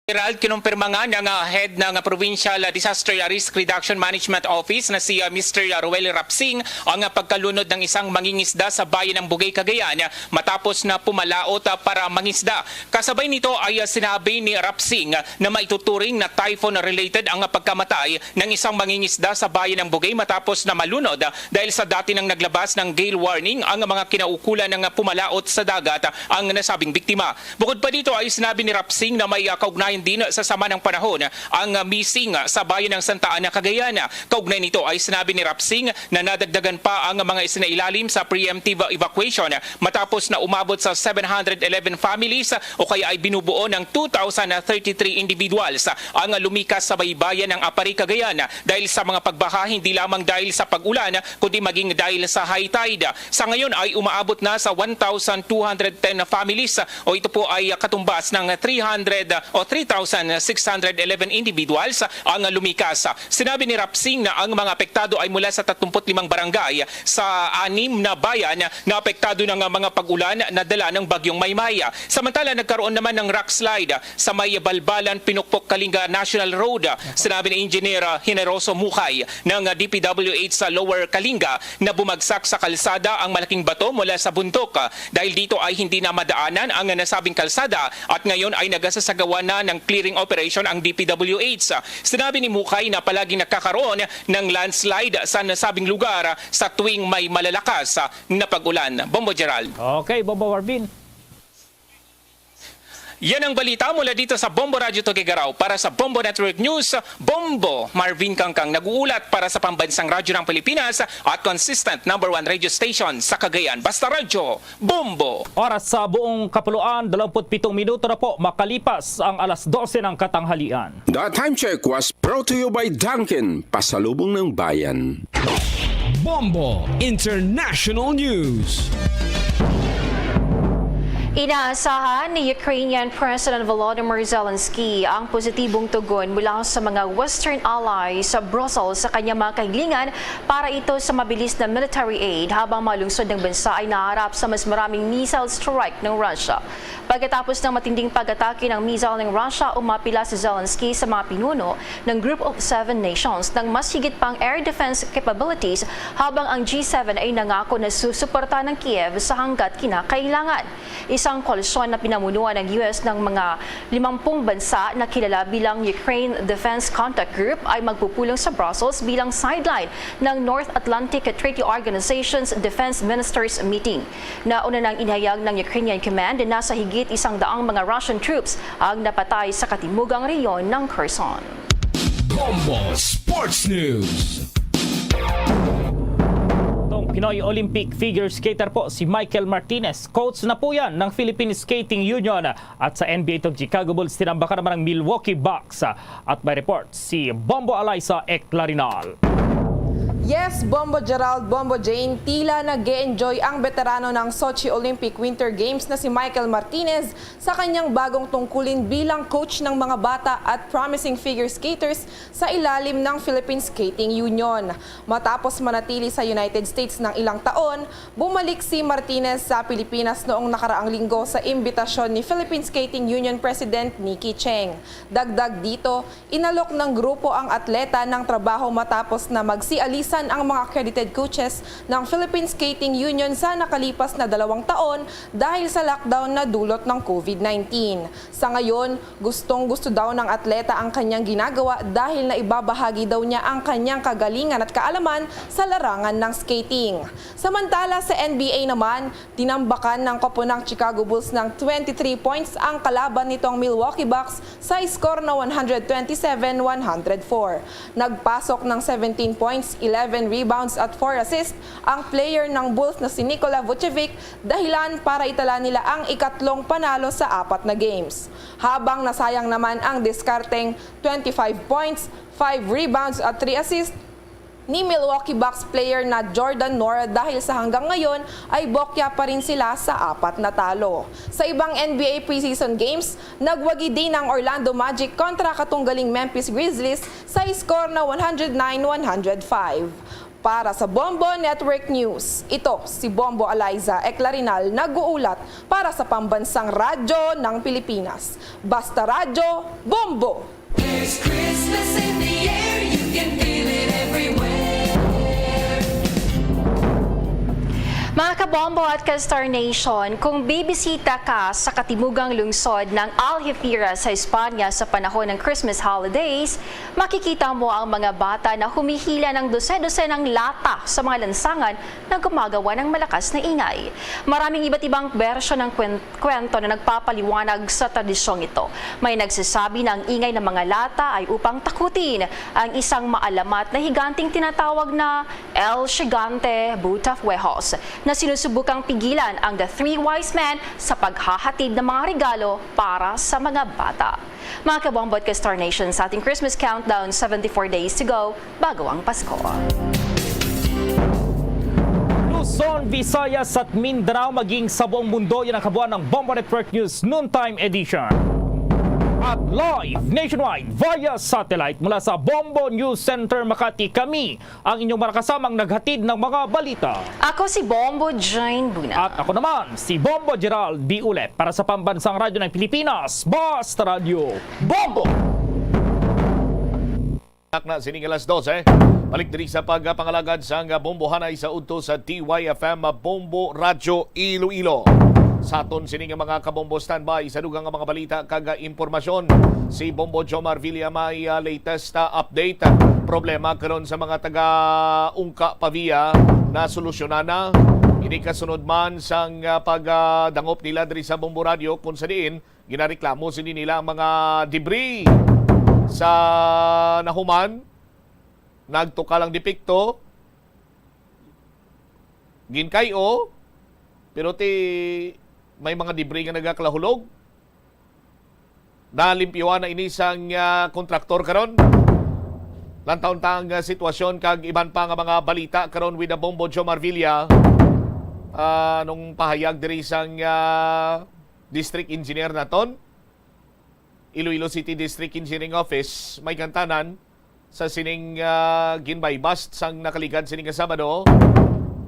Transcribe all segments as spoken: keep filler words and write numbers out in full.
Gerald, kinumpirma nga ng, ah, head ng Provincial Disaster Risk Reduction Management Office na si, ah, Mister Roel Rapsing ang, ah, pagkalunod ng isang mangingisda sa bayan ng Bugay, Cagayan, ah, matapos na pumalaot, ah, para mangisda. Kasabay nito ay, ah, sinabi ni Rapsing na maituturing na typhoon-related ang, ah, pagkamatay ng isang mangingisda sa bayan ng Bugay matapos na malunod, ah, dahil sa dati nang naglabas ng gale warning ang mga kinaukulan ng, ah, pumalaot sa dagat, ah, ang nasabing biktima. Bukod pa dito ay sinabi ni Rapsing na may, ah, kaugnayan din sa sama ng panahon ang, ah, missing, ah, sa bayan ng Santa Ana, Cagayan. Kaugnay nito ay sinabi ni Rapsing na nadagdagan pa ang mga isinailalim sa preemptive evacuation matapos na umabot sa seven hundred eleven families o kaya ay binubuo ng two thousand thirty-three individuals ang lumikas sa baybayan ng Aparri, Cagayan dahil sa mga pagbaha, hindi lamang dahil sa pag-ulan kundi maging dahil sa high tide. Sa ngayon ay umaabot na sa one thousand two hundred ten families o ito po ay katumbas ng three hundred o three thousand six hundred eleven individuals ang lumikas. Sinabi ni Rapsing na ang mga apektado ay mula sa tatlumput limang barangay sa anim na bayan na apektado ng mga pag-ulan na dala ng Bagyong Maymay. Samantala, nagkaroon naman ng rock slide sa may Balbalan, Pinukpok, Kalinga National Road. Sinabi ni Engineer, ah, Generoso Mukay ng, ah, D P W H sa Lower Kalinga na bumagsak sa kalsada ang malaking bato mula sa bundok. Dahil dito ay hindi na madaanan ang nasabing kalsada at ngayon ay nagasasagawa na ng clearing operation ang D P W H. Sinabi ni Mukay na palaging nagkakaroon ng landslide sa nasabing lugar sa tuwing may malalakas na pag-ulan. Bombo Gerald. Okay, Bombo Marvin. Yan ang balita mula dito sa Bombo Radyo Tuguegarao. Para sa Bombo Network News, Bombo Marvin Kangkang nag-uulat para sa Pambansang Radyo ng Pilipinas at consistent number one radio station sa Cagayan. Basta Radyo, Bombo! Oras sa buong kapuluan, dalawampu't pitong minuto na po makalipas ang alas dose ng katanghalian. The time check was brought to you by Dunkin, pasalubong ng bayan. Bombo International News. Inaasahan ni Ukrainian President Volodymyr Zelensky ang positibong tugon mula sa mga Western allies sa Brussels sa kanyang mga kahilingan para ito sa mabilis na military aid habang mga lungsod ng bansa ay naharap sa mas maraming missile strike ng Russia. Pagkatapos ng matinding pag-atake ng missile ng Russia, umapila si Zelensky sa mga pinuno ng Group of Seven Nations ng mas higit pang air defense capabilities habang ang G seven ay nangako na susuporta ng Kiev sa hanggat kinakailangan. Isang koalisyon na pinamunuan ng U S ng mga limampung bansa na kilala bilang Ukraine Defense Contact Group ay magpupulong sa Brussels bilang sideline ng North Atlantic Treaty Organization's Defense Ministers Meeting. Nauna nang inihayag ng Ukrainian Command na sa higit isang daang mga Russian troops ang napatay sa katimugang rehiyon ng Kherson. Bombo Sports News. Itong Pinoy Olympic figure skater po si Michael Martinez. Coach na po yan ng Philippine Skating Union. At sa N B A itong Chicago Bulls, tinambakan naman ang Milwaukee Bucks. At may report si Bombo Alaysa Eclarinal. Yes, Bombo Gerald, Bombo Jane, tila nag-e-enjoy ang veterano ng Sochi Olympic Winter Games na si Michael Martinez sa kanyang bagong tungkulin bilang coach ng mga bata at promising figure skaters sa ilalim ng Philippine Skating Union. Matapos manatili sa United States ng ilang taon, bumalik si Martinez sa Pilipinas noong nakaraang linggo sa imbitasyon ni Philippine Skating Union President Nikki Cheng. Dagdag dito, inalok ng grupo ang atleta ng trabaho matapos na magsialisan ang mga accredited coaches ng Philippine Skating Union sa nakalipas na dalawang taon dahil sa lockdown na dulot ng COVID nineteen. Sa ngayon, gustong-gusto daw ng atleta ang kanyang ginagawa dahil naibabahagi daw niya ang kanyang kagalingan at kaalaman sa larangan ng skating. Samantala, sa N B A naman, tinambakan ng koponan ng Chicago Bulls ng twenty-three points ang kalaban nitong Milwaukee Bucks sa score na one hundred twenty-seven one hundred four. Nagpasok ng seventeen points, eleven rebounds at four assists ang player ng Bulls na si Nikola Vucevic, dahilan para itala nila ang ikatlong panalo sa apat na games. Habang nasayang naman ang diskarteng twenty-five points, five rebounds at three assists ni Milwaukee Bucks player na Jordan Nwora dahil sa hanggang ngayon ay bokya pa rin sila sa apat na talo. Sa ibang N B A preseason games, nagwagi din ang Orlando Magic kontra katunggaling Memphis Grizzlies sa score na one hundred nine one hundred five. Para sa Bombo Network News, ito si Bombo Eliza Eclarinal nag-uulat para sa Pambansang Radyo ng Pilipinas. Basta Radyo, Bombo! There's Christmas in the air, you can feel it everywhere. Mga kabombo at ka-Star Nation, kung bibisita ka sa katimugang lungsod ng Algeciras sa Espanya sa panahon ng Christmas holidays, makikita mo ang mga bata na humihila ng dose-dosenang lata sa mga lansangan na gumagawa ng malakas na ingay. Maraming iba't ibang bersyon ng kwen-, kwento na nagpapaliwanag sa tradisyong ito. May nagsasabi na ang ingay ng mga lata ay upang takutin ang isang maalamat na higanteng tinatawag na El Gigante Butafuejos, na sinusubukang pigilan ang The Three Wise Men sa paghahatid ng mga regalo para sa mga bata. Mga kabombo at ka-Star Nation, sa ating Christmas countdown, seventy-four days to go bago ang Pasko. Luzon, Visayas at Mindanao, maging sa buong mundo, yan ang kabuuan ng Bombo Network News Noontime Edition. At live nationwide via satellite mula sa Bombo News Center Makati, kami ang inyong mga kasamang naghatid ng mga balita. Ako si Bombo Jane Buna. At ako naman, si Bombo Gerald Biule para sa Pambansang Radyo ng Pilipinas, Basta Radyo, Bombo! Anak na sining alas dose. Balik diri sa pagpangalagad sang bombohanay sa udto sa D Y F M Bombo Radyo Iloilo. Sa aton sini nga mga kabombo, standby sa dugang nga mga balita kag impormasyon. Si Bombo Jomar Villa may, ah, latest, ah, update. Problema karon sa mga taga Ungka Pavia na solusyonan na. Ini kasunod man sang, ah, pagdangop nila diri sa Bombo Radyo, kung sa diin ginareklamo sini nila ang mga debris sa nahuman, nagtukal ang depekto, ginkay-o, pero ti may mga debris nga nagakalahulog. Nalimpyuhan na ini sang, ah, kontraktor karon. Lantawon ta ang, ah, sitwasyon kag iban pa nga mga balita karon with the Bombo Joe Marvilla. Ah, nung pahayag diri sang, ah, district engineer naton, Iloilo City District Engineering Office, may kantanan sa sining, ah, ginbaybast sang nakaligad sining nga Sabado.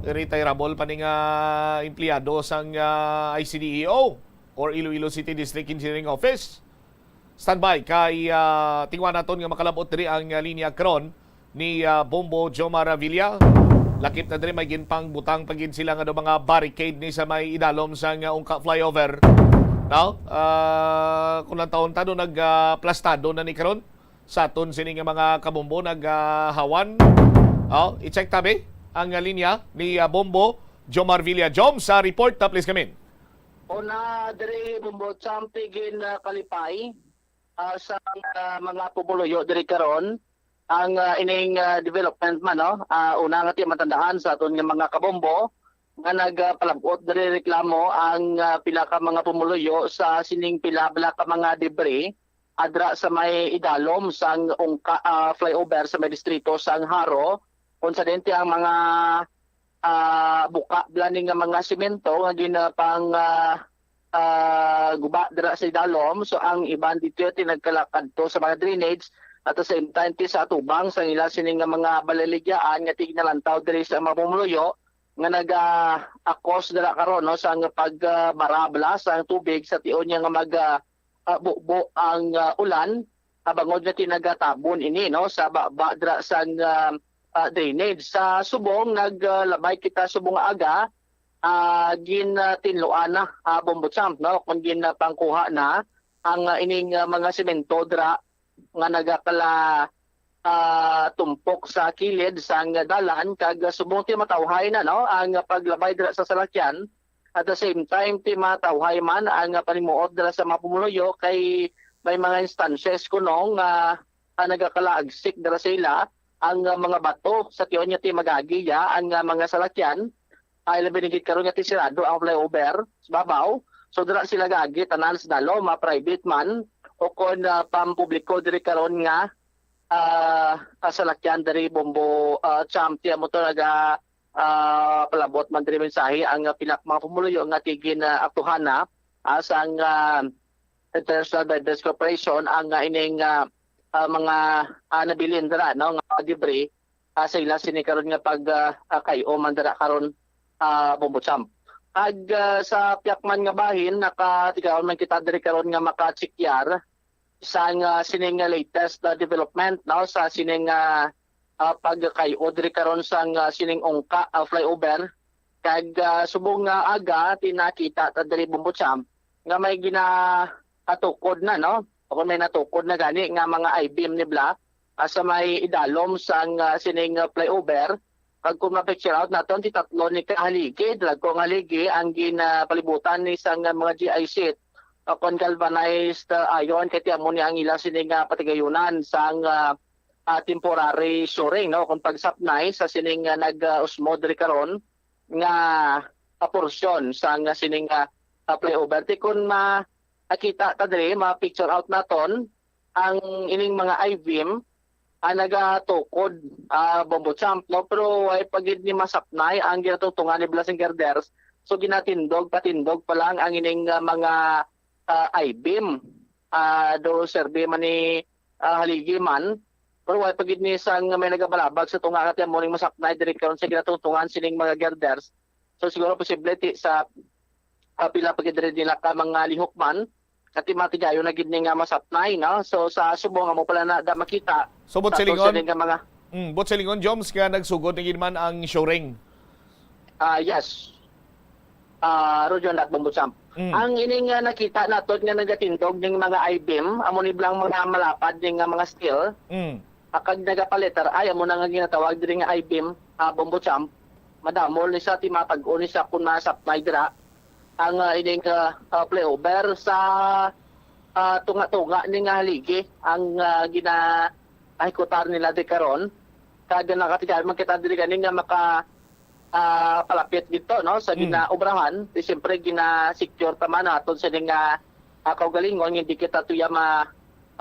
Retirable pa ni nga empleyado sang, ah, I C D E O or Iloilo City District Engineering Office. Standby kay, ah, tingwa naton nga makalabot diri ang, ah, linya karon ni, ah, Bombo Jomar Avila. Lakip na diri, may ginpangbutang pa gid sila nga daw mga barricade ni sa may idalom sang, ah, Ungka flyover. No? Ah, kung lang taon ta, no, nag, ah, plastado na ni karon sa aton sini nga mga kabombo, nag, ah, hawan. Oh, i-check tabi ang, ah, linya ni, ah, Bombo Jomar Villa. Jom, sa report, ah, please come in. Una, diri, Bombo Champ, tigin, ah, kalipay, ah, sa, ah, mga pumuluyo diri karon. Ang, ah, ining, ah, development man, no? Ah, una nga ti matandaan sa aton nga mga kabombo nga nagapalabot diri reklamo ang, ah, pila ka mga pumuluyo sa sining pila bala ka mga debris adra sa may idalom sang Ungka, ah, flyover sa may distrito sang Jaro, kung sa dente ang mga, ah, buka bala ni nga mga semento nga ginapang, ah, ah, guba dira sa idalom. So, ang iban dito ti nagkalakad to sa mga drainage at the same time ti sa atubang sa ila sini nga mga balaligyaan nga tignalantaw diri sa mga pumuluyo nga naga-akos dira karon, no, sa nga pag, ah, barabla sa tubig sa tion niya nga mag, ah, ah, bubo ang, ah, ulan, ah, bangod nga ti nagatabon ini, no, sa baba dira sang, ah, ah, drainage. Sa subong, nag, ah, labay kita subong nga aga, ah, gin, ah, tinluan na, ah, Bombo Champ, no, kung gin, ah, pangkuha na ang, ah, ining, ah, mga semento dira nga nagakala, ah, tumpok sa kilid sang dalan, kag subong ti matawhay na, no, ang paglabay dira sa salakyan. At the same time, ti matawhay man ang panimuot dira sa mga pumuluyo kay may mga instances kuno nga, ah, nagakalagsik dira sa ila ang, ah, mga bato sa tion nga ti magagi ya ang, ah, mga salakyan. Ay, labi na gid karon nga ti sirado ang flyover sa babaw. So, dira sila gagi tanan sa dalom, ah, private man o kon, ah, pampubliko diri karon nga, ah, ah, salakyan diri, Bombo, ah, Champ, ti amo to naga, ah, palabot man diri mensahe ang, ah, pila ka mga pumuluyo nga tigin, ah, aktuhan na, ah, sang, ah, International Bridges Corporation ang, ah, ining, ah, ah, mga, ah, nabilin dira, no, nga mga debris. ah, sa ila sini karon nga pag, ah, ah, kay-o man dira karon, ah, Bombo Champ. Ag, ah, sa pihak man nga bahin, nakatigayon man kita diri karon nga makachekyar sang, ah, sining, ah, latest na development, no, sa sining, ah, ah, pagkay-o diri karon sang, ah, sining ungka, ah, flyover. Kag, ah, subong nga aga, ti nakita ta diri, Bombo Champ, nga may ginatukod na, no? O kung may natukod na gani nga mga I-beam ni bala, ah, sa may idalom sang, ah, sining, ah, flyover. Kag kung ma-picture out naton, ti tatlo ni ka haligi, dalagko nga haligi ang ginapalibutan ni sang, ah, mga G I sheet o kon galvanized, ah, iron, kay ti amo ni ang ila sining, ah, patigayunan sang, ah, ah, temporary shoring, no? Kung pagsapnay sa sining, ah, nag, ah, usmod diri karon nga, ah, porsyon sang, ah, sining, ah, ah, flyover. Ti kun ma-, makita ta diri, ma-picture out naton ang ining mga I-beam, ah, nagatukod, ah, Bombo Champ, no? Pero way pa gid ni masapnay ang ginatungtungan ni bala sang girders. So, ginatindog, patindog pa lang ang ining, ah, mga, ah, I-beam, ah, do serbi man ni, ah, haligi man. Pero way pa gid ni sang may nagabalabag sa tunga nga ti amo ning masapnay diri karon sa ginatungtungan sining mga girders. So, siguro posible ti sa, ah, pila pa gid diri nila ka mga lihok man, kati matigayon na gid ni nga masapnay, no? So, sa subong amo pala na da makita So, but sa silingon, atong siling nga mga mm, but silingon, Joms, nga nagsugod na gid man ang shoring. Ah, yes. Ah, Roger, Nat Bombo Champ. Mm. Ang ining, ah, nakita naton nga nagatindog ning mga I-beam, amo ni bala ang mga malapad ning, ah, mga steel. Mm. Ah, kag nagapaletter I, amo na nga ginatawag diri nga I-beam, ah, Bombo Champ. Madamol ni sa ti matag-o ni sa kun masapnay dira ang, ah, ining, ah, ah, flyover sa, ah, tunga-tunga ni nga haligi ang, ah, gina-, ahikutar nila di karon. Kag nakatigayon man kita diri gani nga maka, ah, palapit dito, no, sa Mm. ginaobrahan. Di siyempre gina-secure ta man naton sa nga, ah, kaugalingon, hindi kita tuya ma-,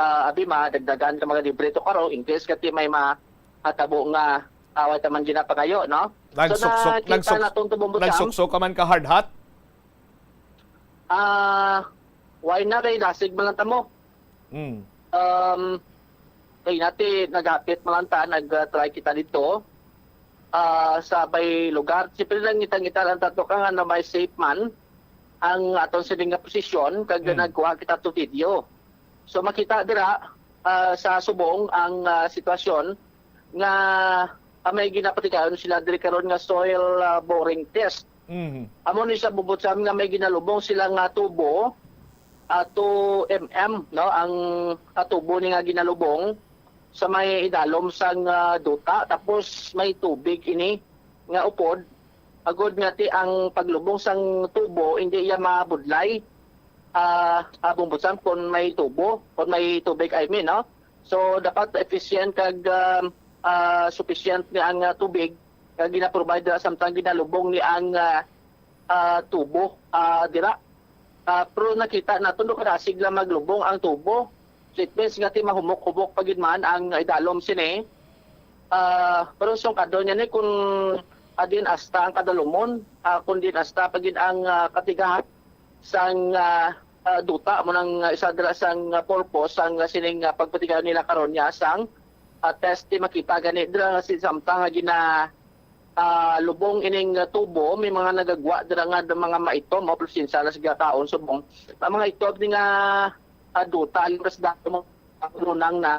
ah, abi madagdagan ka mga libre to karo in case kati may ma-, ah, tabo nga away ta man ginapangayo, no? So, Nagsuksok, nakita nagsuks-, naton to, Bombo Champ. Nagsuksok ka man ka hard hat? Ah, why na kay dasig man lang ta mo? Mm. Um, kay nati naghapit man lang ta, nag-try kita dito. Ah, sa bay lugar, siyempre lang ngita-ngita lang ta to ka nga na may safe man ang aton sini nga posisyon, kag Mm. nagkuha kita to video. So, makita dira, ah, sa subong ang, ah, sitwasyon nga, ah, may ginapatigayon sila diri karon nga soil, ah, boring test. Mhm. Amo ni sa Bombo Champ nga may ginalubong sila nga tubo, ah, two M M, no, ang, ah, tubo ni nga ginalubong sa may idalom sang, ah, duta, tapos may tubig ini nga upod, agod nga ti ang paglubong sang tubo hindi iya mabudlay, ah, ah, Bombo Champ, kon may tubo, kon may tubig, I mean, no? So, dapat efficient kag, um, ah, sufficient ni ang, ah, tubig nga gina-provide dira samtang ginalubong ni ang, ah, ah, tubo, ah, dira. Ah, pero nakita naton do kadasig lang maglubong ang tubo. So, it means nga ti mahumok-humok pa gid man ang idalom sini. Ah, pero sungkadon niya ni kung, ah, din asta ang kadalumon, ah, kung din asta pa gid ang, ah, katigahan sang, ah, ah, duta mo nang, ah, isa dira sang, ah, purpose sang, ah, sining, ah, pagpatigayon nila karon niya sang, ah, test ti makita gani dira nga si samtang nga gina, ah, lubong ining, ah, tubo, may mga nagagwa dira nga mga maitom, o presensya na sa gataon subong. Ang mga itom ni nga, ah, duta, alim ras dato mo, ah, lunang na,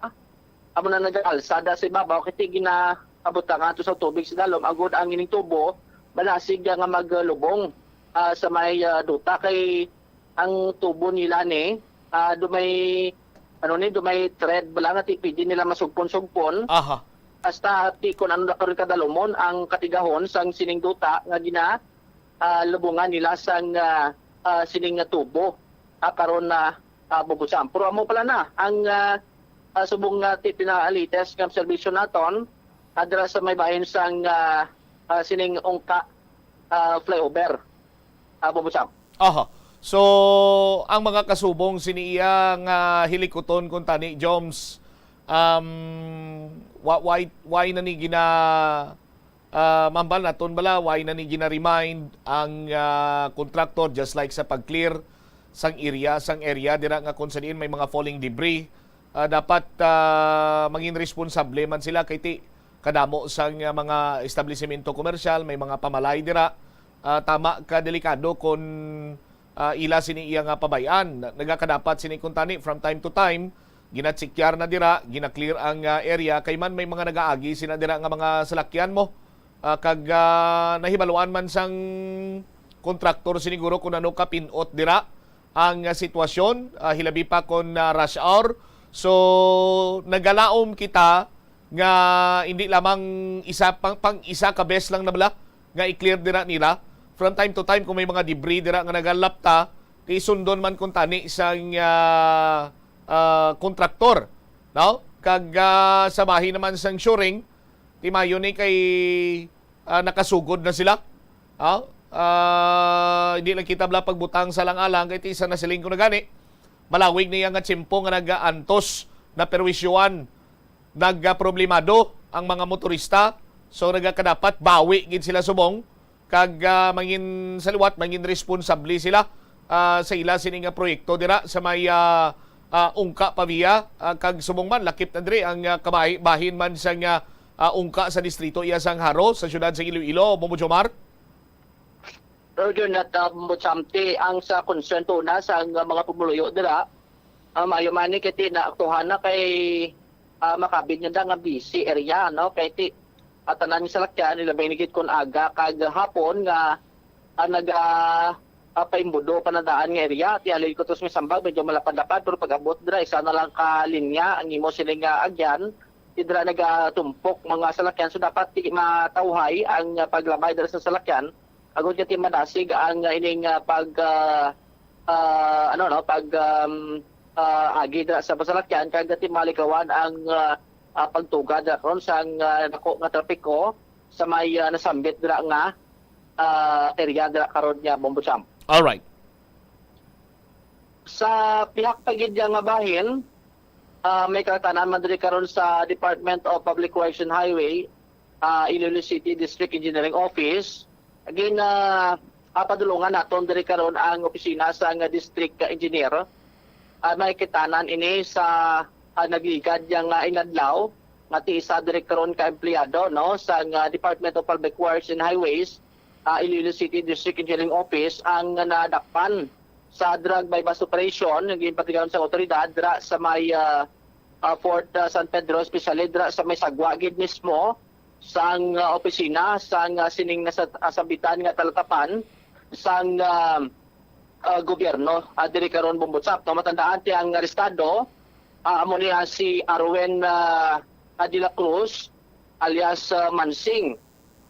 amo na nagaalsada sa ibabaw, kay ti ginaabot nga to sa tubig sa dalom, agod ang ining tubo, balasig nga maglubong, ah, sa may, ah, duta, kay ang tubo nila ni, ah, do may, ano ni, do may thread bala nga ti pwede nila masugpon-sugpon. Aha. Hasta ti kun ano na karon kadalumon ang katigahon sang sining duta nga gina, ah, lubungan nila sang, ah, ah, sining nga tubo, ah, karon na, ah, Bombo Champ. Pero amo pala na ang, ah, ah, subong nga ti pinaka-latest nga observation naton, ah, dira sa may bahin sang, ah, ah, sining ungka, ah, flyover. Ah, Bombo Champ. Aha. So, ang mga kasubong sini iya nga hilikuton kuntani, Joms, um, wa-, why, why na ni gina-, ah, mambal naton bala, why na ni gina-remind ang, ah, contractor, just like sa pag-clear sang area, sang area dira nga kung sa diin may mga falling debris, ah, dapat, ah, mangin responsable man sila kay ti-, kadamo sang, ah, mga establisimento komersyal, may mga pamalay dira. Ah, tama ka delikado kon, ah, ila sini iya nga pabay-an. Na-, nagakadapat sini kuntani from time to time, ginachekyar na dira, ginaklear ang, ah, area, kay man may mga nagaagi sina dira nga mga salakyan mo. Ah, kag, ah, nahibaluan man sang kontraktor siniguro kung ano kapin-ot dira ang, ah, sitwasyon, ah, hilabi pa kon, ah, rush hour. So, nagalaom kita nga hindi lamang isa, pang, pang isa ka bes lang na bala nga i-clear dira nila. From time to time, kung may mga debris dira nga nagalapta, ti sundon man kung tani sang, ah, ah, kontraktor, no? Kag, ah, sa bahin naman sang shoring, ti mayo ni kay, ah, nakasugod na sila. Ah, ah, hindi lang kita bala pagbutang sa lang-alang kay ti isa na siling ko na gani. Malawig niya nga tiyempo nga nagaantos, naperwisyuan, nagproblemado ang mga motorista. So, nagakadapat bawi gid sila subong kag, ah, mangin sa liwat, mangin responsable sila, ah, sa ila sini nga proyekto dira sa may, ah, ah, Ungka Pavia, ah, kag subong man lakip na diri ang, ah, kabahi-, bahin man sang, ah, ah, Ungka sa distrito iya sang Jaro sa siyudad sa Iloilo, Bombo Jomar. Pero yun, at, ah, Bombo Champ, ti ang sa concern to na sa mga pumuluyo dira, ah, mayo man ni kay ti na aktuhan na kay, ah, makabig na nga busy area, no? Kay ti, ah, tanan nga salakyan, nila may nigit kon aga kag hapon nga, ah, naga, ah, paimbudo pa na daan nga area. Ti halin ko tos may sambag, medyo malapad-lapad, pero pag-abot dira, isa na lang ka linya ang imo sini nga agyan. Ti dira nagatumpok mga salakyan. So, dapat ti matawhay ang, ah, paglabay dira sa salakyan. Agod nga ti madasig ang, ah, ining, ah, pag, ah, ah, ano, no, pag, um, ah, agi dira sa pasalakyan, kag ti malikawan ang, ah, ah, pagtugad dira karon sang, ah, dako nga trapiko sa may, ah, nasambit dira nga, ah, area dira karon nga Bombo Champ. Alright. Sa pihak pa gid nga bahin, ah, may katanan man diri karon sa Department of Public Works and Highway, ah, Iloilo City District Engineering Office. Again, ah, ah, padulungan naton diri karon ang opisina sang district engineer. Ah, may katanan ini sa, ah, nagligad yang, ah, inadlaw nga ti isa diri karon ka empleyado, no, sang, ah, Department of Public Works and Highways, ah, Iloilo City District Engineering Office ang nadakpan sa drug buy-bust operation nga ginpatigayon sa awtoridad dira sa may, ah, ah, Fort, ah, San Pedro, especially dira sa may sagwa gid mismo sang, ah, opisina sang, ah, sining nasa-, ah, sambitan nga talatapan sang, ah, ah, gobyerno, ah, diri karon, Bombo Champ, no? Matandaan ti ang arestado, ah, amo ni, ah, si Arwen, ah, ah, de la Cruz alias, ah, Mansing.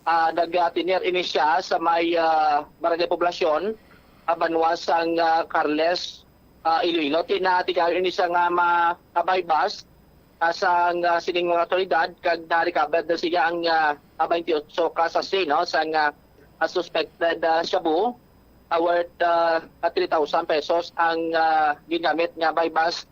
Ah, nagtener ini siya sa may, ah, Barangay Poblacion, ah, banwa sang, ah, Carles, ah, Iloilo. Ti natigayon ini siya nga ma-, ah, buy-bust, ah, sang, ah, sining mga awtoridad, kag na-recover na siya ang, ah, ah, twenty-eight ka sachet, no, sang, ah, ah, suspected, ah, shabu, ah, worth, ah, ah, three thousand pesos ang, ah, gingamit nga buy-bust,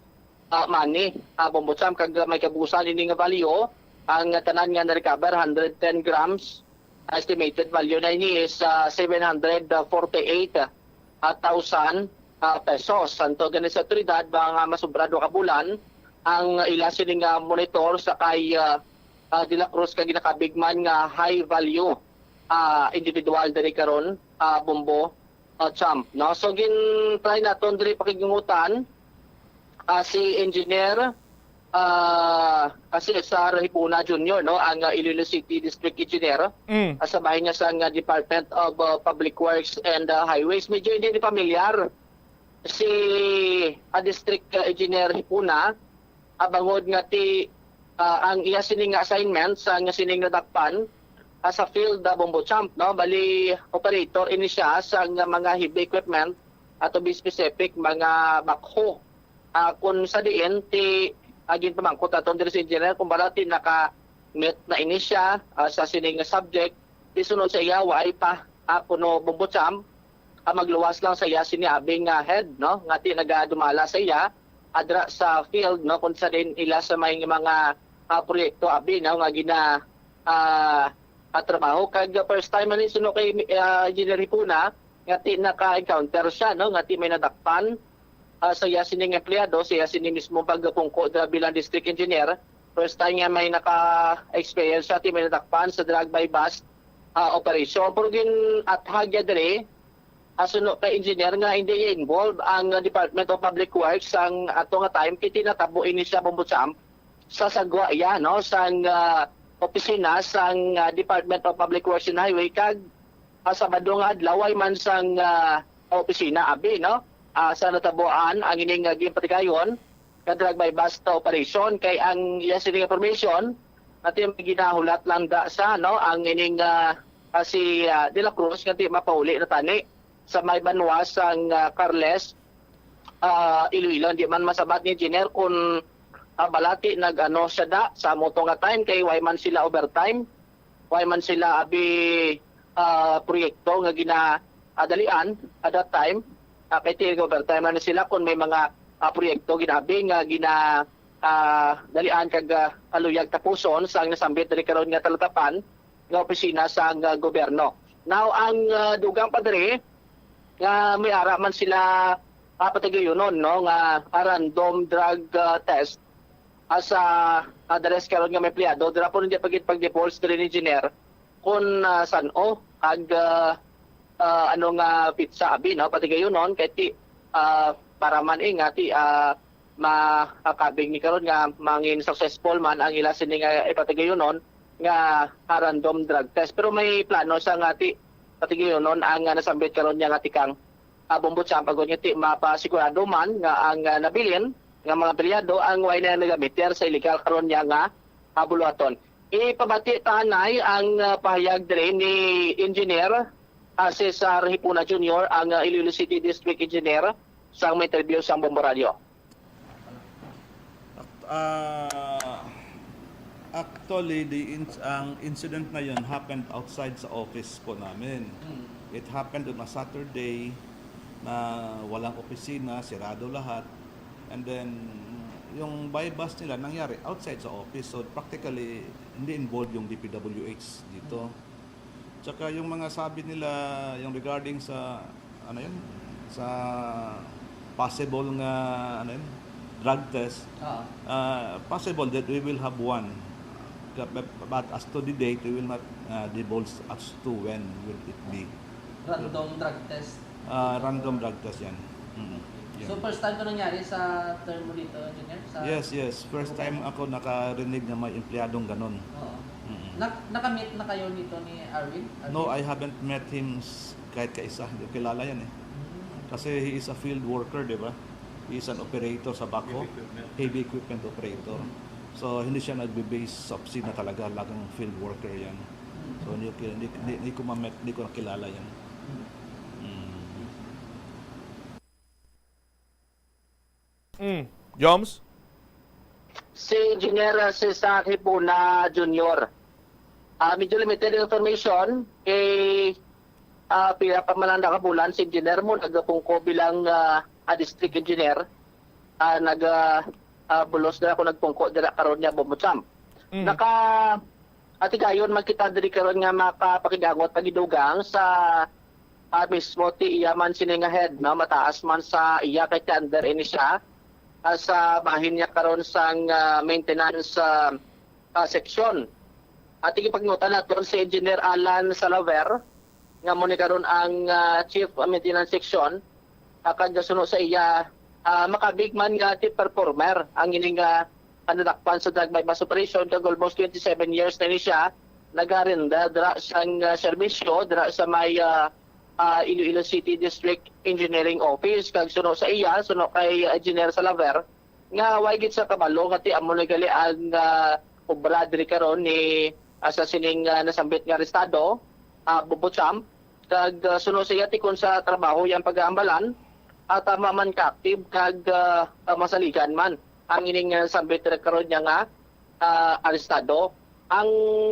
ah, money, ah, Bombo Champ, kag may kabuusan ini nga value, ang tanan nga na-recover, hundred ten grams. Estimated value na ini is, ah, seven hundred forty-eight, ah, thousand, ah, pesos. Santo gani sa otoridad, mga masubra duha ka bulan ang ila sini nga monitor sa kay, ah, ah, De La Cruz kag ginakabig man nga high value, ah, individual diri karon, ah, Bombo, ah, Champ, no? So, gin-try naton diri pakigingutan, ah, si Engineer, ah, ah, si Cesar Hipuna Junior, no? Ang, ah, Iloilo City District Engineer, Mm. ah, sa bahin niya sa, ah, Department of, ah, Public Works and, ah, Highways. Medyo hindi ni pamilyar si, ah, District, ah, Engineer Hipuna, ah, bangod nga ti, ah, ang iya sini nga assignment sa nga sining nadakpan, ah, sa field, ah, Bombo Champ, no? Bali, operator ini siya sa nga mga heavy equipment, ah, to be specific, mga backhoe. Ah, kung sa diin, ti, ah, ginpamangkot naton diri sa engineer kung bala ti naka-meet na ini siya, ah, sa sini nga subject, ti sunod sa iya, waay pa, ah, kuno, Bombo Champ, ah, magluwas lang sa iya sini abi nga head, no? Nga ti nagadumala sa iya, adra sa field, no? Kung sa din ila sa may mga, ah, proyekto abi, no? Nga gina, ah, ah, trabaho. Kag first time man ni suno kay, ah, Engineer Hipuna, nga ti naka-encounter siya, no? Nga ti may nadakpan, ah, sa iya sining empleyado, sa iya sini mismo pagpungko dira bilang district engineer, First time nga may naka-experience sa, ti may nadakpan sa drug buy-bust, ah, operation. Pero gin-athag niya diri, ah, suno kay engineer, nga hindi involved ang, ah, Department of Public Works sang ato nga time, kay ti natabo ini sa Bombo Champ sa sagwa iya, no, sang, ah, opisina sang, ah, Department of Public Works and Highway, kag, ah, Sabado nga adlaw, way man sang, ah, opisina abi, no, ah, sa natabuan ang ining, ah, ginpatigayon nga drug buy-bust operation, kay ang iya sining information nga ti may ginahulat lang da sa, no, ang ining, ah, ah, si, ah, De La Cruz nga ti mapauli na tani sa may banwa sang, ah, Carles, ah, Iloilo. Di man masabat ni engineer kung, ah, balati nag-ano siya da sa amo to nga time, kay way man sila overtime, way man sila abi, ah, proyekto nga ginadalian at that time. Ah, kay ti overtime na sila kung may mga, ah, proyekto ginabi nga gina, ah, dalian kag, ah, kaluyag tapuson sa ang nasambit diri karon nga talatapan nga opisina sa ang, ah, gobyerno. Now, ang, ah, dugang pa diri nga may ara man sila, ah, patigayunon, no, nga, ah, random drug, ah, test, ah, sa, ah, the rest karon nga may empleyado, dira po hindi pagit pag-divulge diri ni engineer kung, ah, san-o ag, ah, ah, ano nga petsa abi, no, patigayunon kay ti, ah, para man, eh, nga ti, ah, makakabig ni karon nga mangin successful man ang ila sini nga ipatigayunon nga, ah, random drug test. Pero may plano sa nga ti patigayunon ang, ah, nasambit karon niya nga tikang, ah, Bombo Champ, agod nga ti mapasigurado man nga ang, ah, nabilin nga mga empleyado ang way na nagamityar sa illegal karon niya nga, ah, buluhaton. Ipabati ta anay ang, ah, pahayag diri ni Engineer, ah, Cesar Hipona Junior, ang, ah, Iloilo City District Engineer, sa mga interview sa Bombo Radio. Act- ah, actually, the in- ang incident na yon happened outside sa office po namin. It happened on a Saturday na walang opisina, sirado lahat. And then, yung buy-bust nila nangyari outside sa office. So, practically, hindi involved yung D P W H dito. Tsaka yung mga sabi nila, yung regarding sa, ano yun, sa possible nga, ano yun, drug test, Oo. ah, possible that we will have one. But, but as to the date, we will not uh, divulge as to when will it be. Random drug test. Ah, random drug test yan. Mm. Yan. So first time to nangyari sa term mo dito, Engineer? Sa... Yes, yes. First time ako nakarinig na may empleyadong ganon. Oo. Mm. Nak- nakamit na kayo nito ni Arwin? No, I haven't met him s- kahit kaisa. Hindi ko kilala yan eh. Mm. Kasi he is a field worker, di ba? He is an operator sa backhoe. Heavy equipment. Heavy equipment operator. So, hindi siya nagbe-base sa opisina talaga. Lagang field worker yan. So, hindi, ko- hindi, hindi, hindi ko ma-met, hindi ko nakilala yan. Mm. Mm. Joms? Si Engineer, ah, Cesar Hipona Junior. Ah, medyo limited ang information kay, ah, pila pa man ang nakabulan si engineer mo nagapungko bilang, ah, ah, district engineer. Ah, nag ah, ah, bulos na ako nagpungko dira karon niya Bombo Champ. Mm. Naka atigayon man kita diri karon nga makapakigangot pagidugang sa, ah, mismo ti iya man sini nga head, no, mataas man sa iya kay ti under ini siya, ah, sa bahin niya karon sang, ah, maintenance, ah, ah, section. At tigipagnutan naton si Engineer Alan Salaver nga mo ni karon ang, ah, Chief Maintenance Section, ah, kag suno sa iya, ah, makabig man nga ti performer ang ini nga, ah, nadakpan sa drug buy-bust operation, kag almost twenty-seven years na ni siya nagarenda dira sang, ah, serbisyo dira sa may, ah, ah, Iloilo City District Engineering Office, kag suno sa iya, suno kay Engineer Salaver, nga way gid sa kabalo nga ti amo na gali ang, ah, obra diri karon ni, ah, sa sining, ah, nasambit nga arestado, ah, Bombo Champ, kag, ah, suno sa iya ti kon sa trabaho yang pag-aambalan, ah, tama man ka-active kag, ah, ah, masaligan man ang ining, ah, nasambit diri karon niya nga, ah, arestado. Ang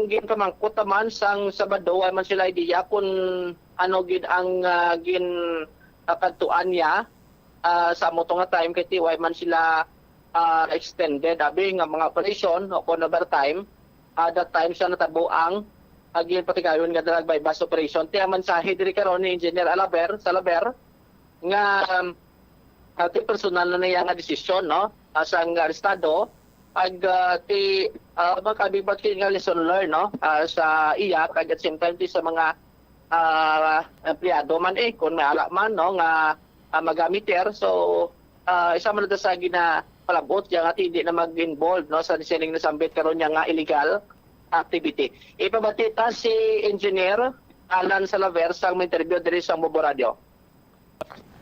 ginpamangkot naman sang Sabado, way man sila idea kung ano gid ang, ah, gin, ah, kadtuan niya, ah, sa amo to nga time kay ti way man sila, ah, extended abi nga mga operasyon o kon overtime. Ah, that time siya natabo ang, ah, ginpatigayon nga drug buy-bust operation. Ti ang mensahe diri karon ni Engineer Alaber, Salaber, nga, um, ah, ti personal na niya nga desisyon, no? Ah, sang arestado, Ag, ah, ti, ah, makabibati nga lesson learned, no? Ah, sa iya, kag at same time, ti sa mga, ah, empleyado man, eh, kung may ala man, no, nga, ah, magamit, sir. So, ah, isa man ito sa ginapalabot, ya nga, ti, hindi na mag-involve, no, sa sining nasambit karon niya nga illegal activity. Ipabati ta si Engineer Alan Salaver sa mga interview diri sa Mubo Radio.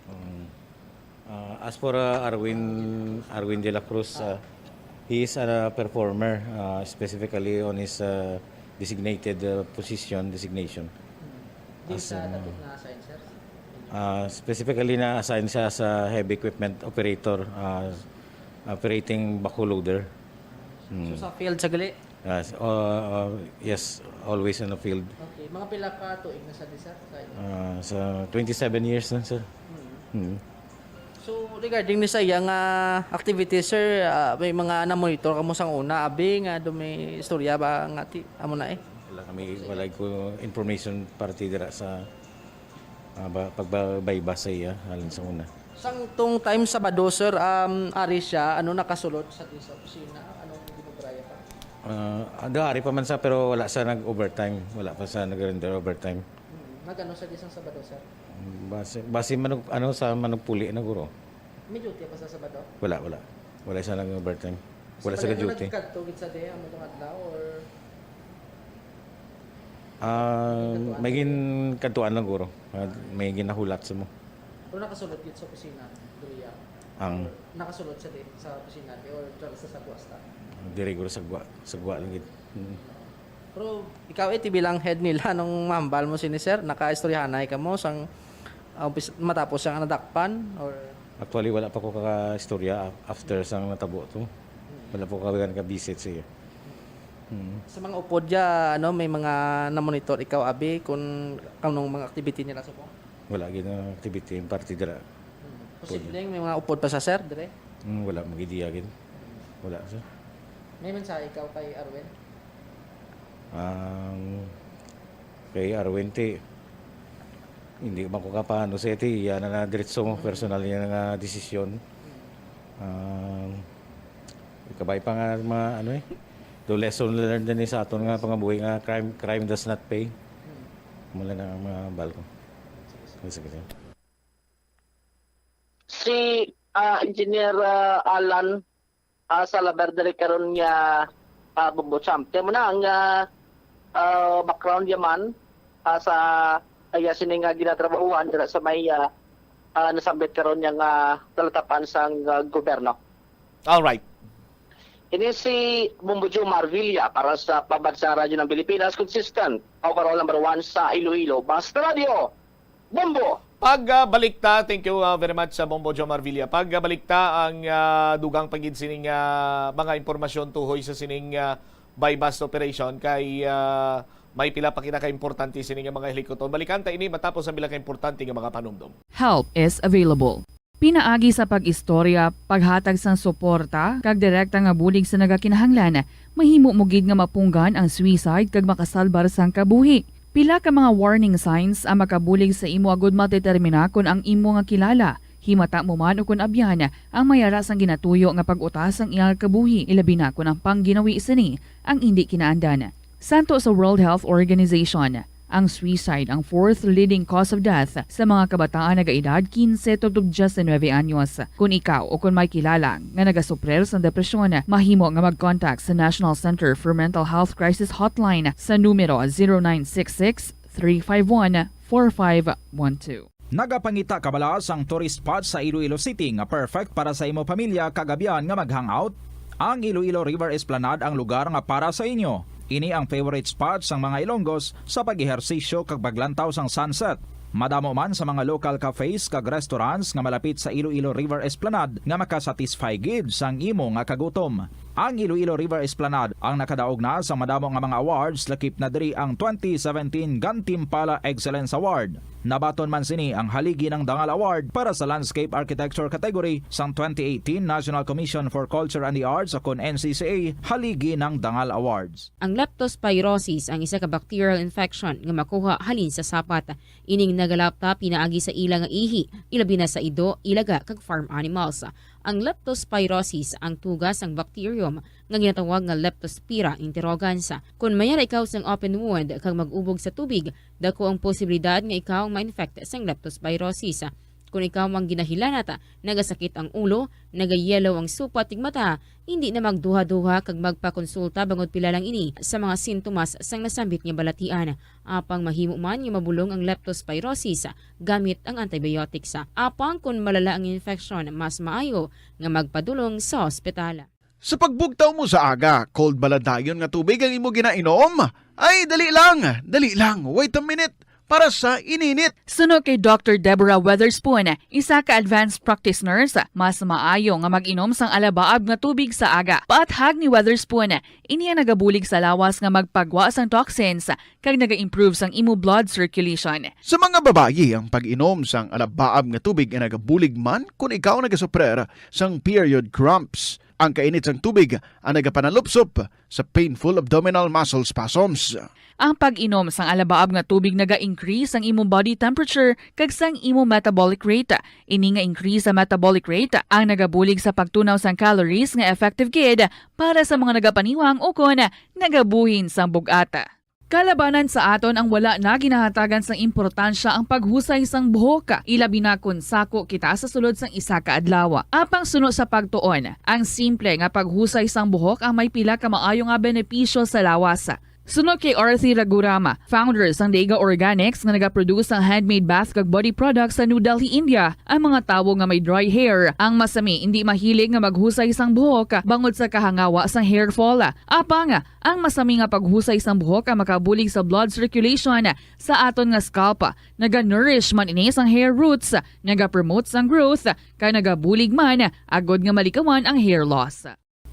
Um, uh, as for, uh, Arwin, Arwin de la Cruz, uh, he is a performer, uh, specifically on his, uh, designated, uh, position, designation. Di As, sa uh, dapat na assign, sir? Uh, specifically na-assign siya as a heavy equipment operator, uh, operating backhoe loader. So, Mm. sa field sa gali? Yes, uh, uh, yes, always in the field. Okay, mga pila ka tuig na sa di, sir? Sa inyo? Ah, sa twenty-seven years na, sir. Mm. Mm. So, regarding ni sa iya nga activity, sir, ah, may mga namonitor kamo sang una, abi, nga do may istorya ba nga ti-, amo na eh? Wala kami, wala ko information parte dira sa, ah, ba, pagbaybas sa iya, halin sa una. Sang tung time Sabado, sir, um, ari siya, ano, nakasulod sa, sa opisina? Anong ginabraya pa? Ah, ada, ari pa man sa, pero wala sa nag-overtime. Wala pa sa nag-render overtime. Hmm. Nag-ano sa isang Sabado, sir? Base, base manug-, ano, sa manugpuli na guro. May duty pa sa Sabado? Wala, wala. Wala sa nag-overtime. Wala sa Sabado duty. Nagkadto gid sa day, ang mga adlaw, or Ah, may ginkaduan lang guro. Ah, may ginahulat sa mo. Pero nakasulod gid sa opisina, Dria? Ang Nakasulod sa di-, sa opisina, di, or dyan sa sagwa sta? Diri guro sagwa, sagwa lang gid. Mm. Pero ikaw, eh, ti bilang head nila, nung mahambal mo sini, sir, nakaistoryahanay ka mo sang, ah, umpis-, matapos siyang nadakpan, or? Actually, wala pa ko kaka-istorya af-, after sang natabo to. Wala po kami ka-visit sa iya. Mm. Sa mga upod dya, ano, may mga namonitor ikaw, abi, kung kanong mga activity nila subong? Wala gid nga activity yung party dira. Hmm. Posibleng may mga upod pa sa sir, dire? Hmm, wala, mag-idea gid. Wala, sir. May mensahe ikaw kay Arwin? Ang kay Arwin, ti, hindi man ko kapano sa ti, iya na na diretso mo, Hmm. personal niya nga desisyon. Hmm. Ah, ikabay pa nga mga, ano eh, do lesson learned din sa aton nga pangabuhi nga crime, crime does not pay. Hmm. Mula na ang mga balko. Sige, sige. Sige, sige. Si, ah, Engineer, ah, Alan, ah, sa Laber diri karon nga, ah, Bumbo Champ. Kaya mo na ang, ah, ah, background niya man, ah, sa, ay, ah, sini nga ginatrabahuhan dira sa may, ah, ah, nasambit karon niya nga talatapan sang, ah, gobyerno. All right. Ini si Bumbo Joe Marvilla para sa Pambansang Radyo ng Pilipinas, consistent, overall number one sa Iloilo. Basta Radyo, Bombo! Pag, ah, balik ta, thank you, ah, very much sa Bombo Joe Marvilla. Pag, ah, balik ta ang, ah, dugang pa gid sining, ah, mga impormasyon tuhoy sa sining, ah, buy-bust operation kay, ah, may pila pa kita ka importante sining mga hilikuton. Balikan ta ini matapos ang pila ka importante nga mga panumdom. Help is available. Pinaagi sa pag-istorya, paghatag sang suporta, kag direkta nga bulig sa nagakinahanglan, mahimo mo gid nga mapunggan ang suicide kag makasalbar sang kabuhi. Pila ka mga warning signs ang makabulig sa imo agud madetermina kon ang imo nga kilala, himata mo man ukon abyan, ang may ara sang ginatuyo nga pag-utas sang iyang kabuhi, ilabi na kon ang pangginawi sini ang indi kinaandan. Santo sa World Health Organization, ang suicide ang fourth leading cause of death sa mga kabataan nagaedad quince tubtob diecinuebe anyos. Kon ikaw o kon may kilala nga nagasuprir sang depresyon, mahimo nga mag-contact sa National Center for Mental Health Crisis Hotline sa numero zero nine six six, three five one, four five one two. Nagapangita ka bala sang tourist spot sa Iloilo City nga perfect para sa imo pamilya kag abyan nga mag-hangout? Ang Iloilo River Esplanade ang lugar nga para sa inyo. Ini ang favorite spot sang mga Ilonggos sa pag-ehersisyo kag paglantaw sang sunset. Madamo man sa mga local cafes kag restaurants nga malapit sa Iloilo River Esplanade nga makasatisfy gid sang imo nga kagutom. Ang Iloilo River Esplanade ang nakadaog na sa madamo nga mga awards, lakip na diri ang twenty seventeen Gantimpala Excellence Award. Nabaton man sini ang Haligi ng Dangal Award para sa Landscape Architecture category sang twenty eighteen National Commission for Culture and the Arts, o kon N C C A Haligi ng Dangal Awards. Ang leptospirosis ang isa ka bacterial infection nga makuha halin sa sapat. Ining nagalapta pinaagi sa ila nga ihi, ilabi na sa ido, ilaga, kag farm animals. Ang leptospirosis ang tuga sang bacterium nga ginatawag nga Leptospira interrogans. Kon mayara ikaw sang open wound kag mag-ubog sa tubig, dako ang posibilidad nga ikaw ma-infect sang leptospirosis. Kon ikaw ang ginahilanat, nagasakit ang ulo, nagayelo ang supat tig mata, hindi na magduha-duha kag magpakonsulta bangod pila lang ini sa mga sintomas sang nasambit nga balatian. Apang mahimo man nga mabulong ang leptospirosis gamit ang antibiotics. Apang kon malala ang infection, mas maayo nga magpadulong sa ospital. Sa pagbugtaw mo sa aga, cold bala dayon nga tubig ang imo ginainom? Ay, dali lang, dali lang, wait a minute, para sa ininit. Suno kay Doctor Deborah Weatherspoon, isa ka advanced practice nurse, mas maayo nga mag-inom sang alabaab nga tubig sa aga. Paathag ni Weatherspoon, ini ang nagabulig sa lawas nga magpagwa sang toxins kag naga-improve sang imo blood circulation. Sa mga babayi, ang pag-inom sang alabaab nga tubig ay nagabulig man kon ikaw nagasuprer sang period cramps. Ang kainit sang tubig ang nagapanalupsop sa painful abdominal muscle spasms. Ang pag-inom sang alabaab nga tubig naga-increase ang imong body temperature kag sang imong metabolic rate. Ini nga increase sa metabolic rate ang nagabulig sa pagtunaw sang calories nga effective gid para sa mga nagapaniwang ukon nagabuhin sang bug-at. Kalabanan sa aton ang wala na ginahatagan sang importansya ang paghusay sang buhok, ilabi na kon sako kita sa sulod sang isa ka adlaw. Apang suno sa pagtuon, ang simple nga paghusay sang buhok ang may pila ka maayo nga benepisyo sa lawas. Suno kay Arthi Ragurama, founder sang Dega Organics nga nagaproduce sang handmade bath kag body products sa New Delhi, India, ang mga tawo nga may dry hair ang masami indi mahilig nga maghusay sang buhok bangod sa kahangawa sang hair fall. Apang ang masami nga paghusay sang buhok ang makabulig sa blood circulation sa aton nga scalp. Naga-nourish man ini sang hair roots, nagapromote sang growth, kag nagabulig man agod nga malikawan ang hair loss.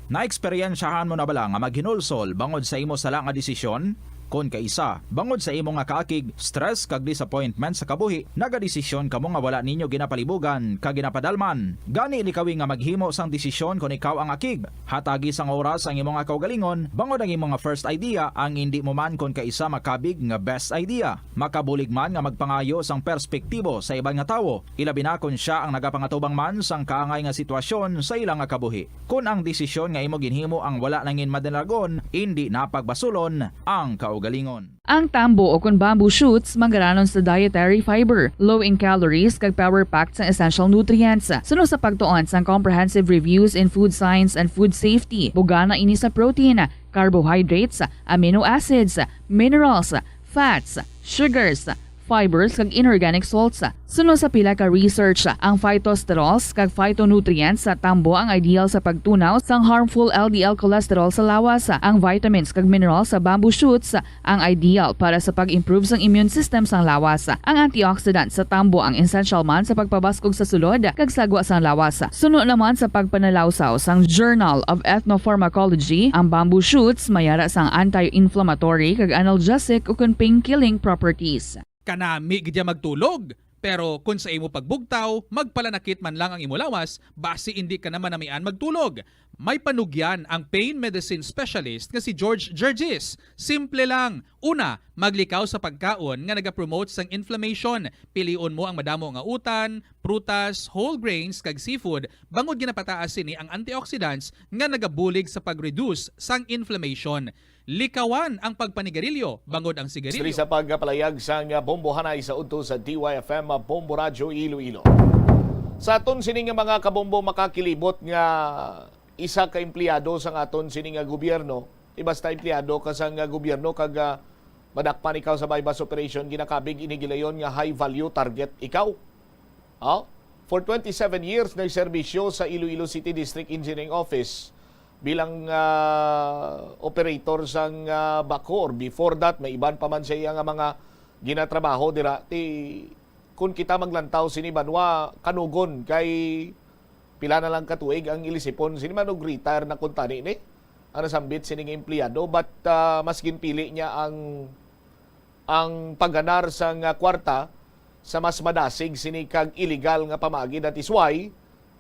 Naeksperyensyahan mo na bala nga maghinulsol bangod sa imo sala nga desisyon? Kon kaisa, bangod sa imo nga kaakig, stress kag disappointment sa kabuhi, nagadesisyon kamo nga wala ninyo ginapalibugan kag ginapadalman. Gani likawi nga maghimo sang desisyon kon ikaw ang akig. Hatagi sang oras ang imo nga kaugalingon bangod ang imo nga first idea ang indi mo man kon kaisa makabig nga best idea. Makabulig man nga magpangayo sang perspektibo sa iban nga tawo, ilabi na kon sia ang nagapangatubang man sang kaangay nga sitwasyon sa ila nga kabuhi. Kon ang desisyon nga imo ginhimo ang wala nangin madinagon, indi na pagbasulon ang kaugalingon. Ang tambo o kon bamboo shoots manggaranon sa dietary fiber, low in calories kag power-packed sang essential nutrients. Suno sa pagtuon sang Comprehensive Reviews in Food Science and Food Safety, bugana ini sa protein, carbohydrates, amino acids, minerals, fats, sugars, fibers kag inorganic salts. Suno sa pila ka research, ang phytosterols kag phytonutrients sa tambo ang ideal sa pagtunaw sang harmful L D L cholesterol sa lawas. Ang vitamins kag minerals sa bamboo shoots ang ideal para sa pag-improve sang immune system sang lawas. Ang antioxidant sa tambo ang essential man sa pagpabaskog sa sulod kag sagwa sang lawas. Suno naman sa pagpanalawsaw sang Journal of Ethnopharmacology, ang bamboo shoots mayara sang anti-inflammatory kag analgesic ukon pain-killing properties. Kanami gid ya magtulog, pero kon sa imo pagbugtaw, magpalanakit man lang ang imo lawas, basi indi ka na manamian magtulog. May panugyan ang pain medicine specialist nga si George Gergis. Simple lang. Una, maglikaw sa pagkaon nga nagapromote sang inflammation. Pilion mo ang madamo nga utan, prutas, whole grains, kag seafood, bangod ginapataas sini ang antioxidants nga nagabulig sa pag-reduce sang inflammation. Likawan ang pagpanigarilyo, bangod ang sigarilyo. Sa pagpalayag sang bombohanay sa udto sa D Y F M Bombo Radyo Iloilo. Sa aton sini nga mga kabombo, makakilibot nga isa ka empleyado sang aton sini nga gobyerno, di basta empleyado ka sang gobyerno kag, ah, madakpan ikaw sa buy-bust operation, ginakabig ini gilayon nga high value target ikaw. Oh? For twenty-seven years, nagserbisyo sa Iloilo City District Engineering Office bilang, ah, operator sang, ah, backhoe. Before that, may iban pa man siya nga mga ginatrabaho dira. Ti, kung kita maglantaw sini banwa, kanugon kay pila na lang ka tuig ang ilisipon sini man og retire na kuntani ni ang nasambit sini nga empleyado, but, ah, mas ginpili niya ang, ang pagganar sang, ah, kwarta sa mas madasig sini kag illegal nga pamaagi. That is why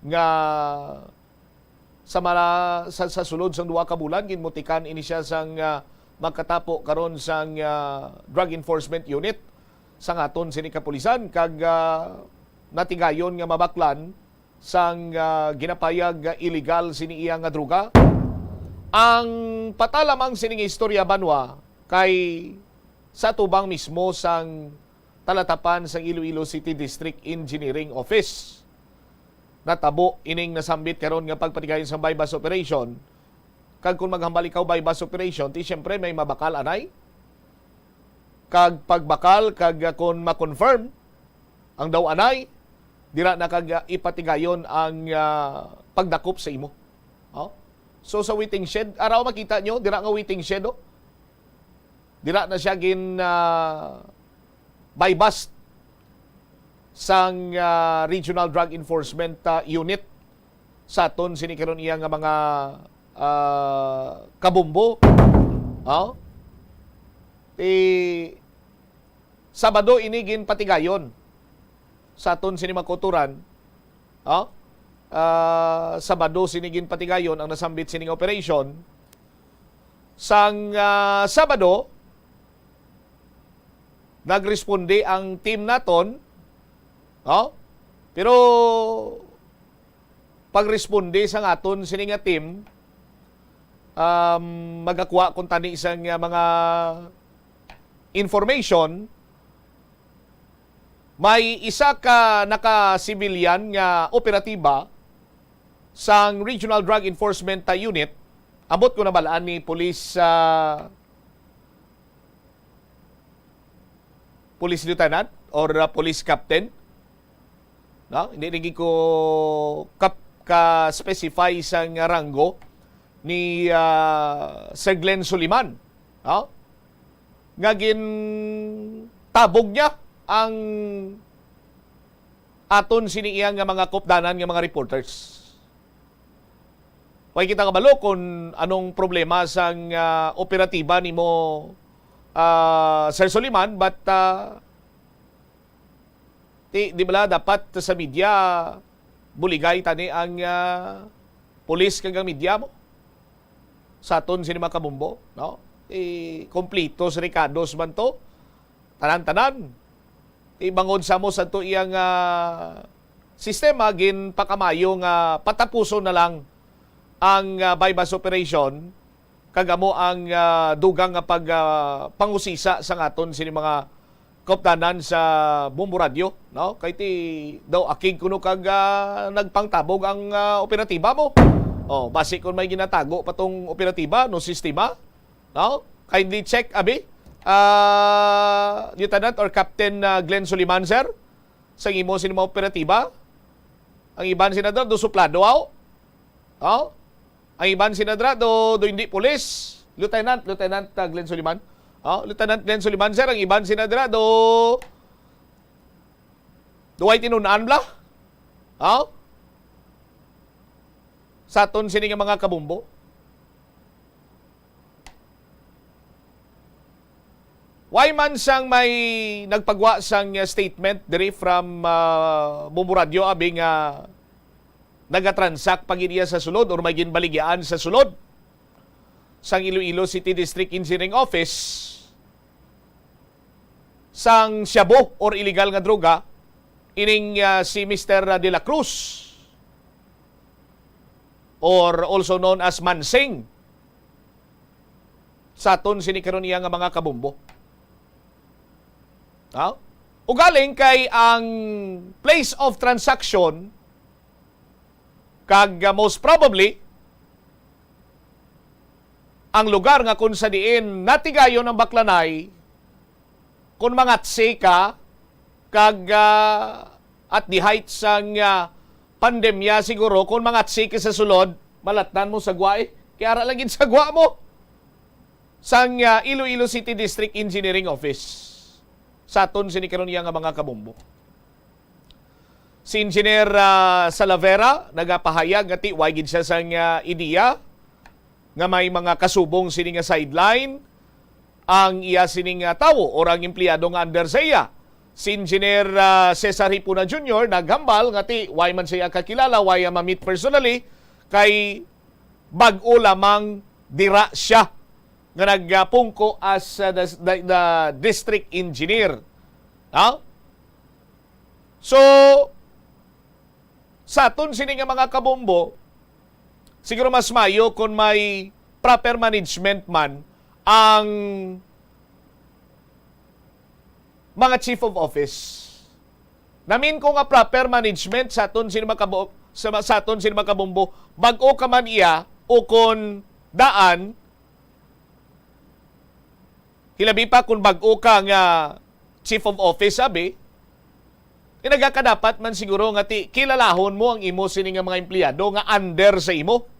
nga sa mala-, sa, sa sulod sang duha ka bulan, ginmutikan ini siya sang, ah, magkatapo karon sang, ah, Drug Enforcement Unit sang aton sini kapulisan kag, ah, natigayon nga mabaklan sang, ah, ginapayag nga illegal sini iya nga droga. Ang pata lamang sini nga istorya, banwa, kay sa tubang mismo sang talatapan sang Iloilo City District Engineering Office. Natabo ining nasambit karon nga pagpatigayon sang buy-bust operation. Kag kung maghambal ikaw buy-bust operation, ti siyempre may mabakal anay. Kag pagbakal, kag, ah, kung ma-confirm ang daw anay, dira na kag, ah, ipatigayon ang, ah, pagdakop sa imo. Oh? So sa waiting shed, araw makita nyo, dira nga waiting shed, oh. Dira na siya gin, ah, buy-bust sang, ah, Regional Drug Enforcement, ah, Unit sa aton sini karon iya nga mga, ah, kabumbo. Oh? Ti Sabado ini ginpatigayon sa aton sini mga kauturan. Oh? Ah, Sabado sini ginpatigayon ang nasambit sining operation. Sang, ah, Sabado, nagresponde ang team naton. Oh? Pero pagresponde sang aton sini nga team, um, magakuha kuntani sang, ah, mga information, may isa ka naka-civilian nga operatiba sang Regional Drug Enforcement, ah, Unit. Ambot ko nabal-an ni Police, ah, Police Lieutenant or, ah, Police Captain. No? Hindi lagi ko kap-, ka-specify sang ranggo ni, ah, Sir Glenn Suliman. No? Nga gintabog niya ang aton sini iya nga mga kupdanan nga mga reporters. Way kita kabalo kung anong problema sang, ah, operatiba nimo, ah, Sir Suliman, but, ah, ti-, di bala dapat sa media, buligay tani ang, ah, pulis kag ang media mo sa aton sini mga kabumbo, no? Ti, kompletos, rekados man to, tanan-tanan. Ti bangod sa mo sa to iyang, ah, sistema, ginpakamayo nga patapuson na lang ang, ah, buy-bust operation, kag amo ang, ah, dugang nga pag, ah, pangusisa sang aton sini mga kaupdanan sa Bombo Radyo, no? Kay ti daw akig kuno kag, ah, nagpangtabog ang, ah, operatiba mo. Oh, basi kung may ginatago pa tong operatiba, no, sistema, no? Kindly check, abi, ah, Lieutenant or Captain, ah, Glenn Suliman, sir, sang imo sini mga operatiba. Ang iban sina dira, do suplado, aw? Oh? Ang iban sina dira, do, do hindi pulis. Lieutenant, Lieutenant, ah, Glenn Suliman. Oh, Lieutenant Glenn Suliman, sir, ang iban sina dira, do, do way tinun-an bala. Oh? Sa aton sini nga mga kabumbo. Way man sang may nagpagwa sang, uh, statement diri from, uh, Bombo Radyo, abi nga nagatransak pa gid iya sa sulod or may ginbaligyaan sa sulod sang Iloilo City District Engineering Office sang shabu or illegal nga droga, ining, uh, si Mister De La Cruz, or also known as Mansing, sa aton sini karon iya nga mga kabumbo. Ha? Ugaling kay ang place of transaction kag, uh, most probably ang lugar nga kung sa diin natigayon ang baklanay, kung mangatsi ka, kag, ah, at the height sang, ah, pandemya siguro, kung mangatsi ka sa sulod, malatnan mo sa gwa eh. Kaya ara lang gid sa gwa mo. Sang, ah, Iloilo City District Engineering Office. Sa aton sini karon iya nga mga kabumbo. Si Engineer, ah, Salavera nagapahayag nga ti way gid siya sang, ah, ideya nga may mga kasubong sini nga sideline ang iya sining, ah, tawo or ang empleyado nga under sa iya. Si Engineer, ah, Cesar Hipona Junior naghambal nga ti way man siya kakilala, way iya ma-meet personally, kay bag-o lamang dira siya nga nagapungko as, ah, the, the, the district engineer. No? So, Sa aton sini nga mga kabombo, siguro mas mayo kung may proper management man ang mga chief of office. Namin ko nga proper management sa aton sini mga kabo-, sa, sa aton sini mga kabombo, bag-o ka man iya o kon daan, hilabi pa kung bag-o ka nga chief of office, abi, eh, nagakadapat man siguro nga ti kilalahon mo ang imo sini nga mga empleyado nga under sa imo.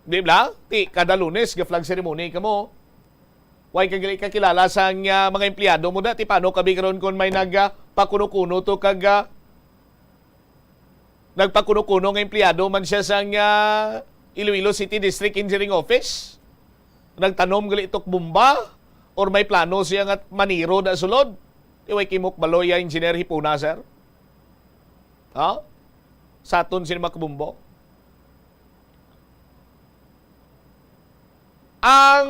Di ba? Ti kada Lunes ga flag ceremony kamo. Way ka gali kakilala sang, ah, mga empleyado mo da. Ti paano kabi karon kon may nag, ah, pakuno-kuno to kag, ah, nagpakuno-kuno nga empleyado man siya sang, ah, Iloilo City District Engineering Office? Nagtanom gali tok bomba? Or may plano siya nga maniro da sulod? Ti way kimok baloy ya Engineer Hipuna, sir? Ha? Sa aton sini mga kabombo? Ang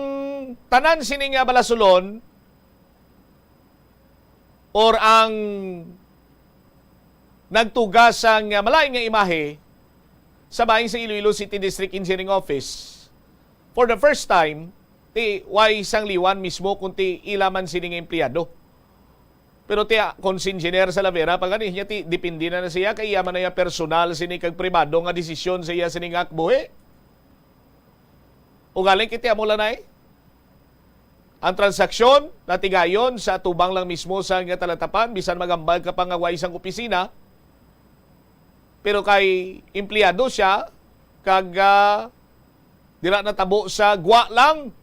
tanan sini nga balasulon or ang nagtuga sang malain nga imahe sa bahin sa Iloilo City District Engineering Office, for the first time, ti way sang liwan mismo kung ti ila man sini nga empleyado. Pero ti, ah, kung si Engineer Salavera pa gani, niya ti, depende na, na siya, kay iya man na iya personal sini kag pribado nga desisyon sa iya sini nga akbuhi. Ugaling kiti amo lang na eh. Ang transaksyon natigayon sa atubang lang mismo sa nga talatapan, bisan magambal ka pa nga way sang opisina, pero kay empleyado siya, kag, ah, dira natabo sa gwa lang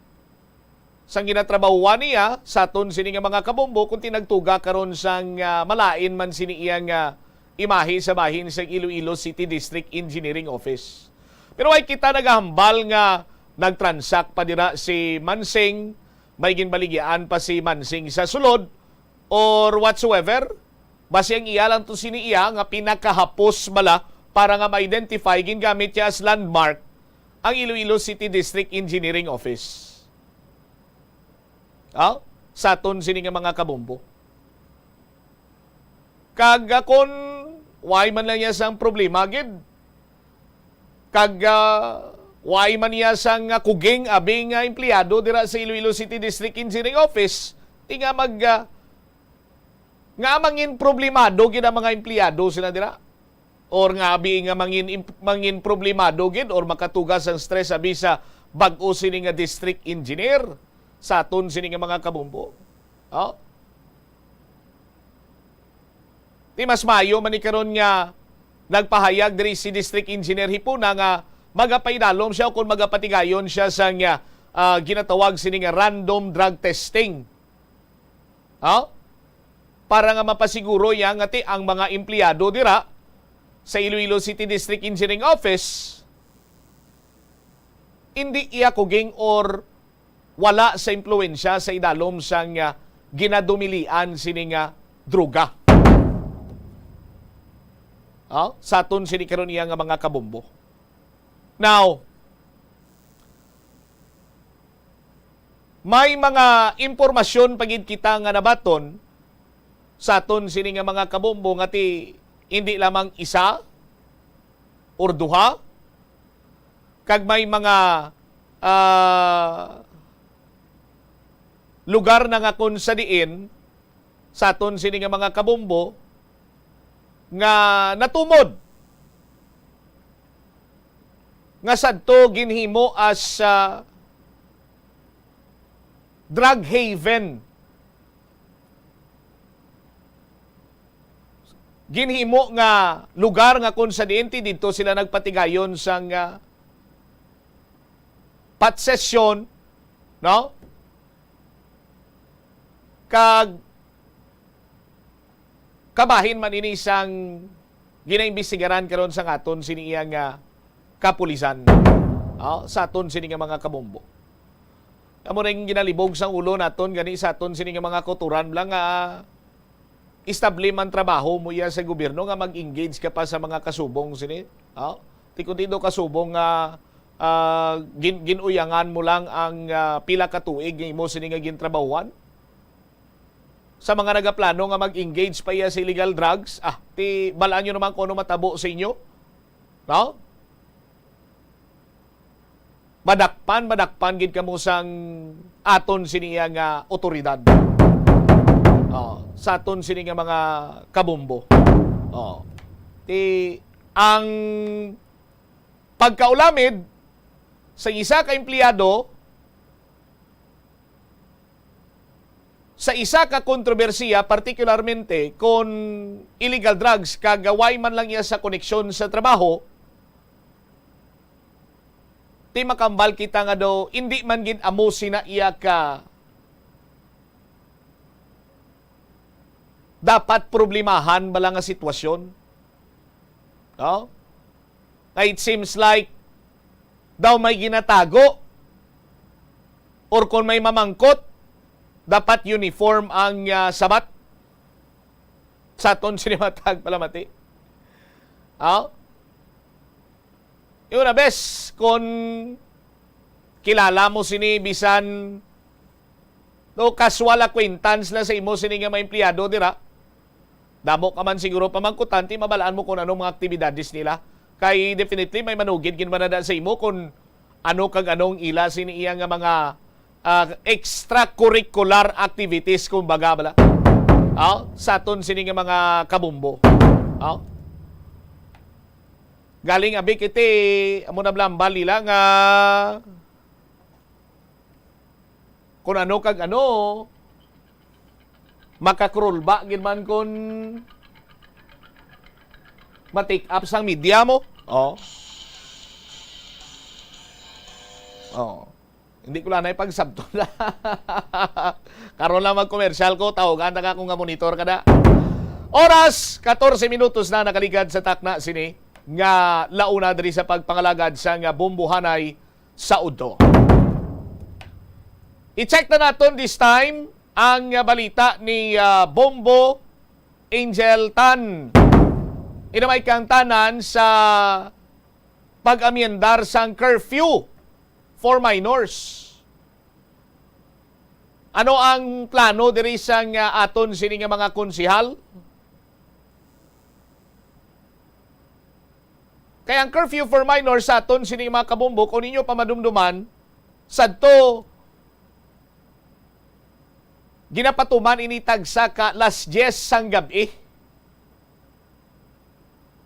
sang ginatrabahuan niya sa aton sini nga mga kabombo, kung tinagtuga karon sang, ah, malain man sini iya nga imahe sa bahin sa Iloilo City District Engineering Office. Pero way kita nagahambal nga nagtransak pa dira si Mansing, may ginbaligyaan pa si Mansing sa sulod, or whatsoever. Basi ang iya lang to sini iya nga pinakahapos bala para nga ma-identify, gingamit niya as landmark ang Iloilo City District Engineering Office. Ah? Sa aton sini nga mga kabombo. Kag, ah, kon way man lang niya sang problema gid, kag, ah, way man niya sang, ah, kuging abi nga empleyado dira sa Iloilo City District Engineering Office, ti nga mag, ah, nga mangin problemado gid ang mga empleyado sila dira. Or nga abi nga mangin imp-, mangin problemado gid or makatuga sang stress abi sa bag-o sini nga district engineer sa aton sini nga mga kabombo. Oh? Ti mas mayo man ni karon nga nagpahayag diri si District Engineer Hipuna nga magapaidalom siya o kung magapatigayon siya sa nga, ah, ginatawag sini nga random drug testing. Ha? Para nga mapasiguro niya nga ti ang mga empleyado dira sa Iloilo City District Engineering Office indi iya kuging or wala sa impluwensya sa idalom sang, ah, ginadumilian sini nga droga. Ah, sa aton sini karon iya nga mga kabombo. Now, may mga impormasyon pa gid kita nga nabaton sa aton sini nga mga kabombo nga ti indi lamang isa or duha, kag may mga, ah, lugar na nga kon sa diin sa aton sini nga mga kabombo nga natumod nga sadto ginhimo as, ah, drug haven. Ginhimo nga lugar nga kung sa diin ti didto sila nagpatigayon sang, ah, potsesyon, no? Kag kabahin man ini sang ginaimbestigaran karon sa aton sini iya nga kapulisan. Oh, sa aton sini nga mga kabombo. Amo ring ginalibog sang ulo naton gani sa aton sini nga mga kauturan lang nga estable man trabaho mo iya sa gobyerno nga mag-engage ka pa sa mga kasubong sini. Oh, ti kun ti do kasubong nga, ah, gin-, gin-uyangan mo lang ang, ah, pila ka tuig nga imo sini nga gintrabahuan. sa mga nagaplano nga mag-engage pa iya sa illegal drugs, ah, ti balaan nyo naman kung ano matabo sa inyo. No? Madakpan, madakpan gid kamo sang aton sini iya nga otoridad. Oh, sa aton sini nga mga kabombo. Oh. Ti ang pagkaulamid sa isa ka empleyado sa isa ka kontrobersiya, partikularmente kon illegal drugs kag way man lang iya sa koneksyon sa trabaho, ti makambal kita nga daw indi man gid amo sina iya ka dapat problemahan bala nga sitwasyon. No? Nga it seems like daw may ginatago or kung may mamangkot, dapat uniform ang, ah, sabat sa aton sinimatag palamati. Aw? Yun na, bes, kung kilala mo sini, bisan no casual acquaintance lang sa imo sini nga mga empleyado dira, damo ka man siguro pamangkutan, ti mabalaan mo kung anong mga aktibidades nila. Kay definitely may manugid gid man na sa imo kung ano kag anong ila sini iya nga mga, ah, extracurricular activities, kumbaga bala. Aw, sa aton sini nga mga kabombo. Aw. Galing abi kiti, amo na blambal nila nga kung ano kag ano, makakrulba gid man kung ma-take up sang media mo. Oh. Oh. Hindi ko lang na ipagsabto na. Karon lang mag-commercial ko, tawagan ta ka kung nga monitor ka na. Oras, katorse minutos na nakaligad sa takna sini nga launa diri sa pagpangalagad sa nga bombohanay sa udto. I-check na naton this time ang, ah, balita ni, ah, Bombo Angel Tan. Inamay kang tanan sa pag-amyendar sang curfew for minors. Ano ang plano diri sang, ah, aton sini nga mga konsihal? Kay ang curfew for minors sa aton sini mga kabombo, kung ninyo pamadumduman, sadto ginapatuman ini tagsa ka las diyes sang gab-i.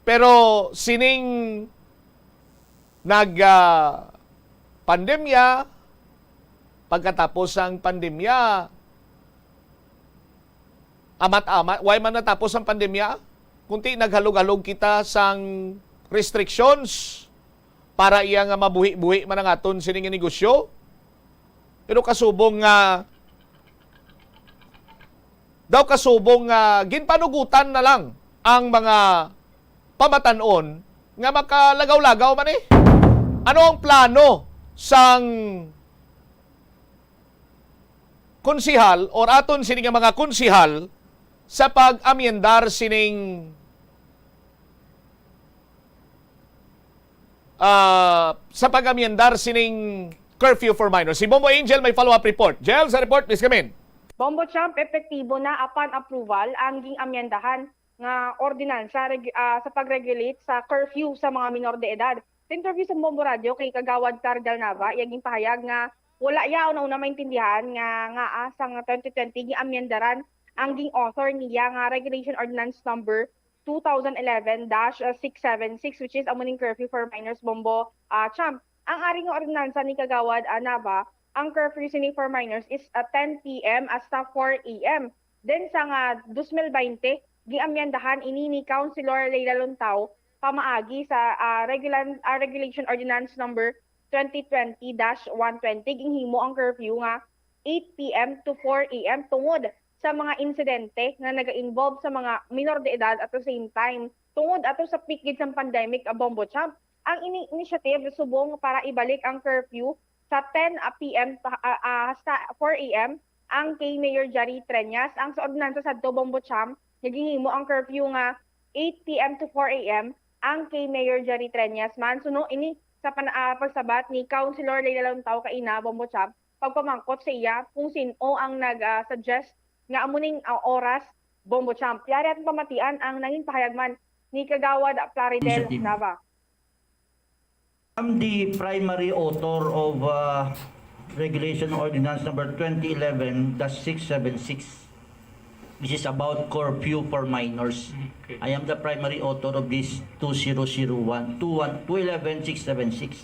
Pero sining nag, ah, pandemya, pagkatapos sang pandemya, amat-amat, way man natapos ang pandemya, kunti naghalog-halog kita sang restrictions para iya nga mabuhi-buhi man ang aton sining negosyo. Pero kasubong nga, daw kasubong nga ginpanugutan na lang ang mga pamatan-on nga makalagaw-lagaw man eh. Ano ang plano sang konsihal or aton sini nga mga konsihal sa pag-amyendar sining, ah, sa pag-amyendar sining curfew for minors? Si Bombo Angel may follow-up report. Jel, sa report, please come in. Bombo Champ, epektibo na upon approval ang ging-amyendahan nga ordinansa reg-, ah, sa pag-regulate sa curfew sa mga minor de edad. Sa interview sa Bombo Radio kay Kagawad Cardal Nava, iya ginpahayag nga wala iya una-una maintindihan nga ngaa sang twenty twenty giamyendaran ang ging-author niya nga Regulation Ordinance Number two thousand eleven dash six seven six, which is amo ning curfew for minors, Bombo, ah, Champ. Ang ari nga ordinansa ni Kagawad, ah, Nava, ang curfew sini for minors is, ah, ten P M hasta four A M. Then sa nga dos mil baynte, giamyendahan ini ni Councilor Leila Luntao pamaagi sa, ah, regulan-, ah, Regulation Ordinance Number twenty twenty dash one twenty. Ginhimo ang curfew nga eight P M to four A M tungod sa mga insidente nga naga-involve sa mga minor de edad at the same time tungod ato sa peak gid sang pandemic, ah, Bombo Champ. Ang ini initiative subong para ibalik ang curfew sa ten P M pa, ah, ah, hasta four A M ang kay Mayor Jerry Treñas. Ang sa ordinansa sadto, Bombo Champ, nga ginhimo ang curfew nga eight P M to four A M ang kay Mayor Jerry Treñas man. Suno ini sa pan-, ah, pagsabat ni Councilor Leila Luntao kaina, Bombo Champ, pagpamangkot sa iya kung sin-o ang nag, ah, suggest nga amo ning, ah, oras, Bombo Champ. Yari atong pamatian ang nangin pahayag man ni Kagawad Plaridel Initiative. Nava. I'm the primary author of, uh, Regulation Ordinance number twenty eleven dash six seven six, which is about curfew for minors. Okay. I am the primary author of this two zero zero one, two one, two eleven six seven six.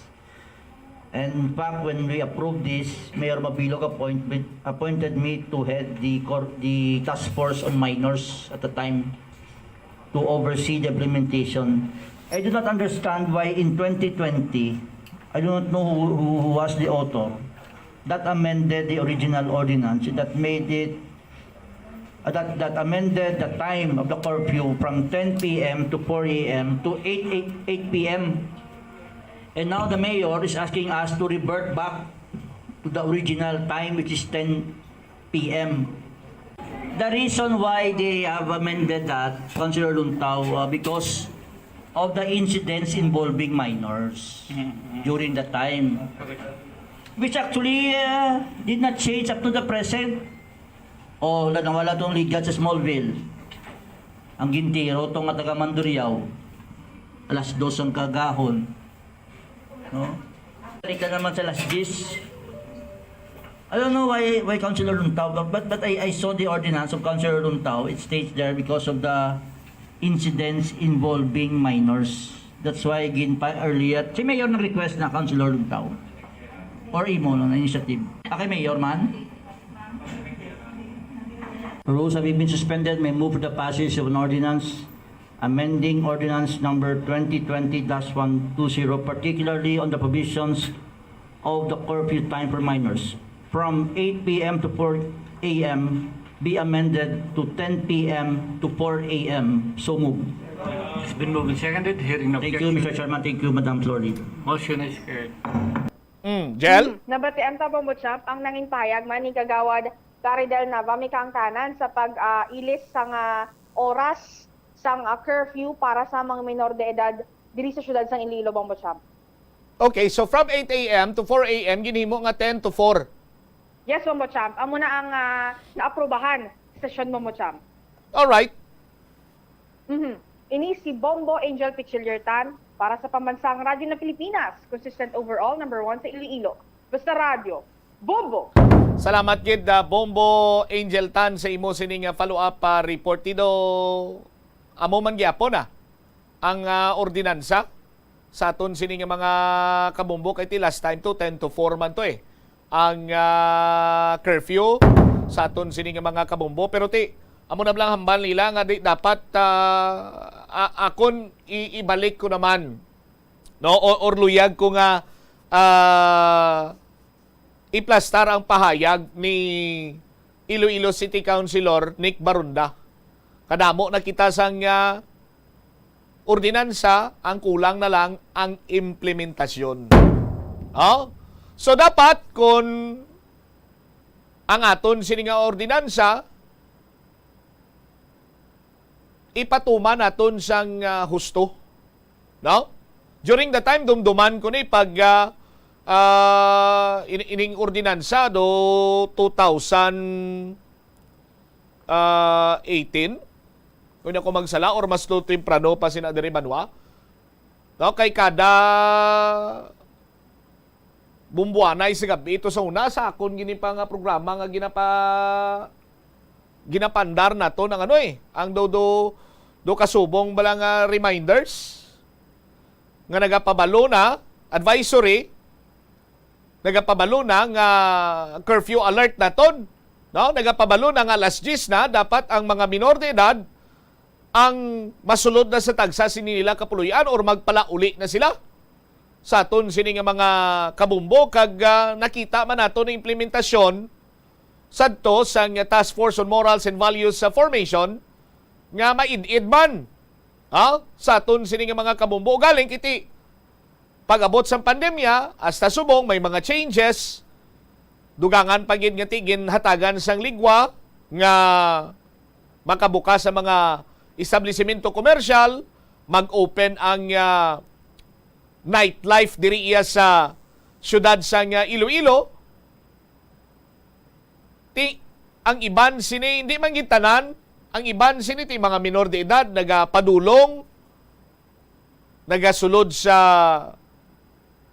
And in fact, when we approved this, Mayor Mabilog appointment, appointed me to head the cor-, the task force on minors at the time to oversee the implementation. I do not understand why in twenty twenty, I do not know who, who was the author, that amended the original ordinance that made it, uh, that, that amended the time of the curfew from ten P M to four A M to eight, eight, eight P M. And now the mayor is asking us to revert back to the original time, which is ten P M. The reason why they have amended that, Councilor Luntao, uh, because of the incidents involving minors Mm-hmm. during the time, Okay. which actually, uh, did not change up to the present. O, la-, nawala tong ligat sa Smallville. Ang gintiro to nga taga Mandurriao, alas dos ang kagahon. No? Balik ka naman sa alas diyes. I don't know why, why Councilor Luntao, but, but, but I, I saw the ordinance of Councilor Luntao. It states there because of the incidents involving minors. That's why gin pa earlier, si Mayor nag-request na, Councilor Luntao, or imo, no, na initiative. Okay, Mayor man. Rules having been suspended, may move for the passage of an ordinance amending ordinance number twenty twenty dash one two zero, particularly on the provisions of the curfew time for minors from eight P M to four A M be amended to ten P M to four A M. So moved. It's been moved and seconded. Hearing no Thank you, objection. Mister Chairman. Thank you, Madam Floor Leader. Motion is carried. Mm, Jel? Mm, nabatian ta, Bombo Champ, ang nangin pahayag man ni Kagawad Plaridel Nava, may kaangtanan sa pag, ah, ilis sang, ah, oras sang, ah, curfew para sa mga minor de edad diri sa siyudad sang Iloilo, Bombo Champ. Okay, so from eight A M to four A M, ginhimo nga ten to four. Yes, Bombo Champ. Amo na ang, ah, naaprubahan sa sesyon, Bombo Champ. Alright. Mhm. Ini si Bombo Angel Pichillertan para sa Pambansang Radyo ng Pilipinas, consistent overall, number one sa Iloilo. Basta Radyo, Bombo! Salamat gid, ah, Bombo Angel Tan, sa imo sining, ah, follow-up, ah, report. Tido, amo man gyapon, ah, ang, ah, ordinansa sa aton sini nga mga kabombo, kay ti last time to, ten to four man to, eh, ang, ah, curfew sa aton sini nga mga kabombo. Pero ti, amo na lang hambal nila nga di dapat, ah, a-, akon i-, ibalik ko naman, no? O, or luyag ko nga, ah, iplastar ang pahayag ni Iloilo City Councilor Nick Barunda. Kadamo na kita sang, ah, ordinansa, ang kulang na lang ang implementasyon. Oh? So, dapat kung ang aton sini nga ordinansa, ipatuman naton sang, ah, husto, no? During the time, dumduman ko ni pag, ah, ah, in-, ining ordinansa do two thousand, ah, eighteen, kung ako magsala, or mas to temprano pa sina diri banwa. No, kay kada bumbuanay sa gabi, ito sa una, sa akon gini pa nga programa nga ginapa-, ginapandar nato ng ano eh, ang do, do, do kasubong bala nga reminders nga nagapabalo na, advisory, nagapabalo na nga curfew alert naton, no? Nagapabalo na nga alas diyes na, dapat ang mga minor de edad ang masulod na sa tagsa sini nila kapuloy-an or magpalauli na sila sa aton sini nga mga kabumbo, kag, ah, nakita man nato ang implementasyon sadto sang Task Force on Morals and Values sa Formation nga maid-id man, ha, sa aton sini nga mga kabumbo. Galing kiti pag-abot sang pandemya, hasta subong may mga changes, dugangan pa gid nga ti ginhatagan sang ligwa nga makabukas ang mga establisimento komersyal, mag-open ang, ah, nightlife diri iya sa siyudad sang, ah, Iloilo. Ti, Ang iban sini, hindi man gid tanan, ang iban sini ti mga minor de edad, nagapadulong, nagasulod sa,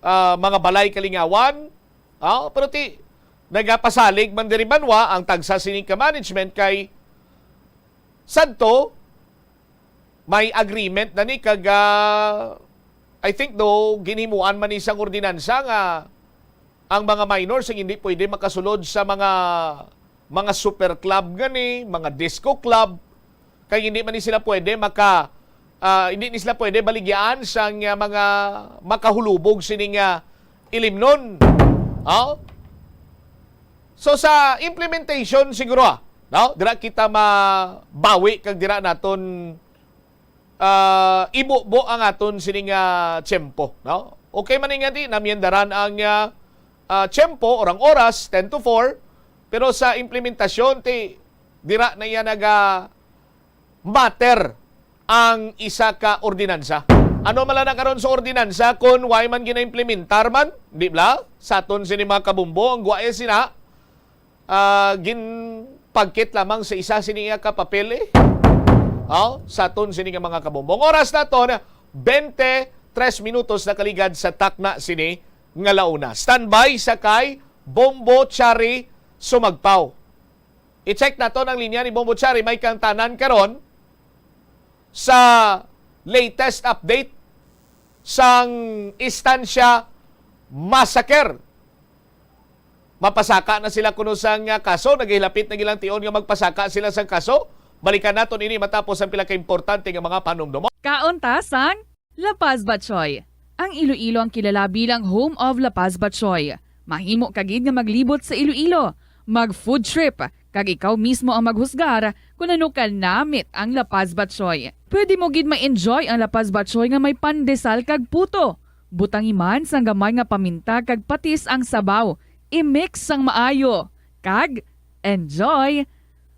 ah, mga balay kalingawan, ah, pero ti, nagapasalig man diri banwa ang tagsa sini ka management kay sadto, may agreement na ni kag, ah, I think do, ginhimuan man ni sang ordinansa nga ang mga minors ang hindi pwede makasulod sa mga, mga super club gani, mga disco club, kay hindi man ni sila pwede maka, ah, hindi ni sila pwede baligyaan sang, ah, mga makahulubog sining, ah, ilimnon. Oh? So, sa implementation siguro, ah, no? Dira kita mabawi kag dira naton, ah, ibubo ang aton sining, ah, tiyempo, no? Okay man nga di namyendaran ang, ah, ah, tiyempo or ang oras, ten to four, pero sa implementasyon, ti, dira na iya naga-matter ang isa ka ordinansa. Ano man lang na karon sa ordinansa kung why man ginaimplementar man, di bla? Sa aton sini mga kabumbo, ang guwa, eh, sina, ah, ginpagkit lamang sa isa sini nga ka papel, eh. Oh, sa aton sini nga mga kabumbo. Ang oras naton, bente tres minutos nakaligad sa takna sini nga launa. Standby sa kay Bombo Chari Sumagpaw. I-check naton ang linya ni Bombo Chari, may kang tanan karon sa latest update sang Estancia Massacre. Mapasaka na sila kuno sang, ah, kaso, nagahilapit na gilang tion nga magpasaka sila sang kaso. Balikan naton ini matapos ang pila ka importante nga mga panumdumon. Kaon ta sang La Paz Batchoy. Ang Iloilo ang kilala bilang home of La Paz Batchoy. Mahimo ka gid nga maglibot sa Iloilo, mag food trip, kag ikaw mismo ang maghusgar kon ano kanamit ang La Paz Batchoy. Pwede mo gid ma-enjoy ang La Paz Batchoy nga may pandesal kag puto. Butangi man sang gamay nga paminta kag patis ang sabaw. I-mix sang maayo. Kag enjoy!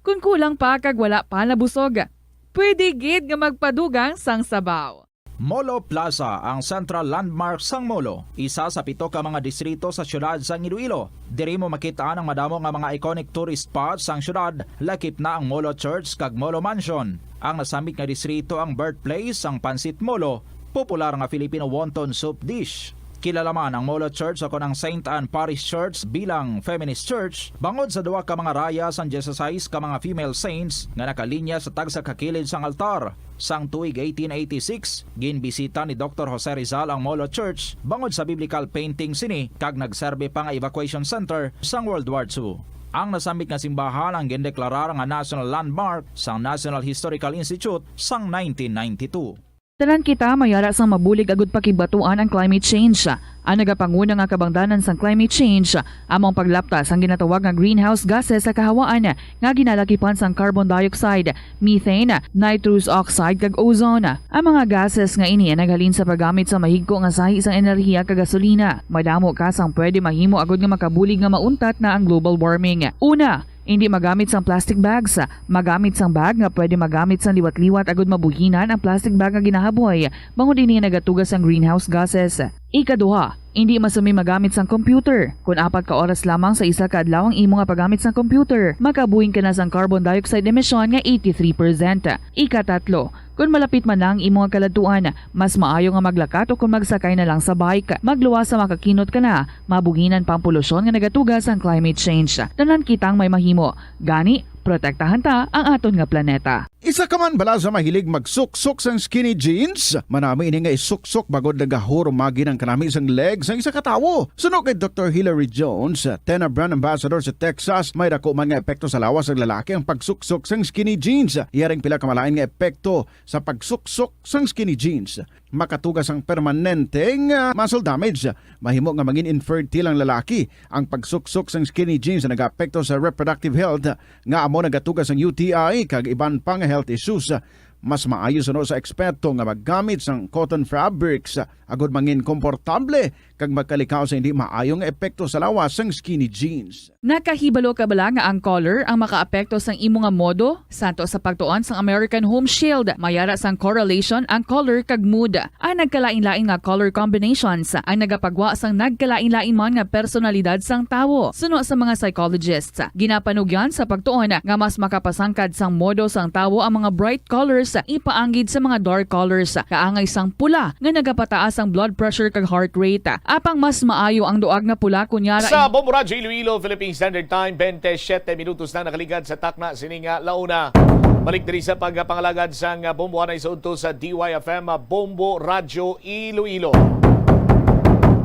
Kon kulang pa kag wala pa nabusog, pwede gid nga magpadugang sang sabaw. Molo Plaza, ang central landmark sang Molo, isa sa pito ka mga distrito sa siyudad sang Iloilo. Diri mo makit-an ang madamo nga mga iconic tourist spots sang siyudad, lakip na ang Molo Church kag Molo Mansion. Ang nasambit nga distrito ang birthplace sang Pancit Molo, popular nga Filipino wonton soup dish. Kilala man ang Molo Church, o kon ang Saint Anne Parish Church, bilang feminist church bangod sa duha ka mga raya sang dieciséis ka mga female saints nga nakalinya sa tagsa ka kilid sang altar. Sang tuig eighteen eighty-six, ginbisita ni Doktor Jose Rizal ang Molo Church bangod sa biblical painting sini kag nagserbi pa nga evacuation center sang World War Two. Ang nasambit nga simbahan ang gindeklarar nga national landmark sang National Historical Institute sang nineteen ninety-two. Tanan kita may ara sang mabulig agud pakigbatuan ang climate change. Ang nagapanguna nga kabangdanan sang climate change amo ang paglapta sang ginatawag nga greenhouse gases sa kahawaan nga ginalakipan sang carbon dioxide, methane, nitrous oxide, kag ozone. Ang mga gases nga ini ang naghalin sa paggamit sa mahigko nga sahi sang enerhiya kag gasolina. Madamo ka sang pwede mahimo agud nga makabulig nga mauntat na ang global warming. Una, indi magamit sang plastic bags. Magamit sang bag nga pwede magamit sang liwat-liwat agud mabuhinan ang plastic bag nga ginahaboy, bangod ini nagatuga sang greenhouse gases. Ikaduha, indi masumi magamit sang computer. Kon apat ka oras lamang sa isa ka adlaw ang imo nga paggamit sang computer, makabuhin ka na sang carbon dioxide emission nga eighty-three percent. Ikatatlo, kon malapit man na ang imo nga kaladtuan, mas maayo nga maglakat o kon magsakay na lang sa bike. Magluwas sa makakinot ka na, mabuhinan pa ang polusyon nga nagatuga sang climate change. Tanan kitang may mahimo. Gani, protektahan ta ang aton nga planeta. Isa ka man bala sa mahilig magsuksok sang skinny jeans? Manami ini nga isuksok bangod nagahurumagi ang kanami sang leg sang isa ka tawo. Suno kay Doktor Hilary Jones, Tena brand ambassador sa Texas, may dako man nga epekto sa lawas sang lalaki ang pagsuksok sang skinny jeans. Iya ring pila ka malain nga epekto sa pagsuksok sang skinny jeans. Makatuga sang permanente nga muscle damage. Mahimo nga mangin infertile ang lalaki. Ang pagsuksok sang skinny jeans nagaapekto sa reproductive health, nga amo nagatuga sang U T I kag iban pa nga health issues. Mas maayo suno sa eksperto nga maggamit sang cotton fabrics agud mangin komportable kag magkalikaw sa hindi maayo nga epekto sa lawas sang skinny jeans. Nakahibalo ka bala nga ang color ang makaapekto sang imo nga modo? Santo sa pagtuon sang American Home Shield, may ara sang correlation ang color kag mood. Ang nagkalain-lain nga color combinations ang nagapagwa sang nagkalain-lain man nga personalidad sang tawo. Suno sa mga psychologists, ginapanugyan sa pagtuon nga mas makapasangkad sang modo sang tawo ang mga bright colors ipaanggid sa mga dark colors, kaangay sang pula nga nagapataas ang blood pressure kag heart rate. Apang mas maayo ang duag nga pula kunyara Sa Bombo Radyo Iloilo, Philippine Standard Time, twenty-seven minutos na nakaligad sa takna sini nga launa. Balik diri sa pagpangalagad sang Bombo anay sa udto sa D Y F M, Bombo Radyo Iloilo.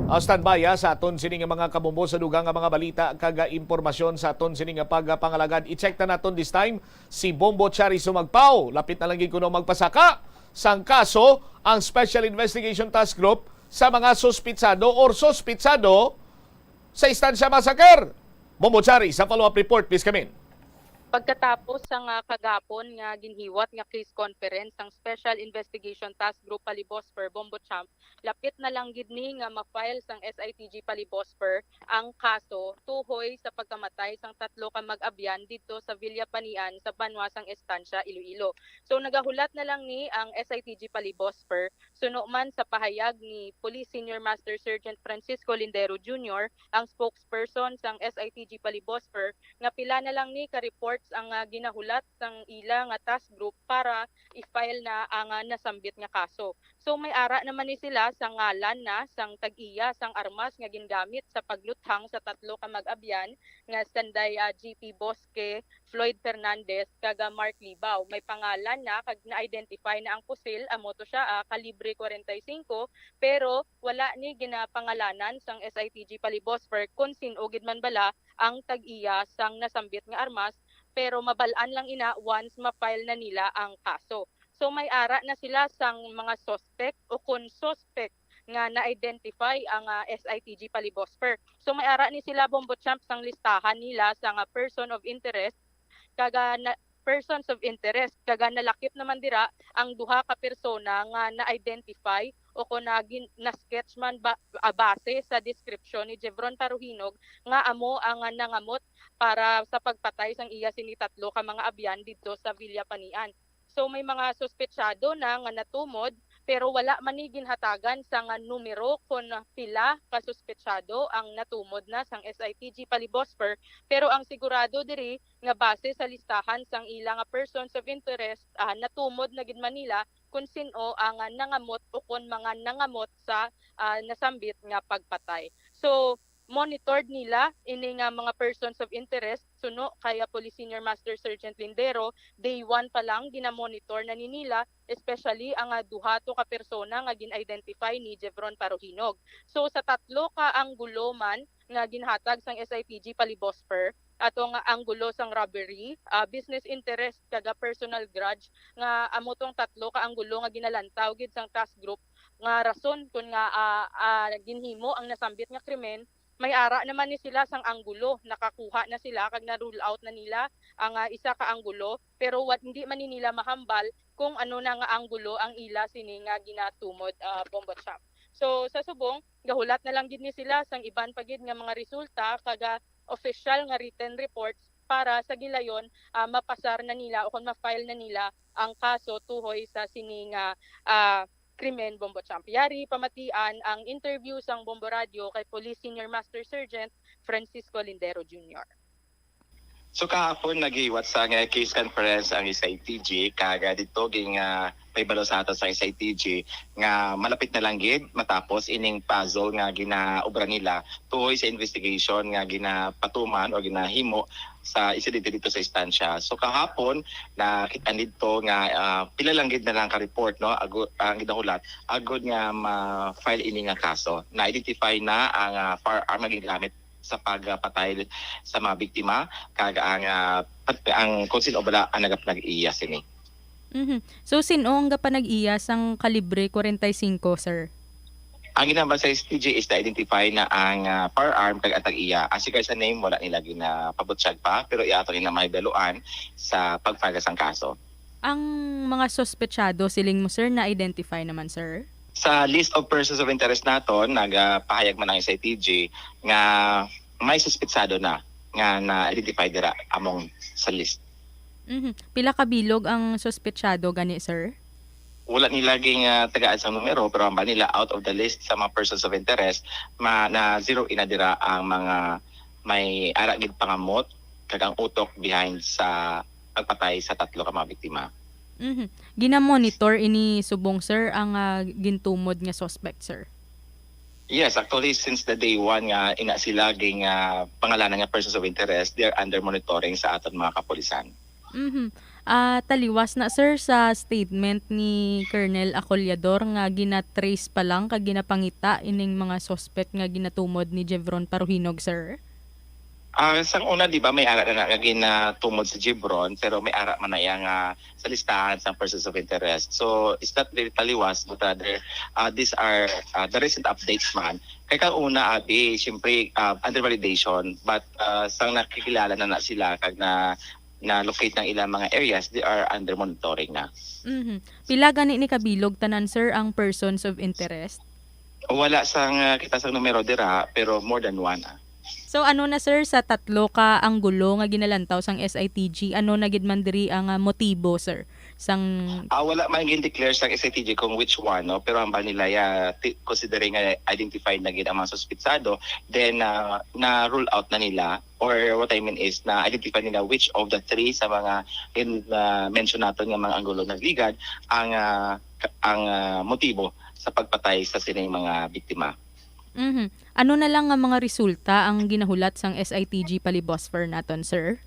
Ah, standby, ah, sa aton sini nga mga kabombo sa dugang nga mga balita kag, ah, impormasyon sa aton sini nga pagpangalagad. I-check na naton this time si Bombo Chari Sumagpaw. Lapit na lang gid kuno magpasaka sang kaso ang Special Investigation Task Group sa mga suspitsado or suspitsado sa Estancia Massacre. Bombo Chari sa follow-up report, please come in. Pagkatapos sang, ah, kagapon nga ginhiwat nga case conference sang Special Investigation Task Group Palibosper, Bombo Champ, lapit na lang gid ni nga ma-file sang S I T G Palibosper ang kaso tuhoy sa pagkamatay sang tatlo ka mag-abyan didto sa Villa Panian sa banwa sang Estancia, Iloilo. So, nagahulat na lang ni ang S I T G Palibosper, suno man sa pahayag ni Police Senior Master Sergeant Francisco Lindero Junior, ang spokesperson sang S I T G Palibosper, nga pila na lang ni ka reports ang, ah, ginahulat sang ila nga task group para i-file na ang, ah, nasambit nga kaso. So, may ara naman ni sila sa ngalan na sang tag-iya sang armas nga gingamit sa pagluthang sa tatlo ka mag-abyan nga sanday, ah, G P Bosque, Floyd Fernandez, kag, ah, Mark Libao. May pangalan na kag na-identify na ang pusil, amo to siya, ah, kalibre forty-five, pero wala ni ginapangalanan sang S I T G Palibosper kon sin-o gid man bala ang tag-iya sang nasambit nga armas, pero mabal-an lang ina once ma-file na nila ang kaso. So, may ara na sila sang mga suspect o kon suspect nga na-identify ang, ah, S I T G Palibosper. So, may ara ni sila, Bombo Champ, sang listahan nila sang, ah, person of interest, kaga na, persons of interest, kaga nalakip naman dira ang duha ka persona nga na-identify o kon na gin-, na-sketch man ba, ah, base sa description ni Jevron Paruhinog nga amo ang, ah, nangamot para sa pagpatay sang iya sini tatlo ka mga abyan didto sa Villa Panian. So, may mga suspetsado na nga natumod, pero wala man ni ginhatagan sang numero kon pila ka suspetsado ang natumod na sang S I T G Palibosper, pero ang sigurado diri nga base sa listahan sang ila nga persons of interest, ah, natumod na gid man nila kon sin-o ang, ah, nangamot o kon mga nangamot sa, ah, nasambit nga pagpatay. So, monitored nila ini nga mga persons of interest. Suno kay, ah, Police Senior Master Sergeant Lindero, day one pa lang ginamonitor na ni nila, especially ang, ah, duha to ka persona nga gin-identify ni Jevron Paruhinog. So, sa tatlo ka anggulo man nga ginhatag sang S I T G Palibosper, ato nga anggulo sang robbery, ah, business interest, kaga personal grudge, nga amo tong tatlo ka anggulo nga ginalantaw gid sang task group nga rason kon nga, ah, ah, ginhimo ang nasambit nga krimen. May ara naman ni sila sang anggulo, nakakuha na sila kag na-rule out na nila ang, ah, isa ka anggulo, pero wa, hindi man ni nila mahambal kung ano na nga anggulo ang ila sini nga ginatumod, ah, Bombo Champ. So, sa subong, gahulat na lang gid ni sila sang iban pa gid nga mga resulta kag, ah, opisyal nga written reports para sa gilayon, ah, mapasar na nila o kon ma-file na nila ang kaso tuhoy sa sini nga, ah, krimen, Bombo Champ. Yari pamatian ang interview sang Bombo Radio kay Police Senior Master Sergeant Francisco Lindero Junior. So, kahapon naghiwat sa nga case conference ang S I T G, kag, ah, didto ging, ah, pahibalo sa ato sa S I T G nga malapit na lang gid matapos ining puzzle nga ginaobra nila tuhoy sa investigation nga ginapatuman o ginahimo sa insidente didto sa Estancia. So, kahapon nakit-an didto nga, ah, pila lang gid na lang ka report, no, ago-, ang ginahulat agod nga ma-file ini nga kaso. Na-identify na ang, ah, firearm nga gingamit sa pagpatay sa mga biktima, kag ang, ah, pat-, ang kung sin-o bala ang nagapanag-iya sini. Mhm. So, sin-o ang gapanag-iya sang kalibre forty-five, sir? Ang ginhambal sa S T G is na-identify na ang, ah, firearm kag ang tag-iya. As regards sa name, wala nila ginapabutyag pa, pero iato nila mahibaluan sa pag-file sang kaso. Ang mga suspetsado, siling mo, sir, na-identify naman, sir? Sa list of persons of interest naton, nagapahayag man ang S I T G nga may suspetsado na nga na-identify dira among sa list. Mhm. Pila ka bilog ang suspetsado gani, sir? Wala nila ging, ah, tagaan sa numero, pero ang ba nila, out of the list sa mga persons of interest, ma-, na-zero in na dira ang mga may ara gid pangamot kag ang utok behind sa pagpatay sa tatlo ka mga biktima. Mhm. Gina-monitor ini subong, sir, ang, ah, gintumod nga suspect, sir? Yes, actually, since the day one nga ina sila ging, ah, pangalanan nga persons of interest, they are under monitoring sa aton mga kapulisan. Mhm. Ah, taliwas na, sir, sa statement ni Colonel Acollador nga gina-trace pa lang kag ginapangita ining mga suspect nga ginatumod ni Jevron Paruhinog, sir? Ah, sang una, di ba, may ara na, na nga ginatumod si Jevron, pero may ara man na iya nga sa listahan sa persons of interest. So, it's not really taliwas, but rather, ah, these are, ah, the recent updates man. Kay kang una, abi, siyempre, ah, under validation, but, ah, sang nakikilala na na sila, kag na, na-locate ang ilang mga areas, they are under monitoring na. Mhm. Pila gani ni kabilog tanan, sir, ang persons of interest? Wala sang, ah, kita sang numero dira, pero more than one, ah. So, ano na, sir, sa tatlo ka anggulo nga ginalantaw sang S I T G, ano na gid man diri ang, ah, motibo, sir, sang Ah, wala man gin-declare sang S I T G kung which one, no? Pero ang ba nila, ya, ti-, considering nga identified na gid ang mga suspitsado, then, ah, na-rule out na nila, or what I mean is, na-identify nila which of the three sa mga in, ah, mention naton nga mga anggulo nagligad ang, ah, ka-, ang, ah, motibo sa pagpatay sa sining mga biktima. Mhm. Ano na lang nga mga resulta ang ginahulat sang S I T G palibosfer naton, sir?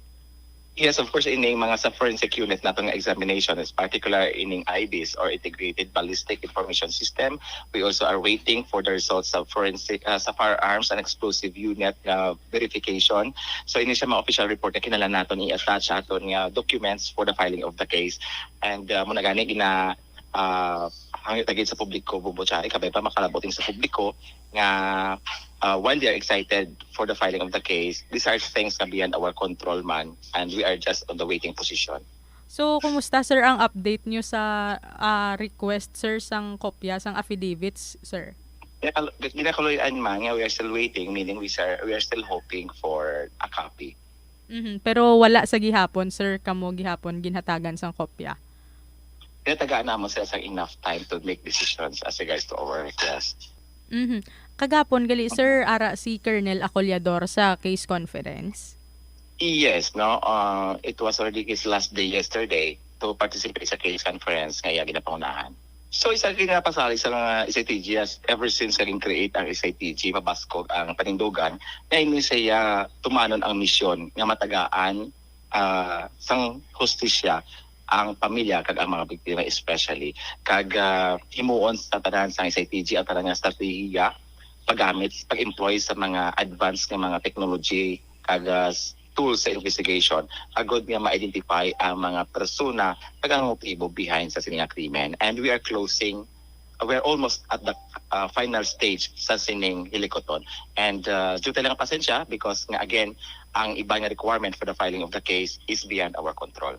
Yes, of course, ining mga sa forensic unit naton nga examination, is particular ining I B I S or Integrated Ballistic Information System. We also are waiting for the results of forensic, ah, sa firearms and explosive unit nga verification. So, ini siya mga official report nga kinahanglan naton i-attach sa aton nga documents for the filing of the case. And, ah, muna gani, gina-, ah, hangyo ta gid sa publiko, Bobo Chari, kabay pa makalabot ini sa publiko nga, ah, while they are excited for the filing of the case, these are things na beyond our control man, and we are just on the waiting position. So, kumusta, sir, ang update nyo sa, ah, request, sir, sang kopya sang affidavits, sir? Ginakal-, ginakaloy-an man nga we are still waiting, meaning we are, we are still hoping for a copy. Mhm. Pero wala sa gihapon, sir, kamo gihapon ginhatagan sang kopya? Ginatagaan namon sila sang enough time to make decisions as regards to our request. Mhm. Kagapon gali, sir, ara si Colonel Acollador sa case conference? Yes, no. Uh, it was already his last day yesterday to participate sa case conference nga iya ginapangunahan. So, isa gid nga pasalig sa mga S I T G, as ever since naging create ang S I T G, mabaskog ang panindugan nga ini siya tumanon ang misyon nga matagaan, ah, sang hustisya ang pamilya kag ang mga biktima especially. Kag, ah, himuon sa tanan sang S I T G ang tanan nga estratehiya, paggamit, pag-employ sa mga advanced nga mga technology kag, ah, s-, tools sa investigation, agud nga ma-identify ang mga persona kag ang motibo behind sa sini nga krimen. And we are closing, we are almost at the, uh, final stage sa sining hilikoton. And, uh, due lang ang pasensya because nga, again, ang iban nga requirement for the filing of the case is beyond our control.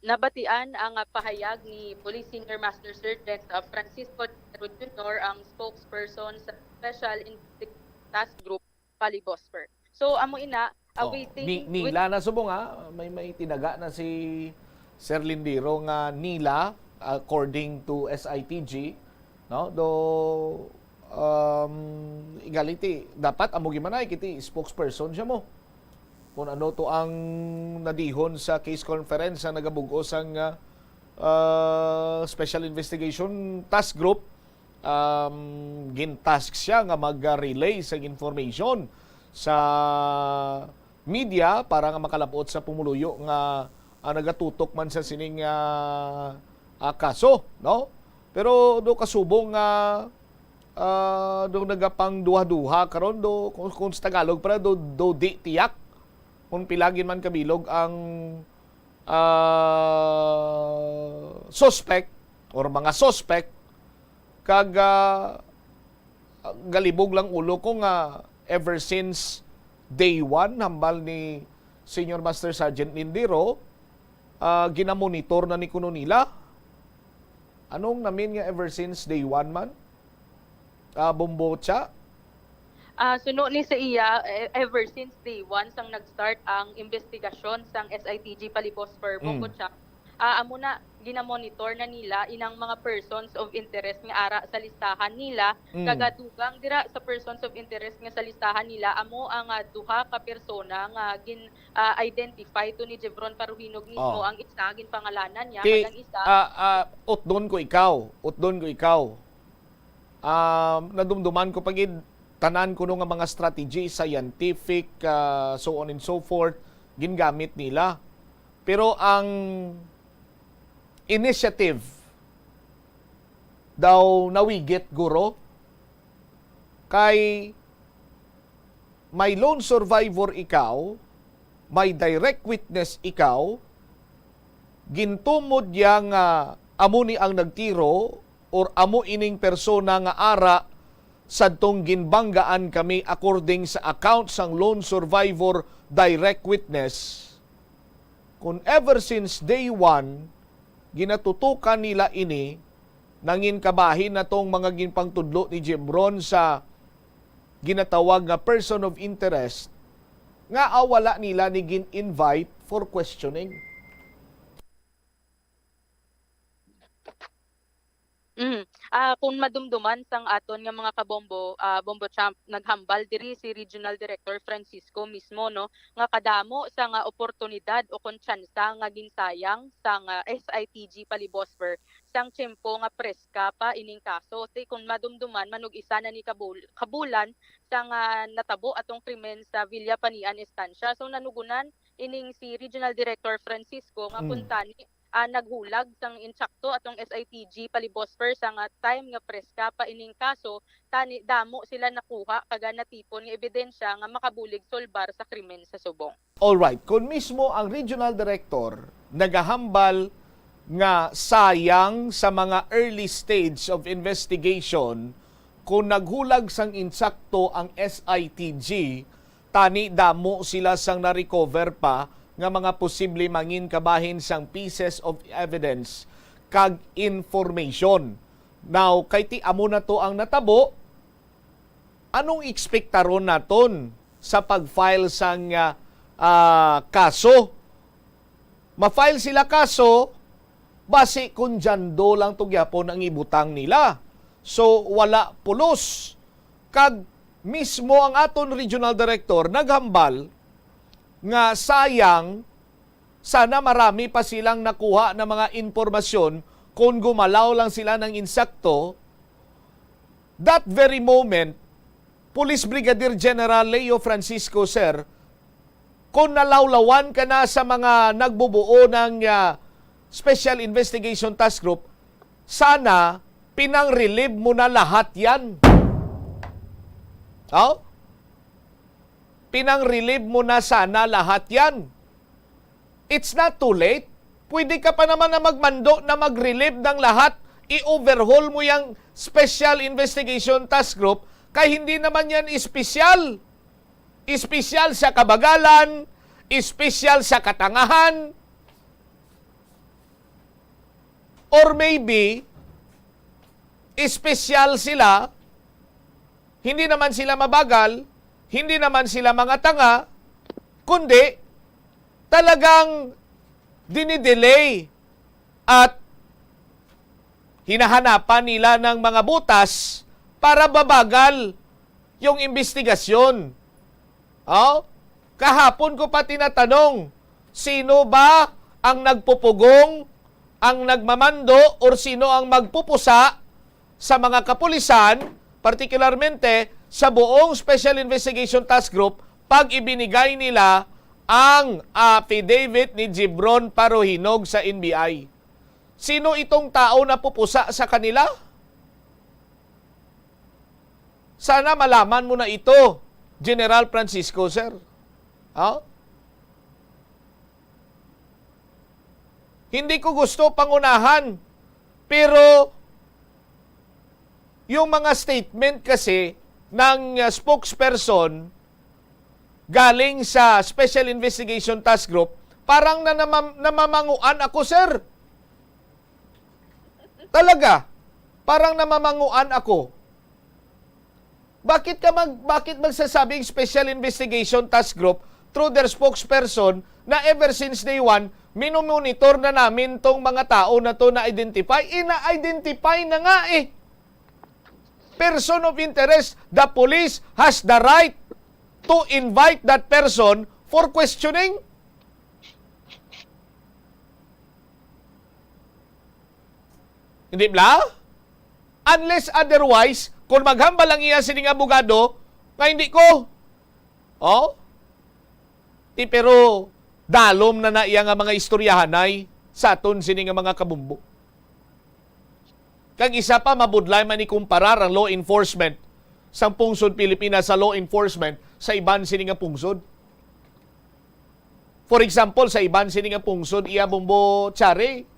Nabatian ang, ah, pahayag ni Police Senior Master Sergeant, ah, Francisco Cordero Junior, ang spokesperson sa Special Investigation Task Group Palibosfer. So, amo ina, ah, Oh, waiting, ni-, wait- nila na subong, ha? May, may tinaga na si Sir Lindero nga nila, according to S I T G, no? Do, um, igaliti, dapat amo gimanay kiti spokesperson siya mo. Kung ano to ang nadihon sa case conference sa nagabug-os ang, ah, ah, Special Investigation Task Group, um, gintask siya nga mag-relay sa information sa media para nga makalab-ot sa pumuluyo nga, ah, nagatutok man sa sining, ah, ah, kaso, no? Pero do kasubong nga, ah, do nagapangduha-duha karon do, kung, kung sa Tagalog para do, do di tiyak kung pila gid man kabilog ang, ah, suspect or mga suspect kag, ah, galibog lang ulo ko nga ever since day one, hambal ni Senior Master Sergeant Lindero, ah, ginamonitor na ni kuno nila? Anong namin nga ever since day one man? Ah, Bombo Cha? Ah, suno ni sa iya, e- ever since day one sang nag-start ang investigasyon sang S I T G Palibos for Mm. Bombo Cha, ah, amo na ginamonitor na nila inang mga persons of interest nga ara sa listahan nila. Mm. Kagadugang dira sa persons of interest nga sa listahan nila, amo ang, ah, duha ka persona nga gin ah, identify to ni Jevron Paruhinog mismo. Oh. Ang isa ginpangalanan niya, Ti, kag ang isa ah, ah, utdon ko ikaw. Utdon ko ikaw. Um, nadumduman ko pa gid tanan kuno nga mga strategy, scientific, ah, so on and so forth, gingamit nila. Pero ang initiative daw nawigit, guro, kay may lone survivor ikaw, may direct witness ikaw, gintumod niya nga amo ni ang nagtiro or amo ining persona nga ara sadtong ginbanggaan kami, according sa account sang lone survivor direct witness. Kung ever since day one, ginatutukan nila ini, nangin kabahin na tong mga ginpangtudlo ni Jevron sa ginatawag nga person of interest, nga, ah, wala nila ni gin-invite for questioning. Mhm. Ah, kung madumduman sang aton nga mga kabombo, ah, Bombo Champ, naghambal diri si Regional Director Francisco mismo, no, nga kadamo sa nga oportunidad o kon tsansa nga ginsayang sang, ah, S I T G Palibosver sang tiyempo nga preska pa ining kaso. Ti kung madumduman, manug isa na ni kabul- kabulan sa nga natabo atong krimen sa Villa Panian Estancia. So, nanugunan ining si Regional Director Francisco nga Mm. kuntani, ah, naghulag sang insakto atong S I T G Palibosver sa nga time nga preska pa ining kaso, tani damo sila nakuha kag natipon nga ebidensya nga makabulig solbar sa krimen sa subong. Alright, kung mismo ang regional director nagahambal nga sayang sa mga early stage of investigation kung naghulag sang insakto ang S I T G, tani damo sila sang na-recover pa nga mga posible mangin kabahin sang pieces of evidence kag information. Now, kay ti amo na to ang natabo, anong ekspektaron naton sa pag-file sang, ah, ah, kaso? Ma-file sila kaso, basi kung dyando lang to gyapon ang ibutang nila. So, wala pulos. Kag mismo ang aton regional director naghambal nga sayang, sana marami pa silang nakuha na mga impormasyon kung gumalaw lang sila ng insakto. That very moment, Police Brigadier General Leo Francisco, sir, kung nalawlawan ka na sa mga nagbubuo ng, ah, Special Investigation Task Group, sana pinang-relieve mo na lahat yan. Oh? Pinang-relieve mo na sana lahat yan. It's not too late. Pwede ka pa naman na magmando na mag-relieve ng lahat. I-overhaul mo yung Special Investigation Task Group kay hindi naman yan espesyal. Espesyal sa kabagalan, espesyal sa katangahan, or maybe, espesyal sila, hindi naman sila mabagal, hindi naman sila mga tanga, kundi talagang dinidelay at hinahanapan nila ng mga butas para babagal yung imbestigasyon. Oh? Kahapon ko pa tinatanong, sino ba ang nagpupugong, ang nagmamando, or sino ang magpupusa sa mga kapulisan, partikularmente sa buong Special Investigation Task Group, pag ibinigay nila ang affidavit ni Jevron Paruhinog sa N B I? Sino itong tao na pupusa sa kanila? Sana malaman mo na ito, General Francisco, sir. Ha? Hindi ko gusto pangunahan, pero yung mga statement kasi ng, uh, spokesperson galing sa Special Investigation Task Group, Parang na namam-, namamanguan ako, sir. Talaga, parang namamanguan ako. Bakit ka mag-, bakit magsasabing Special Investigation Task Group through their spokesperson na ever since day one, minomonitor na namin tong mga tao na to na-identify? Eh, na-identify na nga eh. Person of interest, the police has the right to invite that person for questioning. Hindi bala? Unless otherwise, kung maghambal ang iya sining abogado, nga hindi ko. Oh? Ti, pero dalom na na iya nga mga istoryahanay sa aton sini nga mga kabumbo. Kag isa pa, mabudlay man ikumparar ang law enforcement sang pungsod Pilipinas sa law enforcement sa iban sini nga pungsod. For example, sa iban sini nga pungsod, iya Bombo Chari,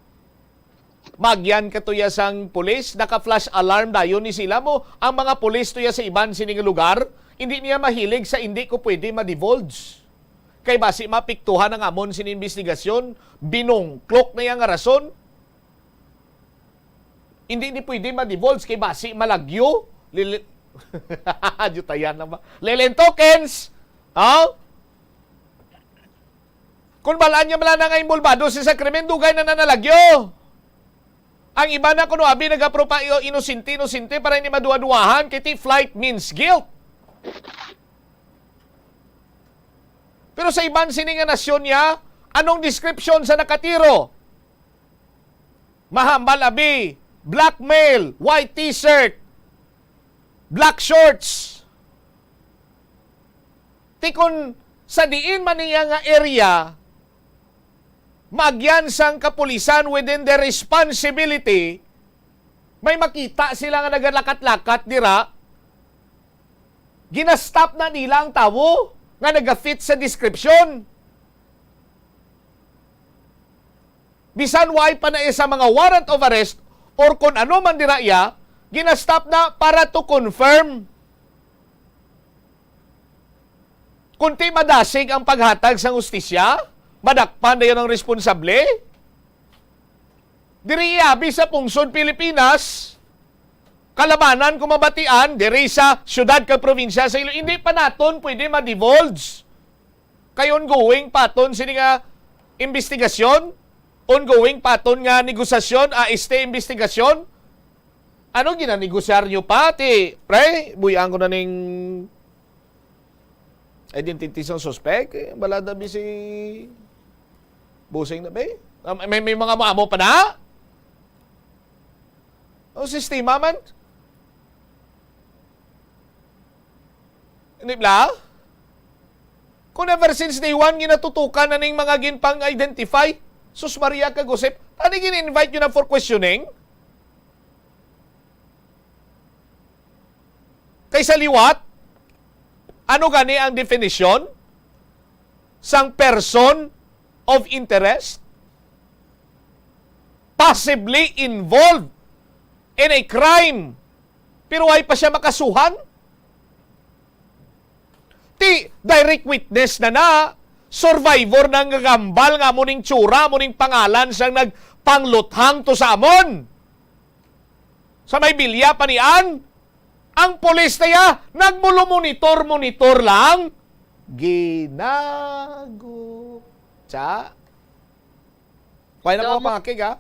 magyan ka tuya sang pulis, naka-flash alarm dayon ni sila mo. Ang mga pulis tuya sa iban sini nga lugar, hindi niya mahilig sa hindi ko pwede ma-divulge. Kay basi mapiktuhan ang amon sini investigasyon, binungklok na iya nga rason. Hindi ni pwede ma-divulge kay basi malagyo. Lili-, Jutayan lang ba? Lilin tokens! Oh? Kung balaan niya mala na nga involvado siya sa krimen, dugay na nanalagyo. Ang iba na kuno abi nagapropa iyo inosente, inosente para hindi maduwa-duwahan kay ti flight means guilt. Pero sa iban sini nga nasyon niya, anong description sa nakatiro? Mahambal abi, blackmail, white t-shirt, black shorts. Ti kon sa diin man niya nga area, maagyan sang kapulisan within their responsibility, may makita sila nga nagalakat-lakat dira, ginastop na nila ang tawo nga naga-fit sa description. Bisan wala pa na sa mga warrant of arrest or kung ano man dira iya, ginastop na para to confirm. Kung ti madasig ang paghatag sang hustisya, madakpan dayon ang responsable. Diri abi sa pungsod Pilipinas, kalabanan kung mabatian, diri sa siyudad kag probinsya sa Iloilo, hindi pa naton pwede ma-divulge. Kay ongoing pa aton sini nga investigasyon, ongoing pa aton nga negosasyon, A S T investigasyon. Ano ginanegosar nyo pa, ti, pre? Buy-an ko na ning identity sang suspect. Eh, balada bi si Busing na, be? Ah, may, may mga maamo pa na? O, sistema man. Hindi bala? Kung ever since day one, ginatutukan na ning mga ginpang-identify, sus Maria kag Josep, tani gin-invite nyo na for questioning? Kay sa liwat, ano gani ang definisyon sang person of interest? Possibly involved in a crime, pero wala pa siya makasuhan? Ti, direct witness na na, survivor na nga gambal nga amo ning tsura, amo ning pangalan sang nagpangluthang to sa amon. Sa may bilya pa ni Ann, ang pulis na ya, nagmulumonitor-monitor lang. Ginago. Cha? Kaya na So, mga mo- pangakig, ha?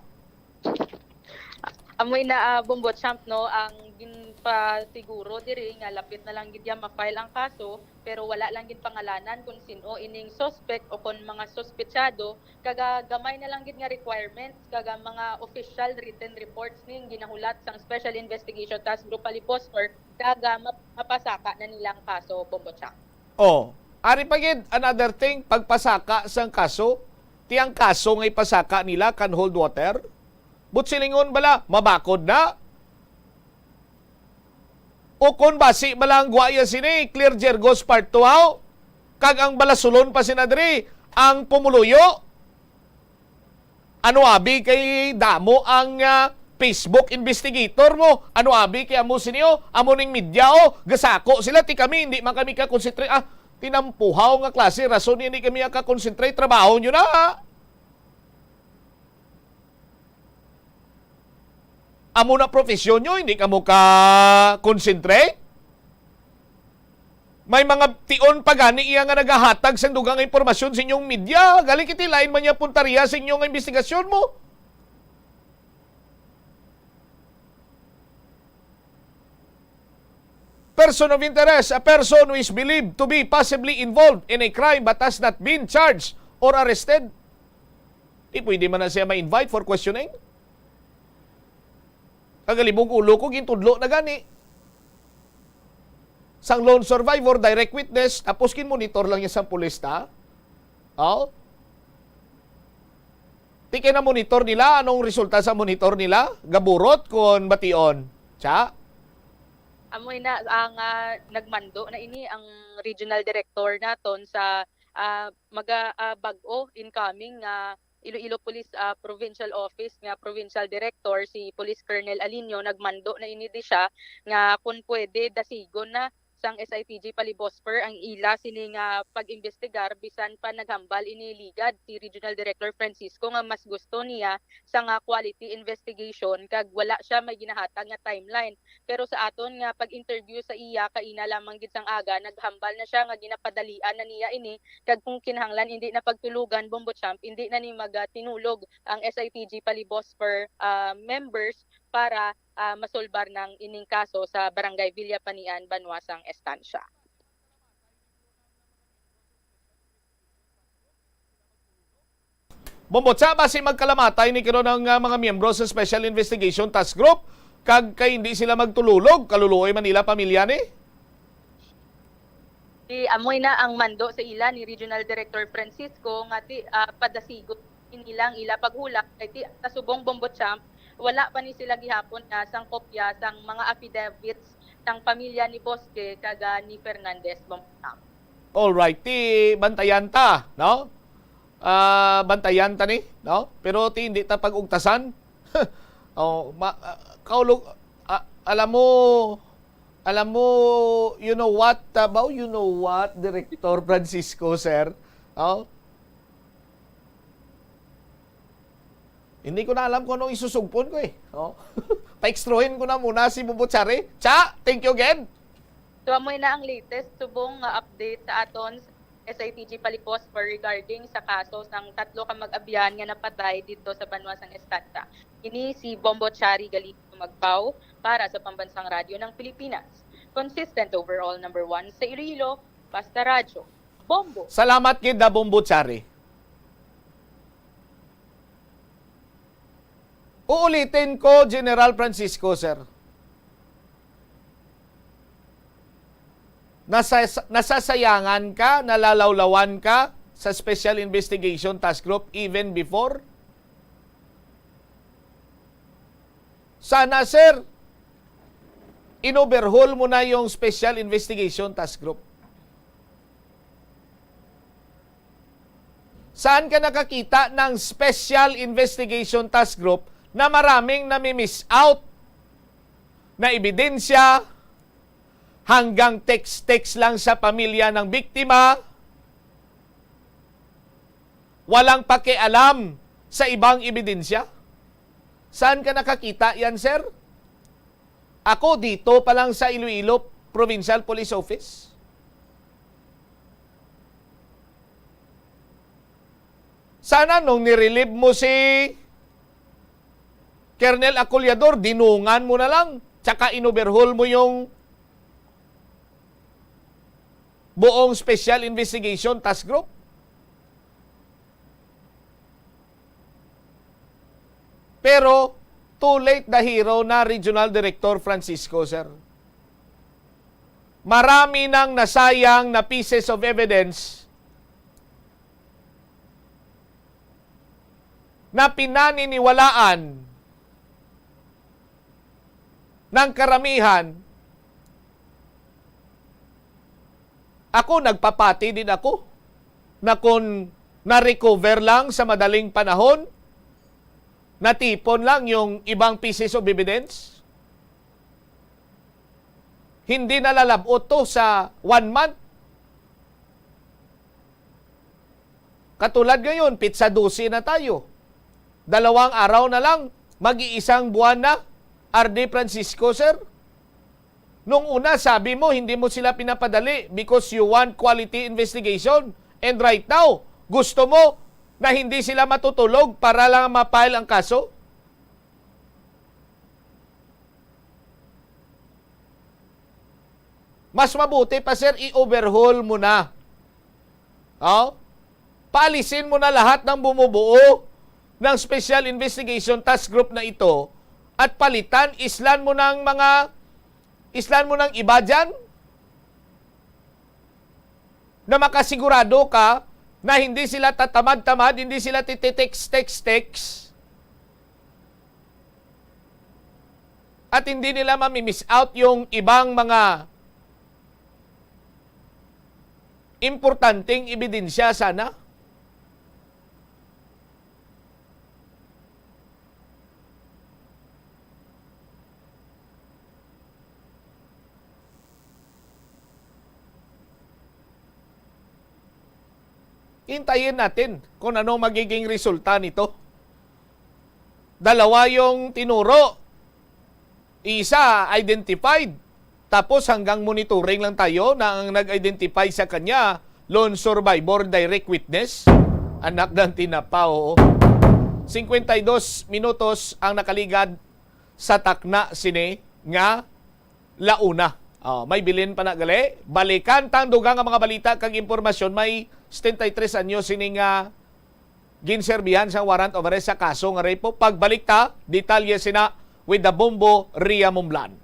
Amoy na, ah, Bombo Champ, no, ang ginpasiguro diri nga lapit na lang gid ya ma-file ang kaso, pero wala lang gid pangalanan kung sin-o ining suspect o kon mga suspetsado, kaga gamay na lang gid nga requirements, kaga mga official written reports ning ginahulat sang Special Investigation Task Group Halipos North, kaga map-, mapasaka na nila ang kaso, Bombo Champ. Oh, ari pa gid, another thing, pagpasaka sang kaso, ti ang kaso nga ipasaka nila can hold water? But silingon bala, mabakod na? O kon basi bala ang gwaya sini, Claire Gergos Part two, haw? Kag ang balasulon pa sina diri, ang pumuluyo? Ano abi kay damo ang, ah, Facebook investigator mo? Ano abi kay amo sini, oh? Amo ning media, oh. Gasako sila, ti kami, hindi man kami ka-concentrate. Ah, Tinampuhaw nga klase rason ini kami ka-concentrate, trabaho nyo na. Amo na profesyon nyo, hindi kamo ka-concentrate? May mga tion pa gani iya nga nagahatag sang dugang nga impormasyon sa inyong media. Gali kiti lain man niya puntarya sa inyo nga investigasyon mo. Person of interest, a person who is believed to be possibly involved in a crime but has not been charged or arrested. Di pwede man na siya ma-invite for questioning. Kagalibog ulo ko, gintudlo na gani. Sang lone survivor, direct witness, tapos ginmonitor lang niya sang pulis, ta? Oh? Ti kay na-monitor nila, anong resulta sa monitor nila? Gaburot kon bation? Cha? Amoy na ang, ah, nagmando na ini ang regional director naton sa, ah, maga-, ah, bag-o incoming nga Iloilo Police, ah, Provincial Office nga provincial director, si Police Colonel Alinio, nagmando na ini di siya nga kun pwede dasigon na sang S I P G Palibosper ang ila sini nga pag-imbestigar, bisan pa naghambal ini ligad si Regional Director Francisco nga mas gusto niya sa nga quality investigation kag wala siya may ginahatag nga timeline. Pero sa aton nga pag-interview sa iya kaina lamang gid sang aga, naghambal na siya nga ginapadalian na niya ini, kag kung kinahanglan indi na pagtulugan, Bombo Champ, indi na ni magatinulog ang S I P G Palibosper, ah, members para, ah, masolbar nang ining kaso sa Barangay Villapanian, Banwa sang Estancia. Bumbot sa basi magkalamatay ni karon ang, ah, mga miyembro sa Special Investigation Task Group, kag kay hindi sila magtululog, kaluluoy man nila pamilya ni. Di amoy na ang mando sa ila ni Regional Director Francisco nga ti, ah, padasigon nilang ila paghulak kay ti sa subong, Bombo Champ, wala pa ni sila gihapon nga sang kopya sang mga affidavits sang pamilya ni Bosque kag, ah, ni Fernandez, Bombo Champ. All right, ti bantayan ta, no? Ah, bantayan ta ni, no? Pero ti hindi ta pag-ugtasan. Oh, ma-, ah, kaulog, ah, alam mo, alam mo, you know what, ah, bao, you know what, Director Francisco, sir? Oh? Hindi ko na alam kung anong isusugpon ko eh. Oh? Paextrohin ko na muna si Bubuchari. Cha, thank you again. So, amoy na ang latest subong nga update sa aton sa S I P G Palibosper regarding sa kaso sang tatlo ka mag-abyan nga napatay didto sa banwa sang Estancia. Ini si Bombo Chari Galindo Magpao para sa Pambansang Radyo ng Pilipinas. Consistent overall number one sa Iloilo, Basta Radyo. Bombo! Salamat gid, da Bombo Chari. Uulitin ko, General Francisco, sir. Nasas-, nasasayangan ka, nalalawlawan ka sa Special Investigation Task Group even before? Sana, sir, in-overhaul mo na yung Special Investigation Task Group. Saan ka nakakita ng Special Investigation Task Group na maraming nami-miss out na ebidensya, hanggang text-text lang sa pamilya ng biktima, walang pakialam sa ibang ebidensya? Saan ka nakakita yan, sir? Ako, dito pa lang sa Iloilo Provincial Police Office. Sana nung nirelieve mo si Colonel Acolador, dinungan mo na lang, tsaka in-overhaul mo yung buong Special Investigation Task Group. Pero too late the hero na, Regional Director Francisco, sir. Marami nang nasayang na pieces of evidence na pinaniniwalaan ng karamihan. Ako, nagpapati din ako na kung na-recover lang sa madaling panahon, natipon lang yung ibang pieces of evidence, hindi nalalabot to sa one month. Katulad ngayon, pitsa dose na tayo. Dalawang araw na lang, mag-iisang buwan na. R D Francisco, sir, nung una sabi mo hindi mo sila pinapadali because you want quality investigation. And right now, gusto mo na hindi sila matutulog para lang ma-file ang kaso? Mas mabuti pa, sir, i-overhaul mo na. Oh? Paalisin mo na lahat ng bumubuo ng Special Investigation Task Group na ito at palitan, islan mo ng mga, islan mo ng iba dyan na makasigurado ka na hindi sila tatamad-tamad, hindi sila tititext-text-text, at hindi nila mamimiss out yung ibang mga importanteng ebidensya sana. Hintayin natin kung ano magiging resulta nito. Dalawa yung tinuro. Isa, identified. Tapos hanggang monitoring lang tayo na ang nag-identify sa kanya, lone survivor, direct witness, anak ng tinapa, oo. Cincuenta y dos minutos ang nakaligad sa takna sini nga launa. Oh, may bilin pa na gali. Balikan tang dugang nga mga balita kag impormasyon. May setenta y tres anyos sini nga ginserbihan sa warrant of arrest sa kaso nga rape. Pagbalik ta, detalye sina with the Bombo Ria Mumblan.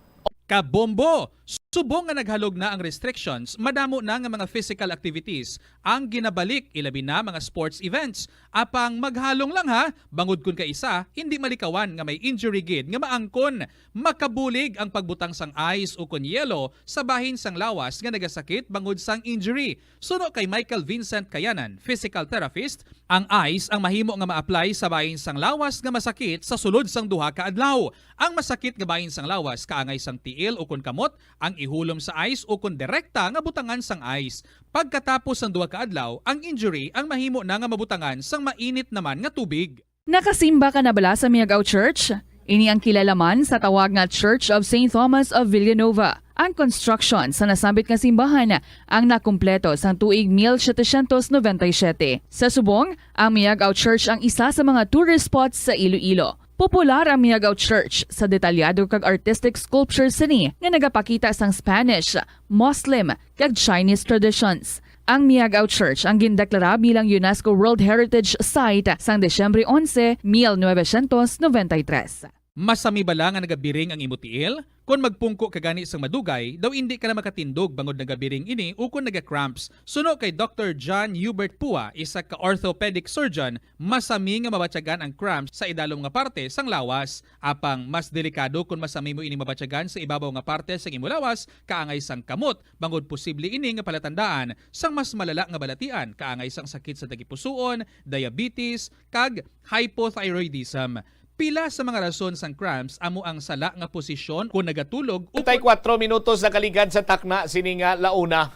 Kabombo! Subong nga naghalog na ang restrictions, madamo na nga mga physical activities ang ginabalik, ilabi na mga sports events. Apang maghalong lang ha, bangod kun kaisa, hindi malikawan nga may injury gid nga maangkon. Makabulig ang pagbutang sang ice ukon yelo sa bahin sang lawas nga nagasakit bangod sang injury. Suno kay Michael Vincent Kayanan, physical therapist, ang ice ang mahimo nga ma-apply sa bahin sang lawas nga masakit sa sulod sang duha ka adlaw. Ang masakit nga bahin sang lawas kaangay sang tiil ukon kamot ang ihulom sa ice ukon direkta nga butangan sang ice. Pagkatapos sang duha ka adlaw, ang injury ang mahimo na nga mabutangan sang mainit naman nga tubig. Nakasimba ka na bala sa Miagao Church? Ini ang kilala man sa tawag nga Church of Saint Thomas of Villanova. Ang construction sa nasambit nga simbahan ang nakumpleto sang tuig mil setecientos noventa y siete. Sa subong, ang Miagao Church ang isa sa mga tourist spots sa Iloilo. Popular ang Miagao Church sa detalyado kag artistic sculptures sini nga nagapakita sang Spanish, Muslim, kag Chinese traditions. Ang Miagao Church ang gindeklara bilang UNESCO World Heritage Site sang Disyembre onse, mil novecientos noventa y tres. Masami bala nga nagabiring ang imo tiil? Kon magpungko ka gani sang madugay, daw indi ka na makatindog bangod nagabiring ini ukon naga-cramps. Suno kay Doctor John Hubert Pua, isa ka orthopedic surgeon, masami nga mabatyagan ang cramps sa idalom nga parte sang lawas. Apang mas delikado kon masami mo ini mabatyagan sa ibabaw nga parte sang imo lawas, kaangay sang kamot, bangod posible ini nga palatandaan sang mas malala nga balatian, kaangay sang sakit sa tagipusoon, diabetes, kag hypothyroidism. Pila sa mga rason sang cramps amo ang sala nga posisyon kon nagatulog o Treinta y cuatro minutos nakaligad sa takna sini nga launa.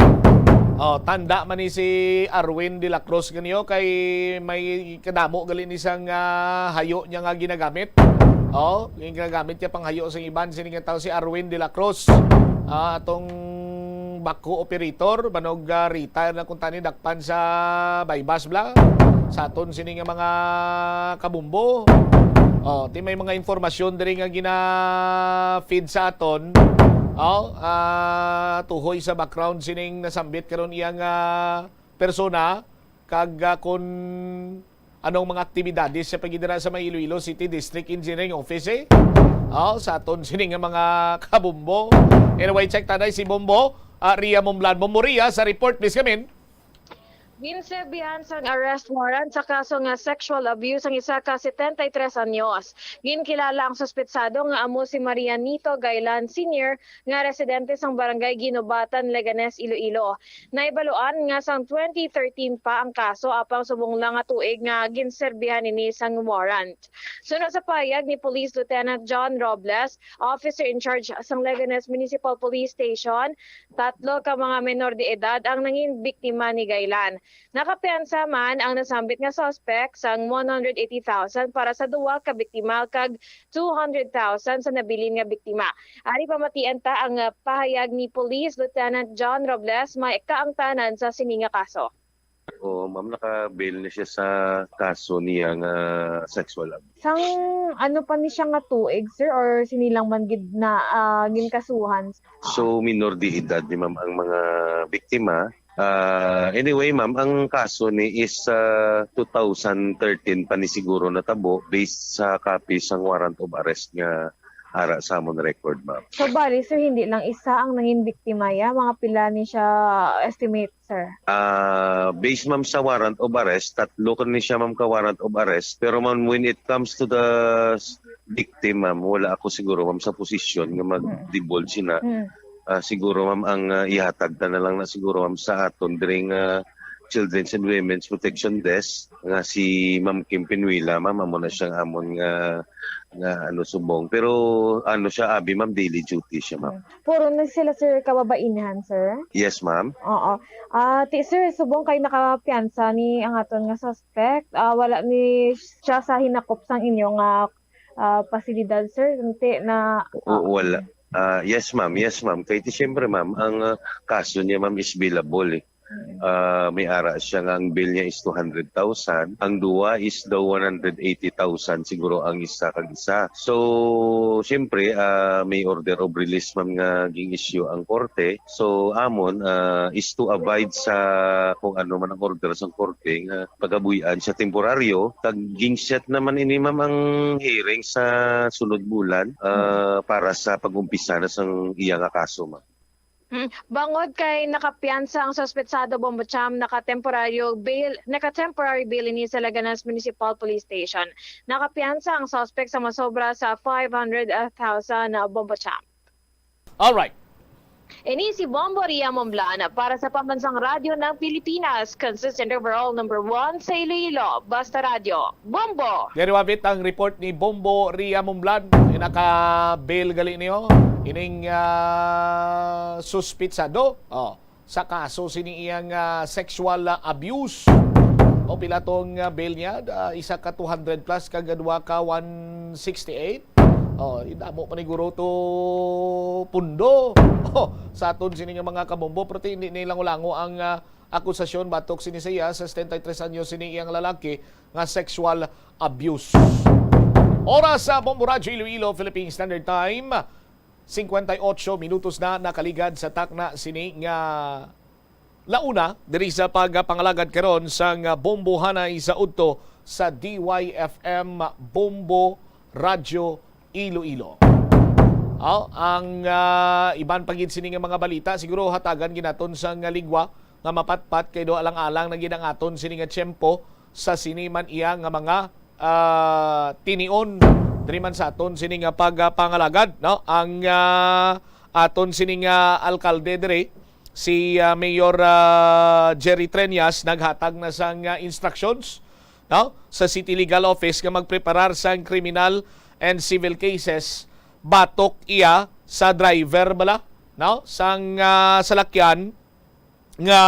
Oh, tanda man ni si Arwin de la Cruz ganiyo kay may kadamo gali ni sang, ah, hayo niya nga ginagamit. Oh, yung ginagamit niya pang hayo sa iban sini nga tao si Arwin de la Cruz. Ah, atong backhoe operator, banog, ah, retire na kuntani, dakpan sa Baybas bala. Sa aton sini nga mga kabumbo. Oh, ti may mga impormasyon diri nga gina-feed sa aton. Oh, ah, tuhoy sa background sining nasambit karon iyang, ah, persona kag, ah, kun anong mga aktibidades sa pagidira sa may Iloilo City District Engineering Office, eh. Oh, sa aton sini nga mga kabumbo. Anyway, check tanay si Bombo, ah, Ria Mumblan. Bombo Ria, sa report, please, kamin. Ginserbihan sang arrest warrant sa kaso nga sexual abuse ang isa ka setenta y tres anyos. Ginkilala ang suspetsado nga amo si Marianito Gailan Senior nga residente sang Barangay Guinobatan, Leganes, Iloilo. Nahibaluan nga sang twenty thirteen pa ang kaso, apang subong lang nga tuig nga ginserbihan ini sang warrant. Suno sa pahayag ni Police Lieutenant John Robles, officer in charge sang Leganes Municipal Police Station, tatlo ka mga menor de edad ang nangin biktima ni Gailan. Nakapiyansa man ang nasambit nga suspek sang one hundred eighty thousand para sa duwa ka biktima kag two hundred thousand sa nabilin nga biktima. Ari pamatian ta ang, ah, pahayag ni Police Lieutenant John Robles, may kaangtanan sa sini nga kaso. Oo, ma'am, naka-bail na siya sa kaso niya nga sexual abuse. Sang ano pa ni siya nga tuig, sir, or sini lang man gid na, ah, ginkasuhan? So, minor de edad ni ma'am ang mga biktima. Ah, anyway, ma'am, ang kaso ni is, ah, two thousand thirteen pa ni siguro natabo based sa copy sang warrant of arrest nga ara sa amon record, ma'am. So, bali, sir, hindi lang isa ang nangin biktima ya, mga pila ni siya estimate, sir? Ah, based, ma'am, sa warrant of arrest, tatlo ko ni siya, ma'am, ka warrant of arrest. Pero, ma'am, when it comes to the s- victim, ma'am, wala ako siguro, ma'am, sa posisyon nga mag-divulge na. Mm. Ah, siguro, ma'am, ang, ah, ihatag ta na lang na siguro, ma'am, sa aton diri nga Children's and Women's Protection Desk nga si Ma'am Kim Pinuela, ma'am, amo na siyang amon nga, nga, ano, subong. Pero, ano siya, abi, ma'am, daily duty siya, ma'am. Mm. Puro na sila, sir, kababainhan, sir? Yes, ma'am. Oo. Ah, ti, sir, subong kay nakapiyansa ni ang aton nga suspect, ah, wala ni siya sa hinakop sang inyo nga, ah, pasilidad, sir? Ti na, ah, wala. Ah, yes, ma'am. Yes, ma'am. Kay ti, siyempre, ma'am, ang, ah, kaso niya, ma'am, is bailable, eh. Mm. Ah, may ara siya nga ang bail niya is two hundred thousand, ang duwa is daw one hundred eighty thousand siguro ang isa kag isa. So, siyempre, ah, may order of release, ma'am, nga ging-issue ang korte. So, amon, ah, is to abide sa kung ano man ang order sang korte nga pagabuy-an siya temporaryo. Kag ging-set naman ini, ma'am, ang hearing sa sunod bulan, ah, para sa pag-umpisa na sang iya nga kaso, ma'am. Mm. Bangod kay nakapiyansa ang suspetsado, Bombo Cham, naka-temporaryo bail, naka-temporary bail ini sa Laganas Municipal Police Station. Nakapiyansa ang suspect sa masobra sa five hundred thousand, ah, Bombo Cham. Alright. Ini si Bombo Ria Momblan para sa Pambansang Radyo ng Pilipinas, consistent overall number one sa Iloilo. Basta Radyo, Bombo! Diri wabit ang report ni Bombo Ria Momblan. Naka-bail gali niyo ining, ah, suspitsado, oh, sa kaso sini iyang, ah, sexual, ah, abuse. O, pila tong, ah, bail niya? Ah, isa ka two hundred plus kag duwa ka one sixty-eight. Oh, damo pa ni guro to pundo. Oh, sa aton sini nga mga kabombo, pero ti, hindi ni lango-lango ang, ah, akusasyon batok sini sa iya sa setenta y tres anyos sini iyang lalaki nga sexual abuse. Oras sa Bombo Radyo Iloilo, Philippine Standard Time, cincuenta y ocho minutos na nakaligad sa takna sini nga launa diri sa pagpangalagad karon sang Bombo Hanay sa udto sa D Y F M Bombo Radyo Iloilo. Aw, ang, ah, iban pa gid sini nga mga balita, siguro hatagan gid naton sang ligwa nga mapatpat kay do alang-alang na gid ang aton sini nga tiyempo sa sini man iya nga mga, ah, tinion diri man sa aton sini nga pagpangalagad, no? Ang, ah, aton sini nga alkalde diri, si, ah, Mayor, ah, Jerry Treñas, naghatag na sang, ah, instructions, no, sa City Legal Office nga magpreparar sang criminal and civil cases batok iya sa driver bala, no, sang, ah, salakyan nga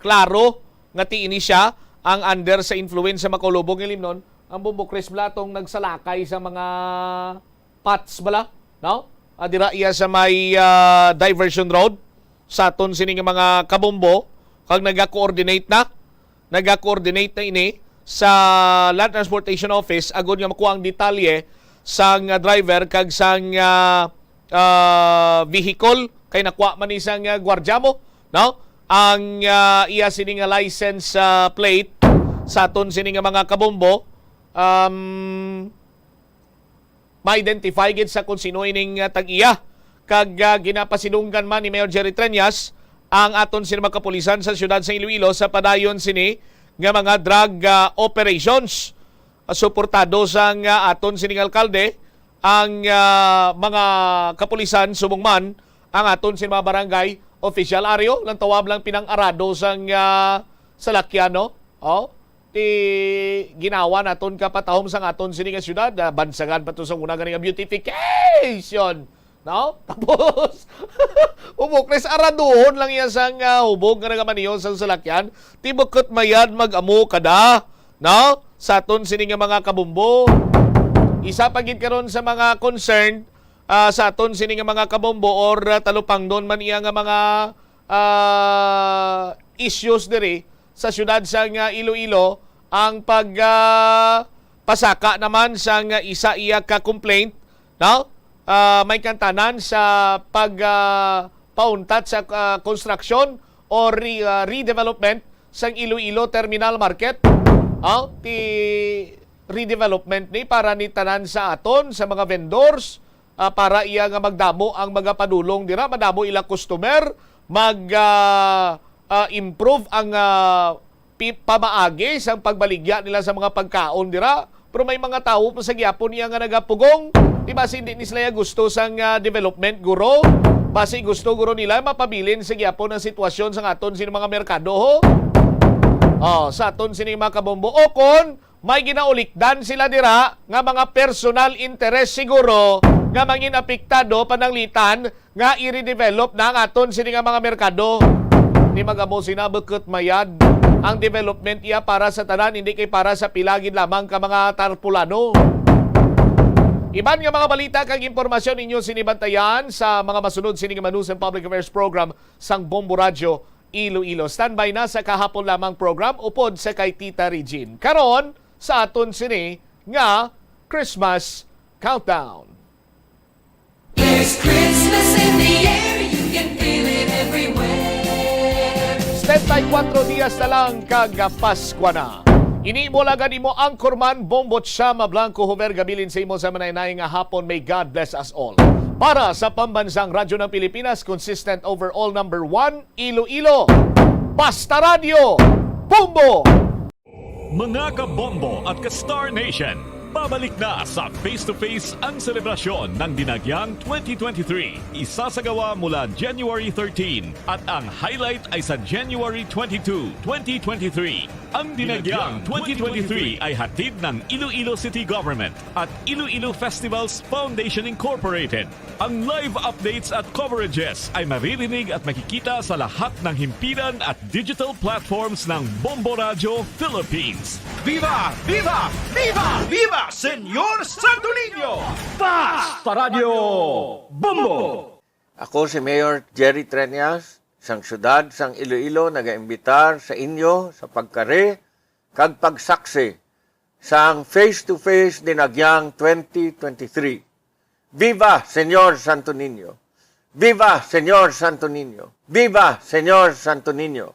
klaro nga ti ini siya ang under sa influence sa makaulubong nga limnon, ang Bombo Chris bala tong nagsalakay sa mga paths bala, no? Ah, dira iya sa may, ah, diversion road sa aton sini nga mga kabombo, kag naga-coordinate na, naga-coordinate na ini sa Land Transportation Office agod nga makuha ang detalye sang, ah, driver kag sang, ah, ah, vehicle, kay nakuha man ni sang, ah, gwardiya mo, no? Ang, ah, iya sini nga license, ah, plate sa aton sini nga mga kabombo, um, ma-identify gid sa kung sino ining, ah, tag-iya. Kag, ah, ginapasidunggan man ni Mayor Jerry Treñas ang aton sini mga kapulisan sa siyudad sa Iloilo sa padayon sini nga mga drug, ah, operations. Ah, suportado sang, ah, aton sining alkalde ang, ah, mga kapulisan, subong man ang aton sini mga barangay official. Ari, oh, lantawab lang pinang-arado sang, ah, salakyan, no? Oh, ti ginawa naton kapatahom sang aton sini nga syudad, ah, bansagan pa to sa una gani nga beautification. No? Tapos, humokres, araduhon lang iya sang, ah, hubog nga nagamaneho sang salakyan. Ti bukut mayad mag-amo ka da, no? Sa aton sini nga mga kabombo. Isa pa gid karon sa mga concern, ah, sa aton sini nga mga kabombo or, ah, talupangnon man iya nga mga, ah, issues diri sa siyudad sang, ah, Iloilo ang pag, ah, pasaka naman sang isa iya ka complaint, no? Ah, may kantanan sa pag, ah, pauntat sa, ah, construction o re-, ah, redevelopment sang Iloilo Terminal Market. Ah, ti redevelopment ni para ni tanan sa aton, sa mga vendors, ah, para iya nga magdamo ang mga padulong dira, madamo ila customer, mag, ah, ah, improve ang, ah, pi-, pamaagi sang pagbaligya nila sa mga pagkaon dira. Pero may mga tawo pa sa gyapon iya nga nagapugong. Di ba, hindi ni sila gusto sang, ah, development, guro. Basi gusto, guro, nila mapabilin sa gyapon ang sitwasyon sa aton sini mga merkado, ho? Oh, sa aton sini mga kabombo. O kon may ginaulikdan sila dira nga mga personal interest siguro nga mangin apektado pananglitan nga i-redevelop na ang aton sini nga mga merkado. Ni magamo sina bukut mayad ang development iya para sa tanan, hindi kay para sa pila gid lamang ka mga tarpulano. Iban nga mga balita kag impormasyon ninyo sini bantayan sa mga masunod sini nga Manus and Public Affairs Program sang Bombo Radyo Iloilo. Standby na sa kahapon lamang program upod sa kay Tita Regine. Karon, sa aton sini nga Christmas Countdown. There's Christmas in the air, you can feel it everywhere. Setenta y cuatro dias na lang kag Paskwa na. Ini mo lagad imo anchorman, Bombot Shama Blanco Hover, gabilin sa imo sa manay-nay nga hapon. May God bless us all. Para sa Pambansang Radyo ng Pilipinas, consistent overall number one, Iloilo. Basta Radyo, Bombo! Mga kabombo at ka-Star Nation, babalik na sa Face to Face ang selebrasyon ng Dinagyang twenty twenty-three. Isasagawa mula January thirteen at ang highlight ay sa January twenty-two, twenty twenty-three. Ang Dinagyang twenty twenty-three ay hatid ng Iloilo City Government at Iloilo Festivals Foundation Incorporated. Ang live updates at coverages ay maririnig at makikita sa lahat ng himpilan at digital platforms ng Bombo Radyo Philippines. Viva! Viva! Viva! Viva Señor Santo Niño! Basta Radyo Bombo! Ako si Mayor Jerry Treñas, sang siyudad sang Iloilo, nagaimbitar sa inyo sa pagkari kag pagsaksi sang Face to Face Dinagyang twenty twenty-three. Viva Señor Santo Niño! Viva Señor Santo Niño! Viva Señor Santo Niño!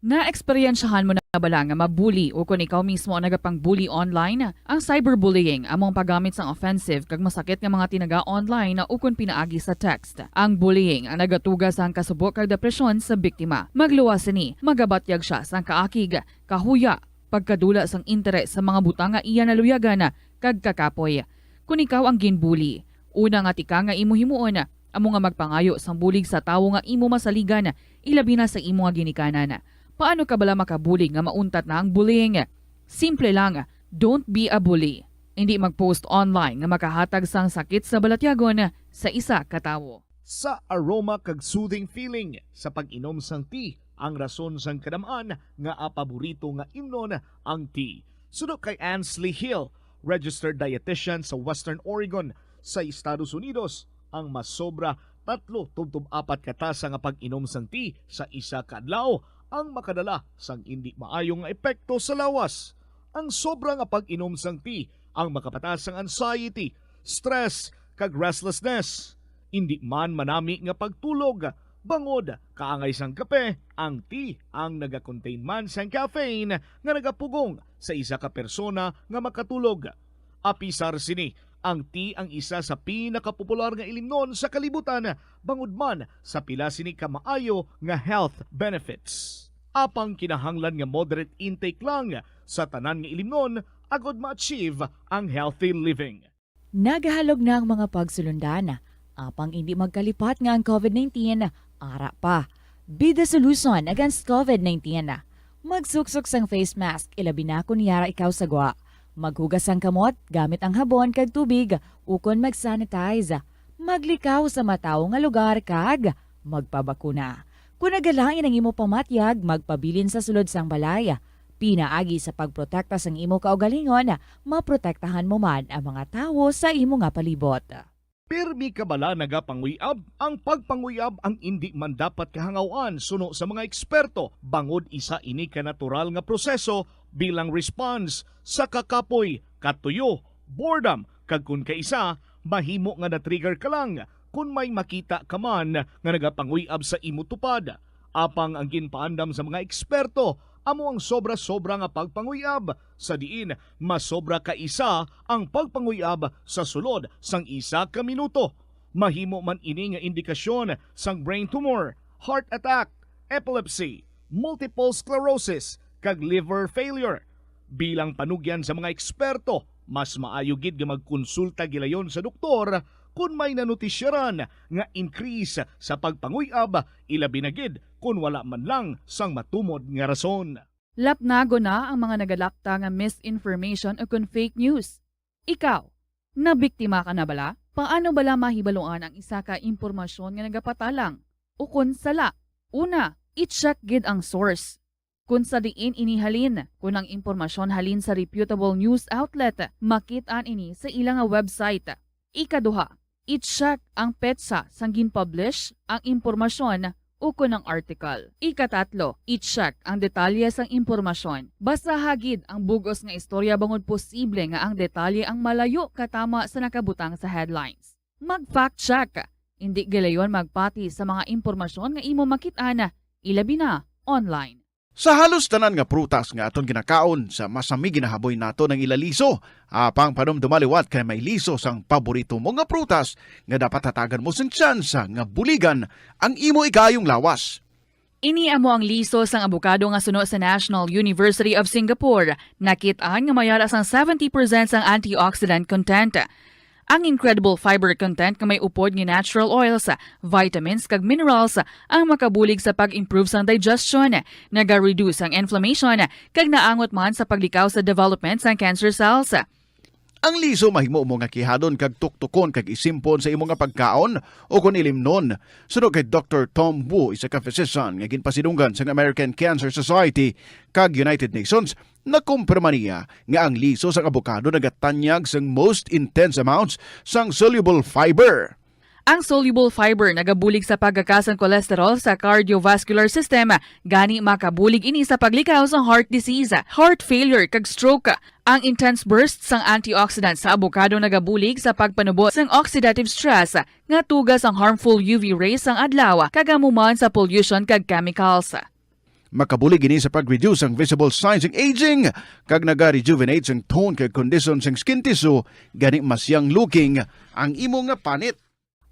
Naeksperyensyahan mo na bala nga mabuli o kon ikaw mismo ang nagapang-bully online? Ang cyberbullying amo ang paggamit sang offensive kag masakit nga mga tinaga online ukon pinaagi sa text. Ang bullying ang nagatuga sang kasubo kag depresyon sa biktima. Magluwas sini, magabatyag sia sang kaakig, kahuya, pagkadula sang interes sa mga butang nga iya naluyagan kag kakapoy. Kon ikaw ang ginbuli, una nga tika nga imo himuon amo nga magpangayo sang bulig sa tawo nga imo masaligan, ilabi na sa imo nga ginikanan. Paano ka bala makabulig nga mauntat na ang bullying? Simple lang, don't be a bully. Indi mag-post online nga makahatag sang sakit sa balatyagon sa isa ka tawo. Sa aroma kag soothing feeling sa pag-inom sang tea, ang rason sang kadam-an nga paborito nga imnon ang tea. Suno kay Ansley Hill, registered dietitian sa Western Oregon, sa Estados Unidos, ang masobra tatlo tubtob apat ka tasa nga pag-inom sang tea sa isa ka adlaw ang makadala sang indi maayo nga epekto sa lawas. Ang sobra nga pag-inom sang tea ang makapataas sang anxiety, stress, kag restlessness. Indi man manami nga pagtulog, bangod kaangay sang kape, ang tea ang nagakontain man sang caffeine nga nagapugong sa isa ka persona nga makatulog. Apisar sini, ang tea ang isa sa pinakapopular nga ilimnon sa kalibutan, bangod man sa pila sini ka maayo nga health benefits. Apang kinahanglan nga moderate intake lang sa tanan nga ilimnon agod ma-achieve ang healthy living. Nagahalog na ang mga pagsulundan, apang indi magkalipat nga ang COVID nineteen ara pa. Be the solution against COVID nineteen. Magsuksok sang face mask, ilabi na kon yara ikaw sa gwa. Maghugas sang kamot gamit ang habon kag tubig, ukon mag-sanitize. Maglikaw sa matawo nga lugar kag magpabakuna. Kon nagalain ang imo pamatyag, magpabilin sa sulod sang balay. Pinaagi sa pagprotekta sang imo kaugalingon, maprotektahan mo man ang mga tawo sa imo nga palibot. Pirmi ka bala nagapanguyab? Ang pagpanguyab ang indi man dapat kahangawan suno sa mga eksperto, bangod isa ini ka natural nga proseso bilang response sa kakapoy, katuyo, boredom, kag kon kaisa, mahimo nga na-trigger ka lang kon may makita ka man nga nagapanguyab sa imo tupad. Apang ang ginpaandam sa mga eksperto amo ang sobra-sobra nga pagpanguyab, sa diin masobra ka isa ang pagpanguyab sa sulod sang isa ka minuto. Mahimo man ini nga indikasyon sang brain tumor, heart attack, epilepsy, multiple sclerosis, kag liver failure. Bilang panugyan sa mga eksperto, mas maayo gid nga magkonsulta gilayon sa doktor kon may nanutisyaran nga increase sa pagpanguyab, ilabi na gid kon wala man lang sang matumod nga rason. Lapnagon na ang mga nagalapta nga misinformation ukon fake news. Ikaw, nabiktima ka na bala? Paano bala mahibaluan ang isa ka impormasyon nga nagapatalang ukon sala? Una, i-check gid ang source. Kon sa diin ini halin, kon ang impormasyon halin sa reputable news outlet, makit-an ini sa ila nga website. Ikaduha, i-check ang petsa sang gin-publish ang impormasyon ukon ang article. Ikatatlo, i-check ang detalye sang impormasyon. Basaha gid ang bug-os nga istorya bangod posible nga ang detalye ang malayo katama sa nakabutang sa headlines. Mag-fact check. Indi gilayon magpati sa mga impormasyon nga imo makit-an, ilabi na online. Sa halos tanan nga prutas nga aton ginakaon, sa masami ginahaboy naton ang ila liso. Apang panumduma liwat kay may liso sang paborito mo nga prutas nga dapat hatagan mo sing tsansa nga buligan ang imo ikaayong lawas. Ini amo ang liso sang abokado nga suno sa National University of Singapore. Nakit-an nga may ara sang seventy percent sang antioxidant content. Ang incredible fiber content nga may upod nga natural oils, vitamins, kag minerals ang makabulig sa pag-improve sang digestion, naga-reduce ang inflammation, kag naangot man sa paglikaw sa development sang cancer cells. Ang liso mahimo mo nga kihadon kag tuktukon kag isimpon sa imo nga pagkaon o kon ilimnon. Suno kay Doktor Tom Wu, isa ka physician nga ginpasidunggan sang American Cancer Society kag United Nations, nakumpirma niya nga ang liso sang abokado nagatanyag sang most intense amounts sang soluble fiber. Ang soluble fiber nagabulig sa pagkaka sang cholesterol sa cardiovascular system, gani makabulig ini sa paglikaw sa heart disease, heart failure, kag stroke. Ang intense burst sang antioxidant sa abokado nagabulig sa pagpanubo sang oxidative stress nga tuga sang harmful U V rays sang adlaw, kag amo man sa pollution kag chemicals. Makabulig ini sa pag-reduce ang visible signs sang aging, kag naga-rejuvenate sang tone kag kondisyon sang skin tissue, gani mas young looking ang imo nga panit.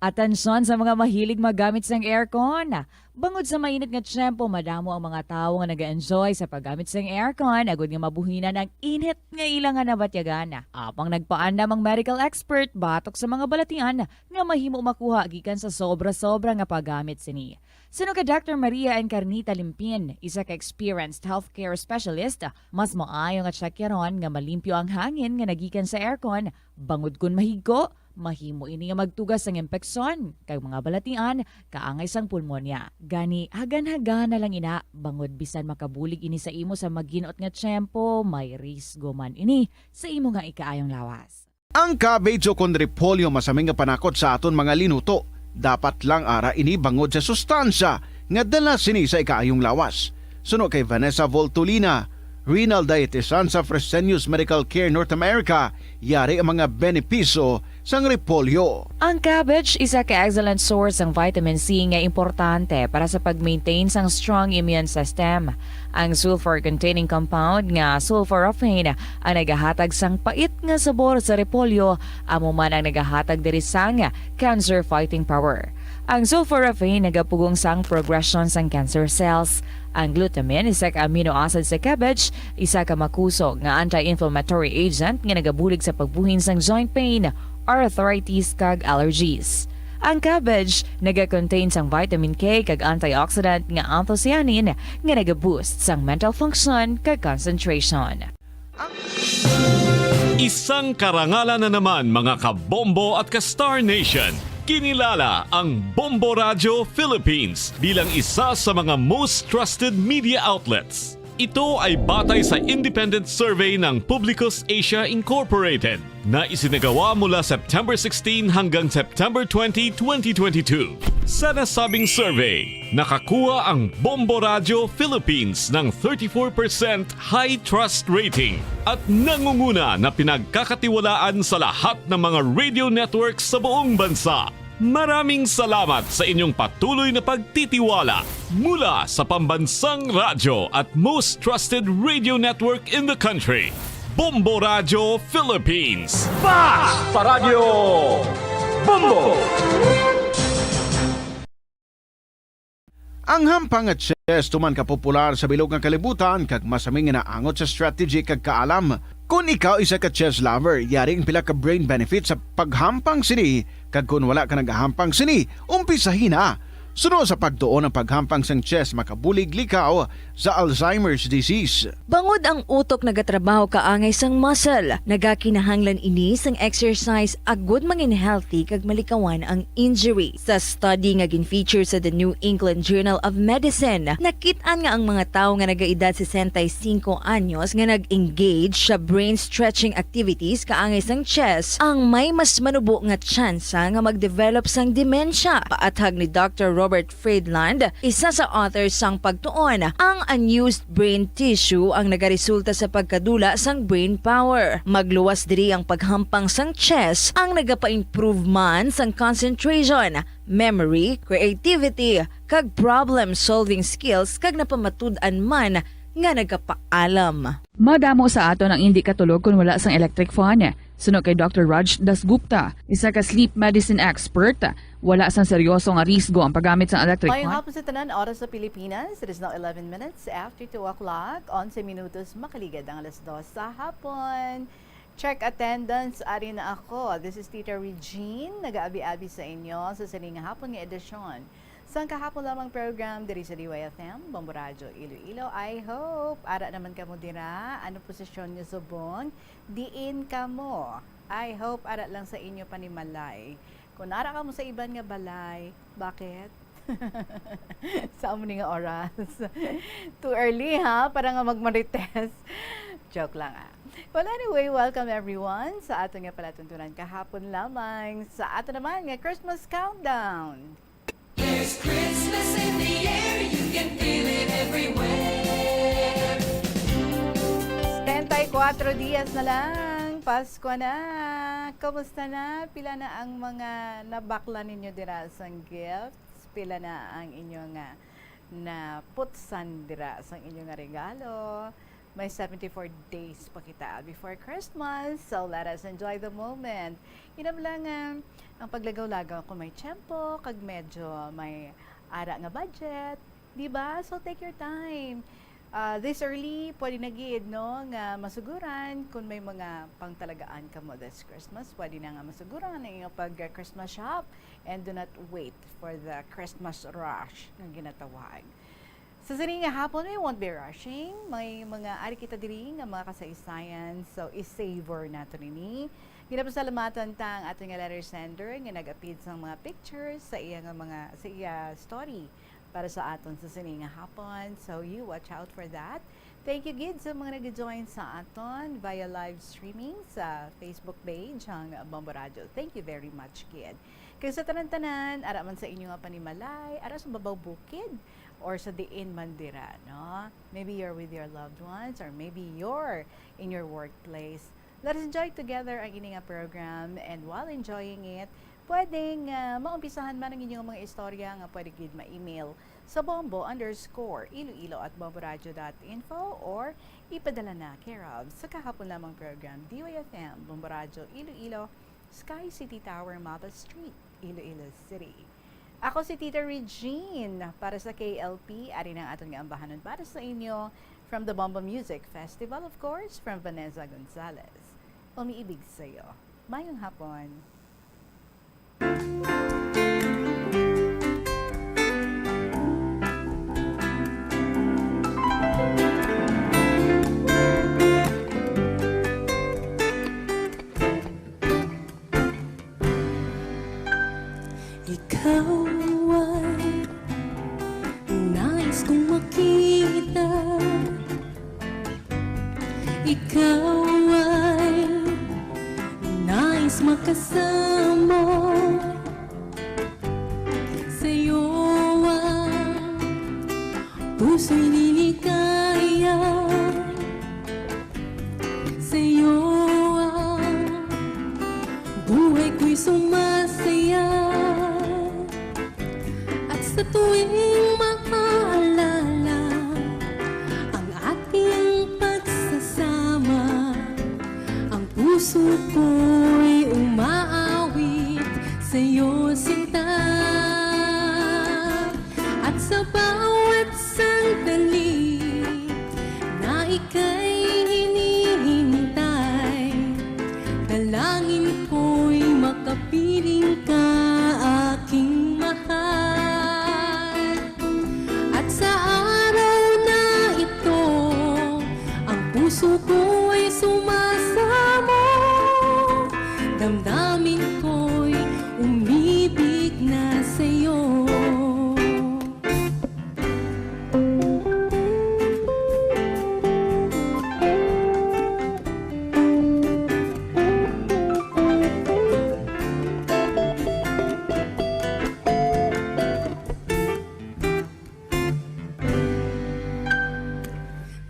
Atensyon sa mga mahilig maggamit sang aircon. Bangod sa mainit nga tiyempo, madamo ang mga tawo nga nag-enjoy sa paggamit sang aircon agod nga mabuhinan ang init nga ila nga nabatyagan. Apang nagpaandam ang medical expert batok sa mga balatian nga mahimo makuha gikan sa sobra-sobra nga paggamit sini. Suno kay Doctor Maria Encarnita Limpin, isa ka experienced healthcare specialist, mas maayo nga tsekyaron nga malimpyo ang hangin nga nagikan sa aircon, bangod kon mahigko, mahimo ini nga magtuga sang impeksyon kag mga balatian kaangay sang pulmonya. Gani, hagan-hagan na lang ina, bangod bisan makabulig ini sa imo sa maginot nga tiyempo, may risgo man ini sa imo nga ikaayong lawas. Ang cabbage o kon repolyo masami nga panakot sa aton mga linuto. Dapat lang ara ini bangod sa sustansya nga dala sini sa ikaayong lawas. Suno kay Vanessa Voltolina, renal dietitian sa Fresenius Medical Care North America, yari ang mga benepisyo sang repolyo. Ang cabbage isa ka excellent source sang vitamin C nga importante para sa pag-maintain sang strong immune system. Ang sulfur-containing compound nga sulforaphane ang nagahatag sang pait nga sabor sa repolyo, amo man ang nagahatag diri sang cancer fighting power. Ang sulforaphane nagapugong sang progression sang cancer cells. Ang glutamine, isa ka amino acid sa cabbage, isa ka makusog nga anti-inflammatory agent nga nagabulig sa pagbuhin sang joint pain, arthritis, kag allergies. Ang cabbage naga-contain sang vitamin K kag antioxidant nga anthocyanin nga naga-boost sang mental function kag concentration. Isang karangalan na naman, mga ka-Bombo at ka-Star Nation. Kinilala ang Bombo Radio Philippines bilang isa sa mga most trusted media outlets. Ito ay batay sa independent survey ng Publicus Asia Incorporated na isinagawa mula September sixteen hanggang September twenty, twenty twenty-two. Sa nasabing survey, nakakuha ang Bombo Radio Philippines ng thirty-four percent high trust rating at nangunguna na pinagkakatiwalaan sa lahat ng mga radio networks sa buong bansa. Maraming salamat sa inyong patuloy na pagtitiwala mula sa pambansang radyo at most trusted radio network in the country, Bombo Radio Philippines. Basta Radyo Bombo! Ang hampang nga chess tuman ka popular sa bilog nga kalibutan kag masami nga naangot sa strategy kag kaalam. Kon ikaw isa ka chess lover, yari ang pila ka brain benefits sa paghampang sini, kag kon wala ka nagahampang sini, umpisahi na. Suno sa pagtuon, ang paghampang sang chess makabulig likaw sa Alzheimer's disease. Bangod ang utok nagatrabaho kaangay sang muscle, nagakinahanglan ini sang exercise agud mangin healthy kag malikawan ang injury. Sa study nga gin-feature sa The New England Journal of Medicine, nakit-an nga ang mga tawo nga nagaedad sesenta y cinco anyos nga nag-engage sa brain stretching activities kaangay sang chess ang may mas manubo nga tsansa nga mag-develop sang demensya. Paathag ni Doctor Robert Friedland, isa sa author sang pagtuon, ang unused brain tissue ang nagaresulta sa pagkadula sang brain power. Magluwas diri ang paghampang sang chess ang nagapa-improve man sang concentration, memory, creativity, kag problem-solving skills, kag napamatud-an man nga nagapaalam. Madamo sa aton ang indi katulog kon wala sang electric fan. Suno kay Doctor Raj Dasgupta, isa ka sleep medicine expert, wala sang seryoso nga risgo ang paggamit sang electric fan. Mayong hapon sa tanan, oras sa Pilipinas, it is now eleven minutes after two o'clock, onse minutos makaligad ang alas dos sa hapon. Check attendance, ari na ako. This is Tita Regine, nagaabi-abi sa inyo sa sining hapon nga edisyon sang kahapon lamang program diri sa D Y F M, Bombo Radyo, Iloilo. I hope ara naman kamo dira. Ano posisyon niyo subong? Diin kamo? I hope ara lang sa inyo panimalay. Kung ara kamo sa iban nga balay, bakit? Sa amo ni nga oras. Too early, ha? Para nga magmarites. Joke lang, ah. Well, anyway, welcome everyone sa aton nga palatuntunan kahapon lamang sa ato naman nga Christmas Countdown. There's Christmas in the air, you can feel it everywhere. Treinta y cuatro dias na lang, Pasko na. Kumusta na? Pila na ang mga nabakla ninyo dira sang gifts? Pila na ang inyo nga naputsan dira sang inyo nga regalo? May seventy-four days pa kita before Christmas, so let us enjoy the moment. Inam lang nga ang paglagaw-lagaw kung may tiyempo, kag medyo may ara nga budget, di ba? So take your time. Ah, this early, pwede na gid, no, nga masuguran kung may mga pangtalagaan kamo this Christmas. Pwede na nga masuguran ang inyong pag-Christmas shop and do not wait for the Christmas rush nga ginatawag. Sa sini nga hapon, we won't be rushing. May mga ari kita diri nga mga kasaysayan, so i-savor nato nini. Ginapasalamatan ta ang aton nga letter sender nga nag-apid sang mga pictures sa iya nga mga, sa iya story para sa aton sa sini nga hapon. So you watch out for that. Thank you gid sa mga nag-join sa aton via live streaming sa Facebook page ang Bombo Radio. Thank you very much gid. Kag sa tanan-tanan, ara man sa inyo nga panimalay, ara sa babaw bukid, or sa diin man dira, no? Maybe you're with your loved ones, or maybe you're in your workplace. Let us enjoy together ang ini nga program, and while enjoying it, pwedeng, ah, maumpisahan man ang inyong mga istorya nga pwede gid ma-email sa bombo underscore iloilo at bomboradio dot info, or ipadala na care of sa kahapon lamang program, D Y F M, Bombo Radyo Iloilo, Sky City Tower, Mabas Street, Iloilo City. Ako si Tita Regine para sa K L P. Ari na ang aton nga ambahanon para sa inyo from the Bombo Music Festival, of course, from Vanessa Gonzalez. Umiibig sa'yo. Mayong hapon. Ikaw ay nais makasama. Sa'yo ang puso'y liligaya. Sa'yo ang buhay ko'y sumasaya. At sa tuwing maaalala ang ating pagsasama, ang puso ko'y umaawit sa'yo, sinta. At sa bawat sandali na ika'y hinihintay, dalangin ko'y makapiling ka, aking mahal. At sa araw na ito, ang puso ko'y sumasamo, damdamin ko'y umibig na sa'yo.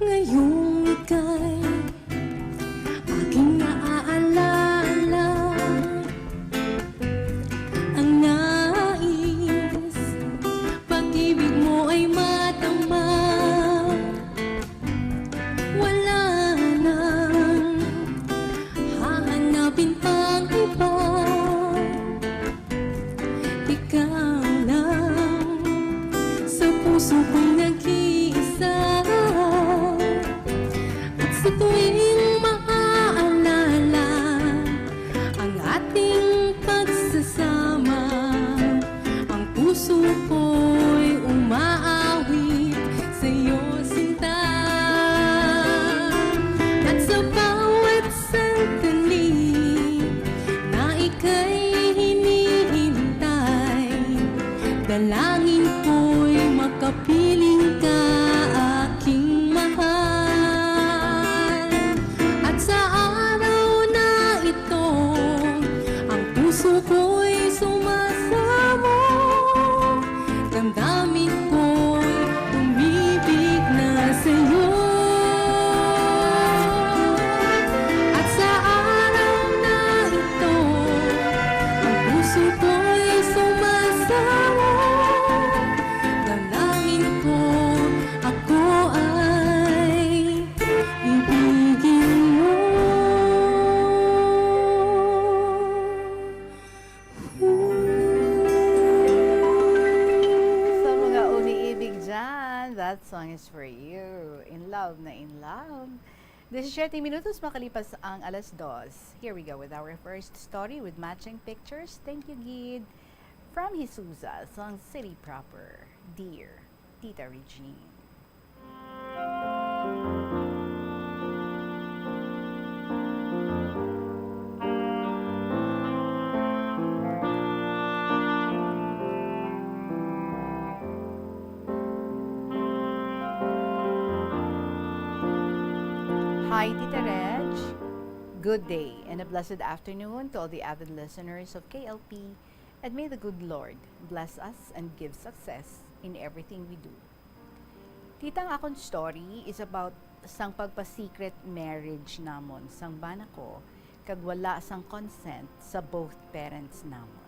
Ngayong ika'y aking naaalala, ang nais, pag-ibig mo ay madama. Wala nang hahanapin pang iba. Ikaw lang sa puso ko'y nag-iisa. At sa tuwing maaalala ang ating pagsasama, ang puso ko'y umaawit sa'yo, sinta. At sa bawat sandali na ika'y hinihintay, dalangin ko'y makapiling ka, aking mahal. At sa araw na ito, ang puso ko'y sumasamo, damdamin ko'y umibig na sa'yo. At sa araw na ito, ang puso ko'y sumasamo, dalangin ko, ako ay ibigin mo. Sa mga umiibig dyan, that song is for you. In love na in love. Disisiete minutos makalipas ang alas dos. Here we go with our first story with matching pictures. Thank you, Gid. From Hisuza, sang City Proper. Dear Tita Regine. Hi, Tita Reg. Good day and a blessed afternoon to all the avid listeners of K L P, and may the good Lord bless us and give success in everything we do. Tita, ang akon story is about sang pagpa-secret marriage namon sang bana ko kag wala sang consent sa both parents namon.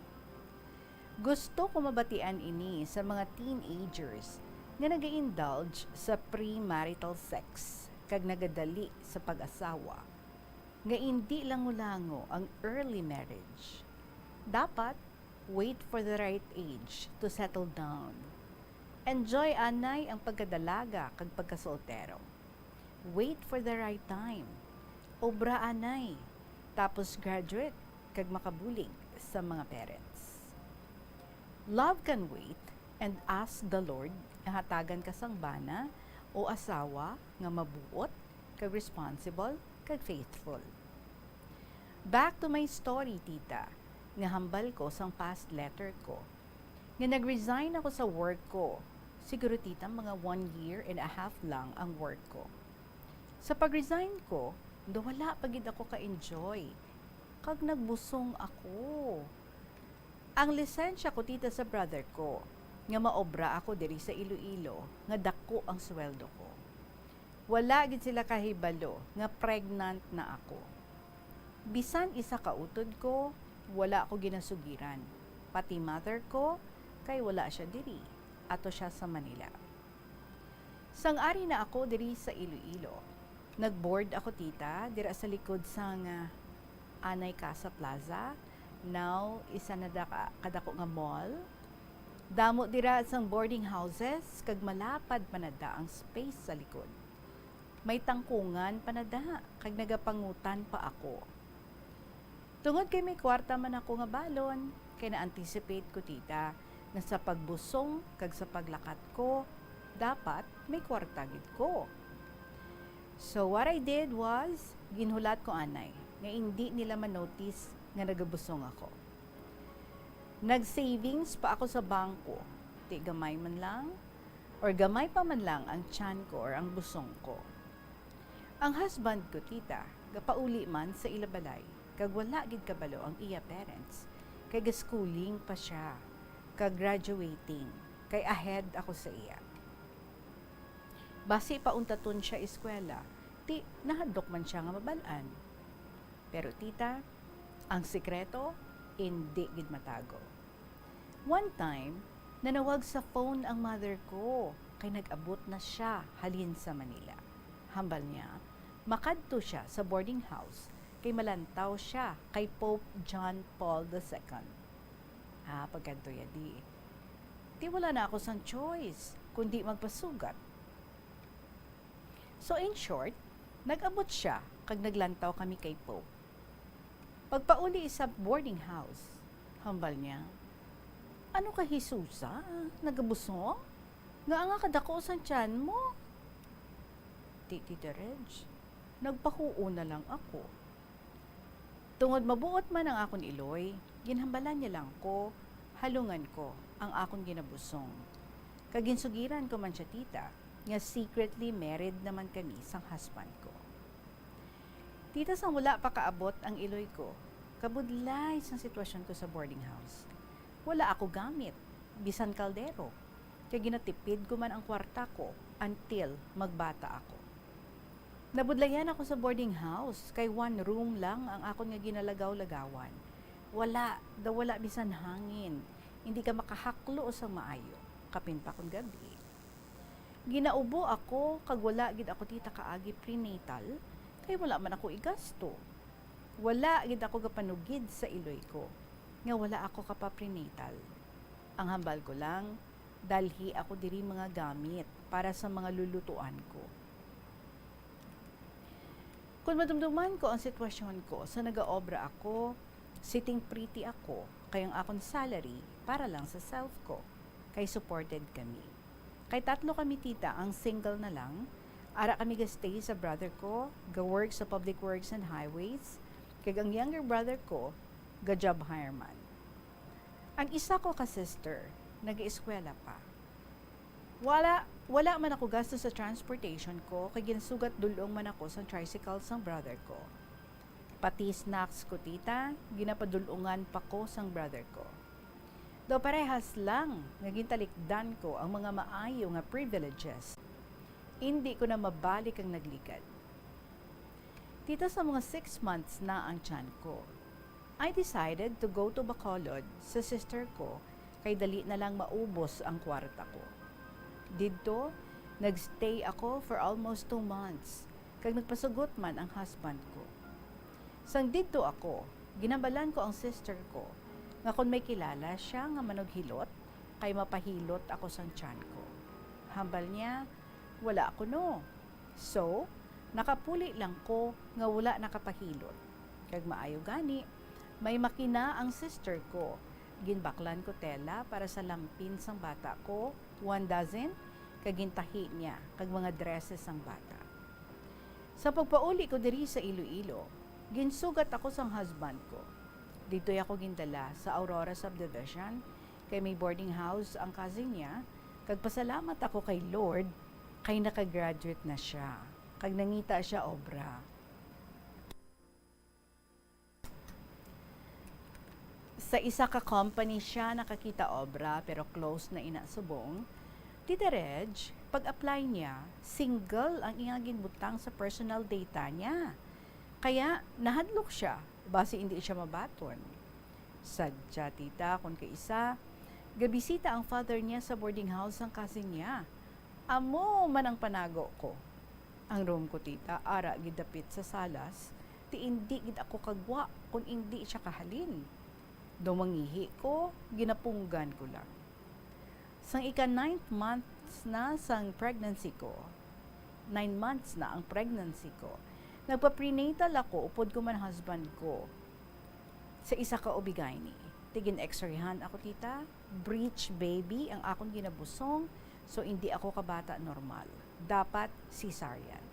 Gusto ko mabatian ini sa mga teenagers nga naga-indulge sa premarital sex kag nagadali sa pag-asawa, nga indi lango-lango ang early marriage. Dapat wait for the right age to settle down. Enjoy anay ang pagkadalaga kag pagkasoltero. Wait for the right time. Obra anay, tapos graduate kag makabulig sa mga parents. Love can wait, and ask the Lord nga hatagan ka sang bana o asawa nga mabuot, kag responsible, kag faithful. Back to my story, tita, nga hambal ko sang past letter ko, nga nag-resign ako sa work ko. Siguro, tita, mga one year and a half lang ang work ko. Sa pag-resign ko, daw wala pa gid ako ka-enjoy, kag nagbusong ako. Ang lisensya ko, tita, sa brother ko, nga maobra ako diri sa Iloilo, nga dako ang sweldo ko. Wala gid sila kahibalo nga pregnant na ako. Bisan isa ka utod ko, wala ko ginasugiran. Pati mother ko, kay wala siya diri, ato siya sa Manila. Sang ari na ako diri sa Iloilo, nag-board ako, tita, dira sa likod sang, ah, Anay Casa Plaza, now isa na da ka, kadako nga mall. Damo dira sang boarding houses, kag malapad pa na da ang space sa likod. May tangkungan pa na da, kag nagapangutan pa ako. Tungod kay may kwarta man ako nga balon, kay na-anticipate ko, tita, nga sa pagbusong kag sa paglakat ko, dapat may kwarta gid ko. So what I did was, ginhulat ko anay nga indi nila ma-notice nga nagabusong ako. Nag-savings pa ako sa bangko, ti gamay man lang, or gamay pa man lang ang tiyan ko or ang busong ko. Ang husband ko, tita, gapauli man sa ila balay, kag wala gid kabalo ang iya parents, kay ga-schooling pa siya, kag graduating, kay ahead ako sa iya. Basi pauntaton siya eskwela, ti nahadlok man siya nga mabal-an. Pero, tita, ang sikreto indi gid matago. One time, nanawag sa phone ang mother ko, kay nag-abot na siya halin sa Manila. Hambal niya, makadto siya sa boarding house kay malantaw siya kay Pope John Paul the Second. Ah, pagkadto ya di. Ti wala na ako sang choice kundi magpasugat. So, in short, nag-abot siya kag naglantaw kami kay Pope. Pagpauli sa boarding house, hambal niya, "Ano ka, Jesusa? Nagabusong? Ngaa nga kadako sang tiyan mo?" Ti, Tita Reg, nagpahuo na lang ako. Tungod mabuot man ang akon iloy, ginhambalan niya lang ko, halungan ko ang akon ginabusong. Kag ginsugiran ko man sia, tita, nga secretly married naman kami sang husband ko. Tita, sang wala pa kaabot ang iloy ko, kabudlay sang sitwasyon ko sa boarding house. Wala ako gamit, bisan kaldero, kay ginatipid ko man ang kwarta ko until magbata ako. Nabudlayan ako sa boarding house, kay one room lang ang akon nga ginalagaw-lagawan. Wala, daw wala bisan hangin. Hindi ka makahaklo sa maayo, kapin pa kon gabi. Ginaubo ako, kag wala gid ako, tita, kaagi prenatal, kay wala man ako igasto. Wala gid ako gapanugid sa iloy ko nga wala ako kapa-prenatal. Ang hambal ko lang, dalhi ako diri mga gamit para sa mga lulutuan ko. Kon madumduman ko ang sitwasyon ko sa nagaobra ako, sitting pretty ako, kay ang akon salary para lang sa self ko, kay supported kami. Kay tatlo kami, tita, ang single na lang. Ara kami ga-stay sa brother ko, ga-work sa Public Works and Highways, kag ang younger brother ko, ga-job hire man. Ang isa ko ka sister, nag-eskwela pa. Wala, wala man ako gasto sa transportation ko, kay ginsugat dul-ong man ako sang tricycle sang brother ko. Pati snacks ko, tita, ginapadul-ungan pa ko sang brother ko. Daw parehas lang nga gintalikdan ko ang mga maayo nga privileges, indi ko na mabalik ang nagligad. Tita, sa mga six months na ang tiyan ko, I decided to go to Bacolod sa sister ko, kay dali na lang maubos ang kwarta ko. Didto, nagstay ako for almost two months, kag nagpasugot man ang husband ko. Sang didto ako, ginhambalan ko ang sister ko nga kon may kilala sia nga manughilot, kay mapahilot ako sang tiyan ko. Hambal niya, wala kuno. So, nakapuli lang ko nga wala nakapahilot. Kag maayo gani, may makina ang sister ko. Ginbaklan ko tela para sa lampin sang bata ko, one dozen, kag gintahi niya kag mga dresses sang bata. Sa pagpauli ko diri sa Iloilo, ginsugat ako sang husband ko. Didtoy ako gindala sa Aurora Subdivision, kay may boarding house ang cousin niya, kag pasalamat ako kay Lord kay nakagraduate na sia. Pag nangita siya obra. Sa isa ka company siya nakakita obra, pero close na ina subong. Tita Reg, pag-apply niya, single ang iyang ginbutang sa personal data niya. Kaya nahadlok siya, basi hindi siya mabaton. Sadya, tita, kun kaisa, gabisita ang father niya sa boarding house sang cousin niya. Amo man ang panago ko. Ang room ko, tita, ara gid dapit sa salas, ti indi gid ako kagwa kun indi siya kahalin. Daw mangihi ko, ginapunggan ko lang. Sang ika-ninth months na sang pregnancy ko, nine months na ang pregnancy ko, nagpa-prenatal ako upod ko man husband ko sa isa ka OB-gyne. Ti gin-X-rayhan ako, tita. Breech baby ang akon ginabusong, so indi ako kabata normal. Dapat cesarean.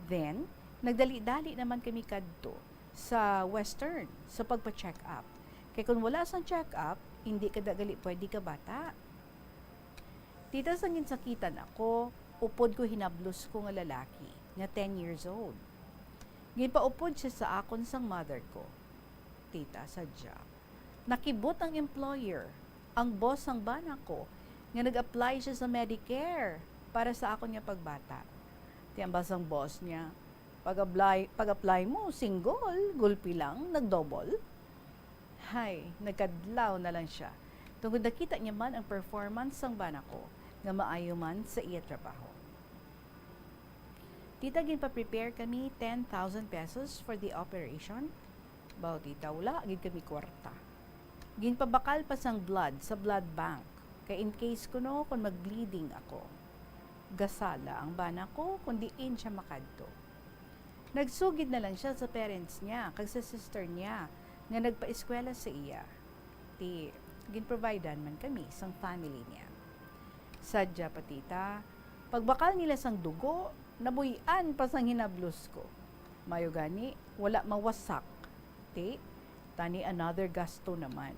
Then, nagdali-dali naman kami kadto sa Western sa pagpa-check up. Kay kung wala sang check up, hindi ka da gali pwede kabata. Tita, sang ginsakitan ako, upod ko hinablos ko nga lalaki nga ten years old. Ginpaupod siya sa akon sang mother ko. Tita, sadya. Nakibot ang employer, ang boss sang bana ko, nga nag-apply siya sa Medicare para sa akon nga pagbata. Ti ang bas sang boss niya, "Pag-apply, pag-apply mo, single, gulpi lang, nag-double." Hay, nagkadlaw na lang siya. Tungod nakita niya man ang performance sang bana ko, nga maayo man sa iya trabaho. Tita, ginpa-prepare kami ten thousand pesos for the operation. Baw, tita, wala gid kami kwarta. Ginpabakal pa sang blood sa blood bank, kay in case kuno kon mag-bleeding ako. Gasala ang bana ko kon diin siya makadto. Nagsugid na lang siya sa parents niya kag sa sister niya nga nagpaeskwela sa iya. Ti, ginprovidean man kami sang family niya. Sadya pa, tita, pagbakal nila sang dugo, nabuy-an pa sang hinablos ko. Mayo gani, wala mawasak. Ti, tani another gasto naman.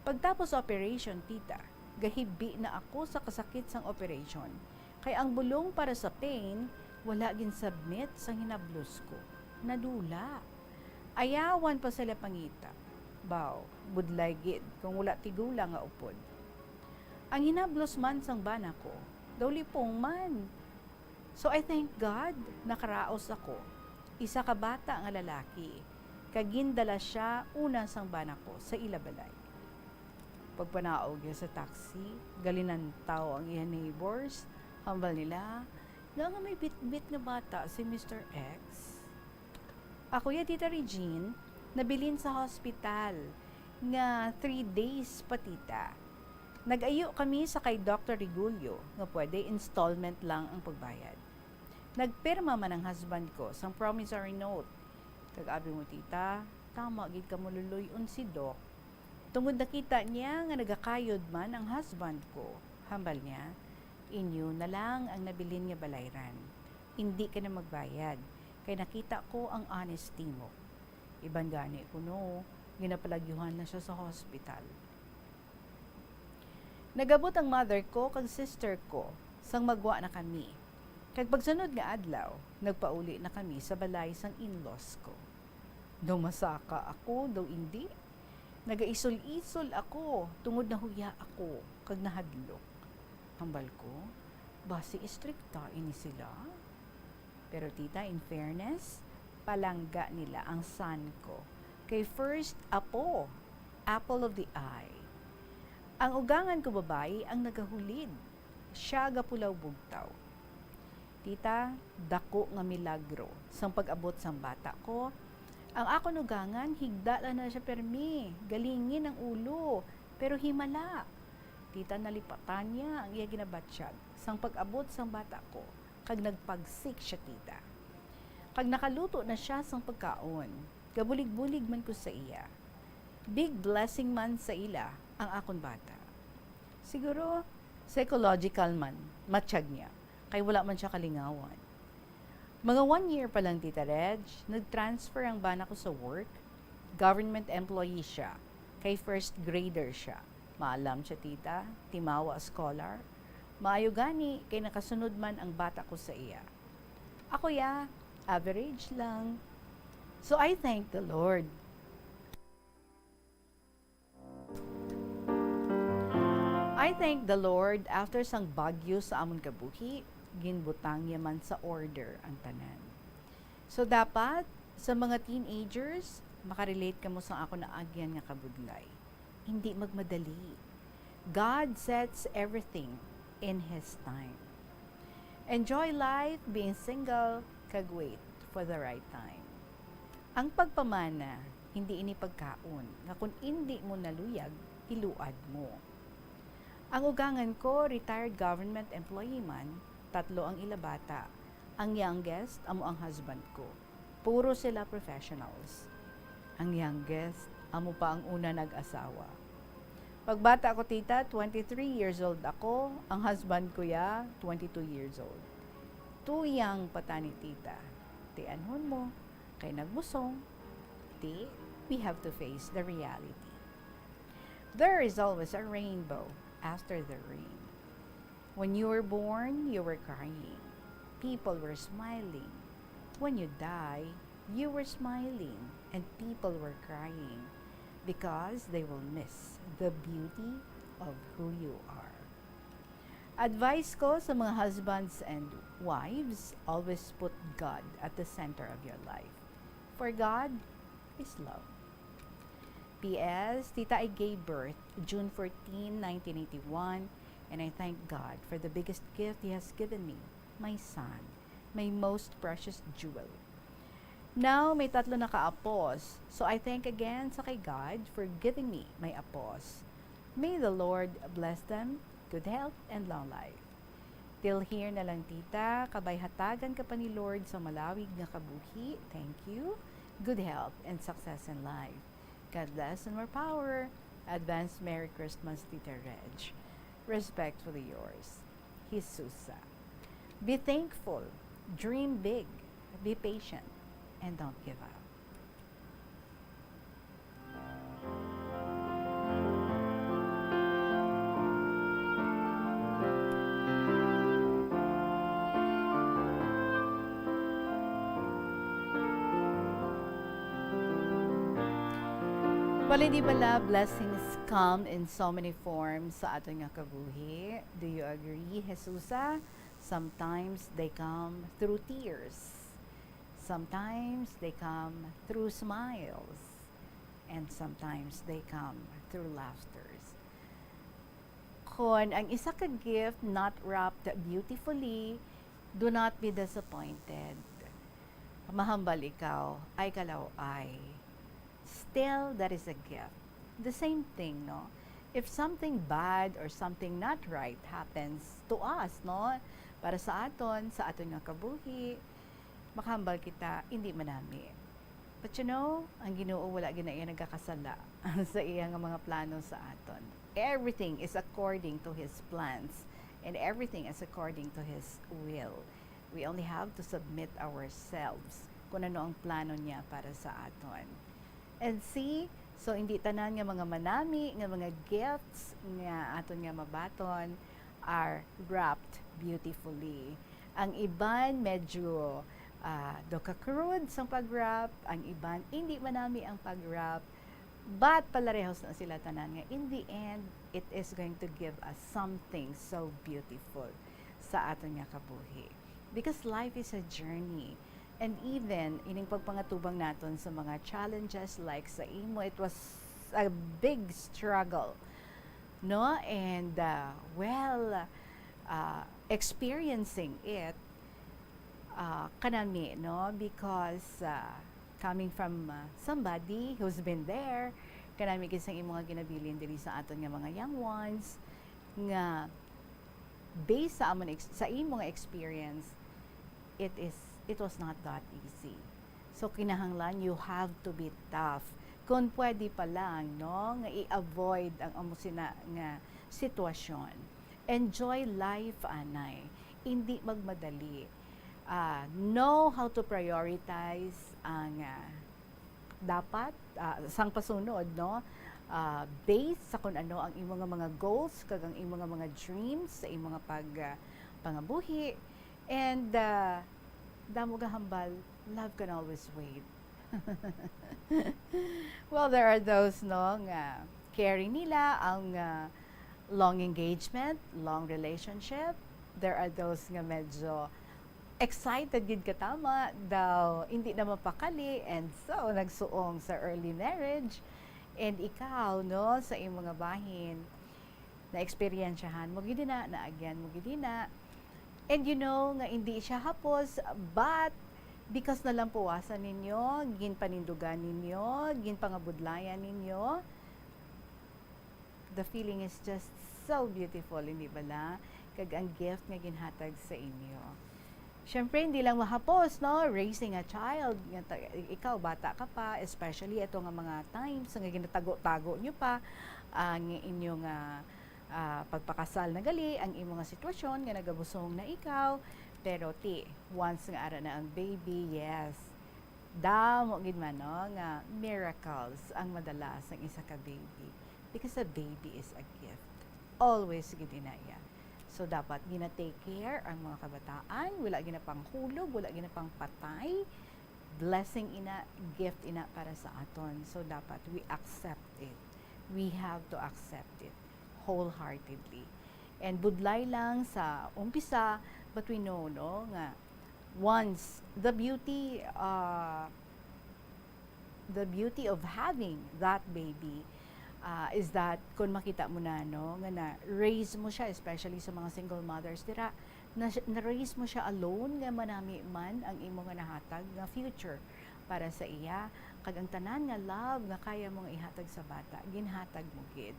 Pagtapos sa operation, tita, gahibi na ako sa kasakit sang operation, kay ang bulong para sa pain, wala gin-submit sang hinablos ko. Nadula. Ayawan pa sila pangita. Baw, budlay gid kung wala tigulang nga upod. Ang hinablos man sang bana ko, daw lipong man. So I thank God, nakaraos ako. Isa ka bata nga lalaki, kag gindala siya una sang bana ko sa ila balay. Pagpanaog niya sa taxi, galinantaw ang iya neighbors. Hambal nila, "Ngaa nga may bitbit nga bata si Mister X?" Ako ya, Tita Regine, nabilin sa hospital nga three days pa, tita. Nag-ayo kami sa kay Doctor Regulio nga pwede installment lang ang pagbayad. Nagpirma man ang husband ko sang promissory note. Kag abi mo, tita, tama gid ka maluluy-on si Doc. Tungod nakita niya nga nagakayod man ang husband ko, hambal niya, "Inyo na lang ang nabilin nga balayran. Indi ka na magbayad, kay nakita ko ang honesty mo." Iban gani kuno, ginapalagyuhan na siya sa hospital. Nag-abot ang mother ko kag sister ko sang magwa na kami. Kag pagsunod nga adlaw, nagpauli na kami sa balay sang in-laws ko. Daw masaka ako, daw indi. Nagaisol-isol ako tungod nahuya ako kag nahadlok. Hambal ko, basi istrikta ini sila. Pero tita, in fairness, palangga nila ang son ko. Kay first apo, apple of the eye. Ang ugangan ko babayi ang nagahulid, siya gapulaw bugtaw. Tita, dako nga milagro sang pag-abot sang bata ko. Ang akon ugangan, higda lang na siya permi, galingin ang ulo, pero himala. Tita, nalipatan niya ang iya ginabatyag sang pag-abot sang bata ko, kag nagpagsik siya, tita. Kag nakaluto na siya sang pagkaon, gabulig-bulig man ko sa iya. Big blessing man sa ila ang akon bata. Siguro, psychological man, matyag niya, kay wala man siya kalingawan. Mga one year pa lang, Tita Reg, nag-transfer ang bana ko sa work. Government employee siya, kay first grader siya. Maalam siya, tita, timawa scholar. Maayo gani, kay nakasunod man ang bata ko sa iya. Ako ya, average lang. So I thank the Lord. I thank the Lord, after sang bagyo sa amon kabuhi, ginbutang niya man sa order ang tanan. So dapat sa mga teenagers, makarelate kamo sa ako naagyan nga kabudlay. Hindi magmadali. God sets everything in His time. Enjoy life being single, kag wait for the right time. Ang pagpamana, hindi ini pagkaon nga kun indi mo naluyag, iluad mo. Ang ugangan ko, retired government employee man, tatlo ang ila bata. Ang youngest, amo ang husband ko. Puro sila professionals. Ang youngest, amo pa ang una nag-asawa. Pagbata ko, tita, twenty-three years old ako, ang husband ko ya, twenty-two years old. Too young pa tani, tita. Tianhon mo, kay nagbusong. Ti, we have to face the reality. There is always a rainbow after the rain. When you were born, you were crying. People were smiling. When you die, you were smiling, and people were crying because they will miss the beauty of who you are. Advice ko sa mga husbands and wives, always put God at the center of your life. For God is love. P S, Tita, I gave birth June fourteen, nineteen eighty-one, and I thank God for the biggest gift He has given me, my son, my most precious jewel. Now, may tatlo na ka apos, so I thank again sa kay God for giving me my apos. May the Lord bless them, good health, and long life. Till here na lang, tita, kabay hatagan ka pa ni Lord sa malawig nga kabuhi. Thank you. Good health and success in life. God bless and more power. Advance Merry Christmas, Tita Reg. Respectfully yours, Jesusa. Be thankful, dream big, be patient, and don't give up. Bali, di bala, blessings come in so many forms sa aton nga kabuhi. Do you agree, Jesusa? Sometimes they come through tears. Sometimes they come through smiles. And sometimes they come through laughters. Kon ang isa ka gift not wrapped beautifully, do not be disappointed. Mahambal ikaw, ay kalaw-ay. Still, that is a gift. The same thing, no? If something bad or something not right happens to us, no? Para sa aton, sa aton nga kabuhi, makahambal kita, hindi manami. But you know, ang Ginoo wala gid na iya nagakasala sa iya nga mga plano sa aton. Everything is according to His plans, and everything is according to His will. We only have to submit ourselves kung ano ang plano niya para sa aton. And see, so hindi tanan nga mga manami, nga mga gifts nga aton nga mabaton are wrapped beautifully. Ang iban medyo, ah, daw ka-crude sang pag-wrap, ang iban hindi manami ang pag-wrap, but palarehos na sila tanan nga in the end, it is going to give us something so beautiful sa aton nga kabuhi. Because life is a journey. And even ining pagpangatubang naton sa mga challenges like sa imo, it was a big struggle, no? And, uh, well, uh, experiencing it, uh, kanami, no? Because, uh, coming from, uh, somebody who's been there, kanami gid sang imo nga ginabilin diri sa aton nga mga young ones, nga based sa amon ex-, sa imo nga experience, it is, it was not that easy. So, kinahanglan you have to be tough. Kung pwede pa lang, no, nga i-avoid ang amo sina nga sitwasyon. Enjoy life, anay. Hindi magmadali. Ah, know how to prioritize ang, ah, dapat, ah, sang pasunod, no? Ah, based sa kung ano ang imo nga mga goals kag ang imo nga mga dreams sa imo nga pag, ah, pangabuhi. And, ah, Damo ga hambal, love can always wait. Well, there are those, no, nga carry nila ang, ah, long engagement, long relationship. There are those nga medyo excited gid katama daw, hindi na mapakali, and so nagsuong sa early marriage. And ikaw, no, sa imong mga bahin, na-eksperyensyahan mo gid na, naagyan mo gid na. And you know nga hindi siya hapos, but because nalampuwasan ninyo, ginpanindugan ninyo, ginpangabudlayan ninyo, the feeling is just so beautiful, hindi bala? Kag ang gift nga ginhatag sa inyo. Siyempre, hindi lang mahapos, no? Raising a child, nga ta-, ikaw, bata ka pa, especially ito nga mga times nga ginatago-tago nyo pa ang inyong, ah, ah, pagpakasal na gali, ang imo nga sitwasyon nga nagabusong na ikaw. Pero ti, once nga ara na ang baby, yes, damo gid man, no, nga miracles ang madala sang isa ka baby, because a baby is a gift. Always gid ina iya. So, dapat gina-take care ang mga kabataan, wala ginapanghulog, wala ginapangpatay. Blessing ina, gift ina para sa aton. So, dapat we accept it. We have to accept it wholeheartedly. And budlay lang sa umpisa, but we know, no, nga once the beauty, uh, the beauty of having that baby, uh, is that kung makita mo na, no, nga na-raise mo siya, especially sa mga single mothers dira, na, na-raise mo siya alone, nga manami man ang imo nga nahatag nga future para sa iya, kag ang tanan nga love nga kaya mo nga ihatag sa bata, ginhatag mo gid.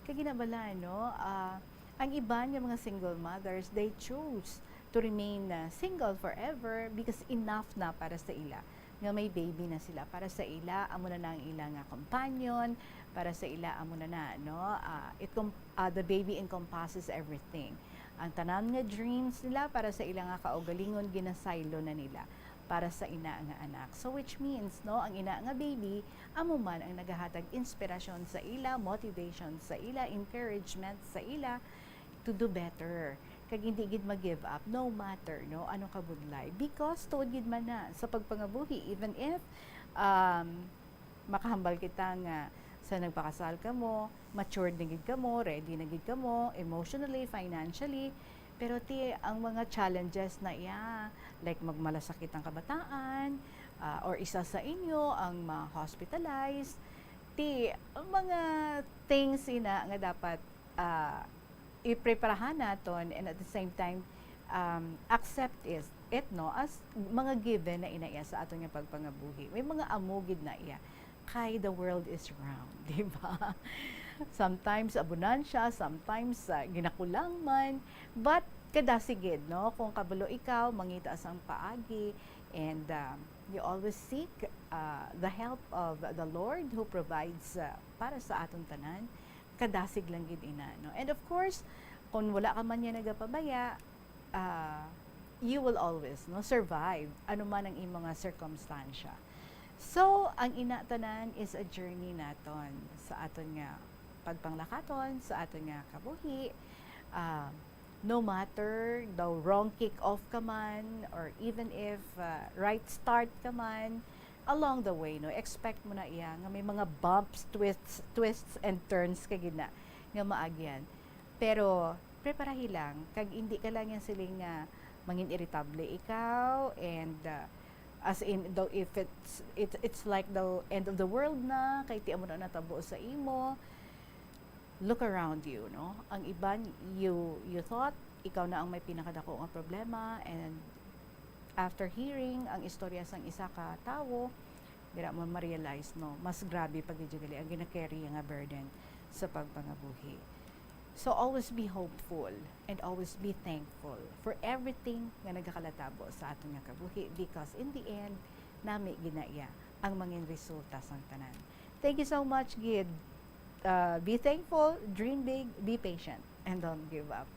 Kag ginabala, no, ah, ang iban nga mga single mothers, they choose to remain, uh, single forever because enough na para sa ila nga may baby na sila. Para sa ila, amo na na ang ila nga companion. Para sa ila, amo na na, no? Ah, it com-, ah, the baby encompasses everything. Ang tanan nga dreams nila para sa ila nga kaugalingon, ginasaylo na nila para sa ina nga anak. So, which means, no, ang ina nga baby, amo man ang nagahatag inspirasyon sa ila, motivation sa ila, encouragement sa ila to do better. Kag hindi gid mag-give up, no matter, no, ano kabudlay. Because tuod gid man na sa pagpangabuhi, even if, um, makahambal kita nga sa nagpakasal kamo, matured na gid kamo, ready na gid kamo, emotionally, financially, pero ti, ang mga challenges na iya, like magmalasakit ang kabataan, ah, or isa sa inyo ang ma-hospitalize, ti, ang mga things ina nga dapat, ah, ipreparahan naton, and at the same time, um, accept is, it, no, as mga given na ina iya sa aton nga pagpangabuhi. May mga amo gid na iya. Kay the world is round, di ba? Sometimes abundansya, sometimes, ah, ginakulang man. But kadasig gid, no? Kung kabalo ikaw, mangita sang paagi, and, um, you always seek, uh, the help of the Lord who provides, uh, para sa aton tanan. Kadasig lang gid ina, no? And of course, kung wala ka man niya nagapabaya, uh, you will always, no, survive ano man ang imo nga sirkumstansya. So, ang ina tanan is a journey naton sa aton nga pagpanglakaton, sa aton nga kabuhi. Ah, no matter daw wrong kick off ka man, or even if, ah, right start ka man, along the way, no, expect mo na iya nga may mga bumps, twists, twists and turns ka gid na nga maagyan. Pero preparahi lang, kag hindi ka lang yang siling nga mangin-iritable ikaw, and, ah, as in, though, if it's, it's, it's like the end of the world na, kay ti amo na natabo sa imo, look around you, no? Ang iban, you, you thought ikaw na ang may pinakadako nga problema, and after hearing ang istorya sang isa ka tawo, dira mo ma-realize, no, mas grabe pa gid gali ang gina-carry nga burden sa pagpangabuhi. So, always be hopeful and always be thankful for everything nga nagakalatabo sa aton nga kabuhi, because in the end, nami gid na iya ang mangin resulta sang tanan. Thank you so much gid. Uh, be thankful, dream big, be patient, and don't give up.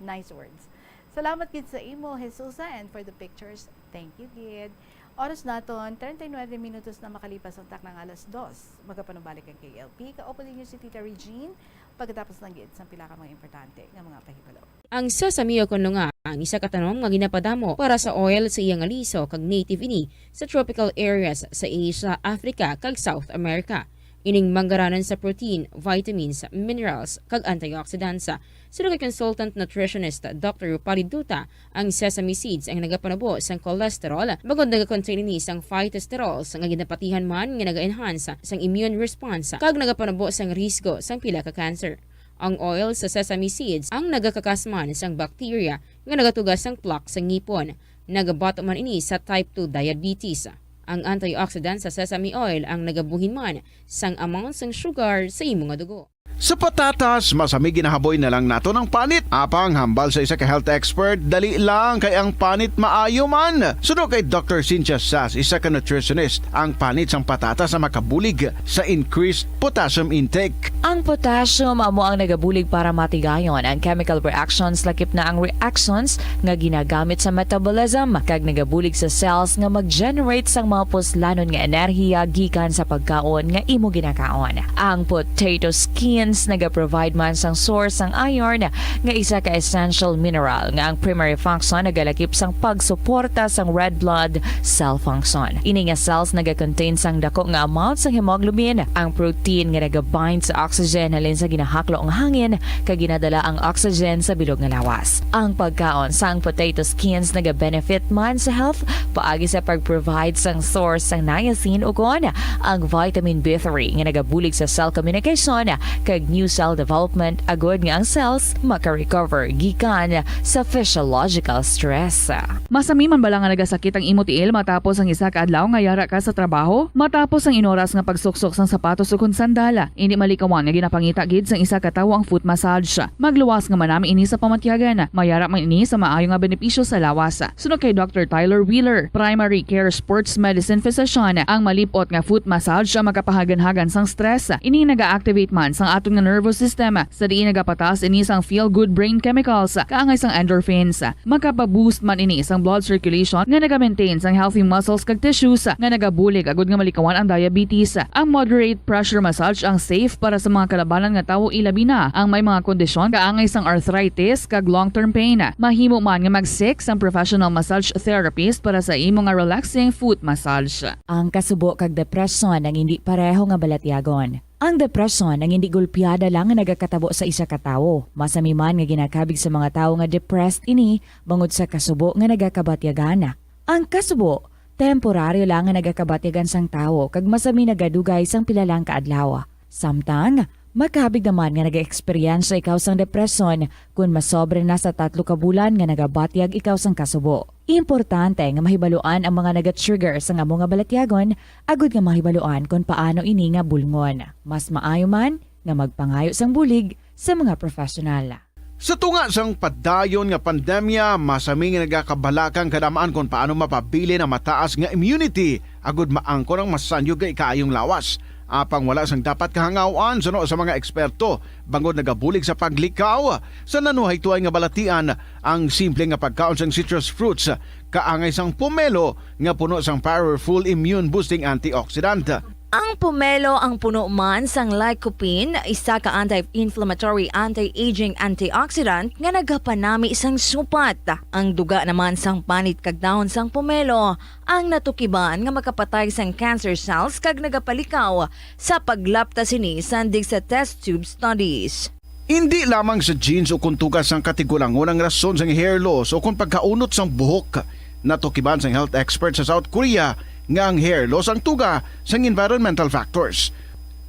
Nice words. Salamat gid sa imo, Jesusa, and for the pictures, thank you gid. Oras naton, treinta y nueve minutos na makalipas ang taknang alas dos. Magapanubalik ang K L P. Kaupo ninyo si Tita Regine, pagkatapos lang gid sang pila ka mga importante nga mga pahibalo. Ang Sos Amigo Kuno Nga. Ang isa ka tanom nga ginapadamo para sa oil sa iya nga liso kag native ini sa tropical areas sa Asia, Africa, kag South America. Ining manggaranan sa protein, vitamins, minerals, kag antioxidants. Suno kay consultant nutritionist Doctor Rupali Duta, ang sesame seeds ang nagapanubo sang cholesterol, bangod nagakontain ini sang phytosterols nga ginapatihan man nga naga-enhance sang immune response kag nagapanubo sang risgo sang pila ka cancer. Ang oil sa sesame seeds ang nagakakas man sang bacteria nga nagatuga sang plaque sa ngipon. Nagabato man ini sa type two diabetes. Ang antioxidant sa sesame oil ang nagabuhin man sang amount sang sugar sa imo nga dugo. Sa patatas, masami ginahaboy na lang naton ang panit. Apang hambal sa isa ka health expert, dali lang kay ang panit maayo man. Suno kay Doctor Cynthia Sass, isa ka nutritionist, ang panit sang patatas ang makabulig sa increased potassium intake. Ang potassium amo ang nagabulig para matigayon ang chemical reactions, lakip na ang reactions nga ginagamit sa metabolism, kag nagabulig sa cells nga mag-generate sang mga puslanon nga enerhiya gikan sa pagkaon nga imo ginakaon. Ang potato skins nagaprovide man sang source sang iron, nga isa ka essential mineral nga ang primary function nagalakip sang pagsuporta sang red blood cell function. Ini nga cells nagakontain sang dako nga amount sang hemoglobin, ang protein nga nagabind sa oxygen halin sa ginahaklo nga hangin kag ginadala ang oxygen sa bilog nga lawas. Ang pagkaon sang potato skins nagabenefit man sa health paagi sa pag-provide sang source sang niacin ukon ang vitamin B three nga nagabulig sa cell communication kag new cell development, agud nga ang cells maka-recover gikan sa physiological stress. Masami man bala nga nagasakit ang imo tiil matapos ang isa ka adlaw nga yara ka sa trabaho? Matapos ang inoras nga pagsuksok sang sapatos ukon sandal, indi malikawan nga ginapangita gid sang isa ka tawo ang foot massage. Magluwas nga manami ini sa pamatyagan. Mayara man ini sa maayo nga benepisyo sa lawas. Suno kay Doctor Tyler Wheeler, primary care sports medicine physician, ang malip-ot nga foot massage ang makapahaganhagan sang stress. Ini naga-activate man sang aton nga nervous system, sa diin nagapataas ini sang feel-good brain chemicals, kaangay sang endorphins. Makapa-boost man ini sang blood circulation nga naga-maintain sang healthy muscles kag tissues, nga nagabulig agud nga malikawan ang diabetes. Ang moderate pressure massage ang safe para sa mga kalabanan nga tawo, ilabi na ang may mga kondisyon kaangay sang arthritis kag long-term pain. Mahimo man nga mag-seek sang professional massage therapist para sa imo nga relaxing foot massage. Ang kasubo kag depresyon ang indi pareho nga balatyagon. Ang depresyon ang indi gulpiada lang nga nagakatabo sa isa ka tawo. Masami man nga ginakabig sa mga tawo nga depressed ini bangod sa kasubo nga nagakabatyagan. Ang kasubo, temporaryo lang nga nagakabatyagan sang tawo kag masami nagadugay sang pila lang ka adlaw. Samtang, makabig naman nga nag-eksperyensya ikaw sang depresyon kon masobra na sa tatlo ka bulan nga nagabatyag ikaw sang kasubo. Importante nga mahibaluan ang mga naga-trigger sang amo nga balatyagon agud nga mahibaluan kon paano ini nga bulngon. Mas maayo man nga magpangayo sang bulig sa mga professional. Sa tunga sang padayon nga pandemya, masami nga nagakabalaka ang kadam-an kon paano mapabilin ang mataas nga immunity agud maangkon ang masanyog nga ikaayong lawas. Apang wala sang dapat kahangaw-an suno sa mga eksperto, bangod nagabulig sa paglikaw sa nanuhay tuay nga balatian ang simple nga pagkaon sang citrus fruits, kaangay sang pomelo nga puno sang powerful immune-boosting antioxidant. Ang pomelo ang puno man sang lycopene, isa ka anti-inflammatory, anti-aging antioxidant nga nagapanami sang supat. Ang duga naman sang panit kag dahon sang pomelo ang natukiban nga makapatay sang cancer cells kag nagapalikaw sa paglapta sini sandig sa test tube studies. Indi lamang sa genes o kon tuga sang katigulangon ang rason sang hair loss o kon pagkaunot sang buhok. Natukiban sang health expert sa South Korea nga ang hair loss ang tuga sang environmental factors.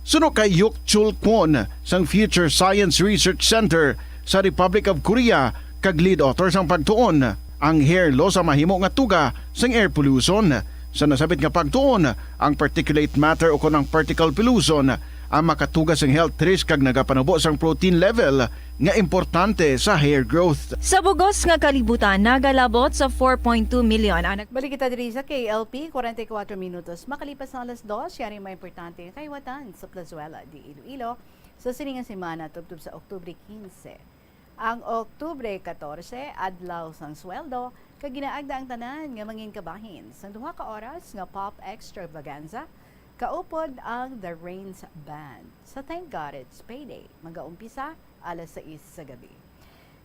Suno kay Hyuk Chul Kwon sang Future Science Research Center sa Republic of Korea kag lead author sang pagtuon, ang hair loss ang mahimo nga tuga sang air pollution. Sa nasabit nga pagtuon, ang particulate matter ukon ang particle pollution ang makatuga sang health risk kag nagapanubo sang protein level nga importante sa hair growth. Sa bugos nga kalibutan, nagalabot sa four point two million ang nag- Balik kita diri sa K L P, forty-four minutos makalipas ang alas dos. Yari may importante nga kaiwatan sa Plazuela de Iloilo sa sini nga semana, tubtob sa Oktubre quince. Ang Oktubre catorce, Adlaw sang Sweldo, kag ginaagda ang tanan nga mangin kabahin sang duha ka oras nga pop extravaganza, kaupod ang The Rains Band. Sa Thank God It's Payday, magaumpisa alas sais sa gabi.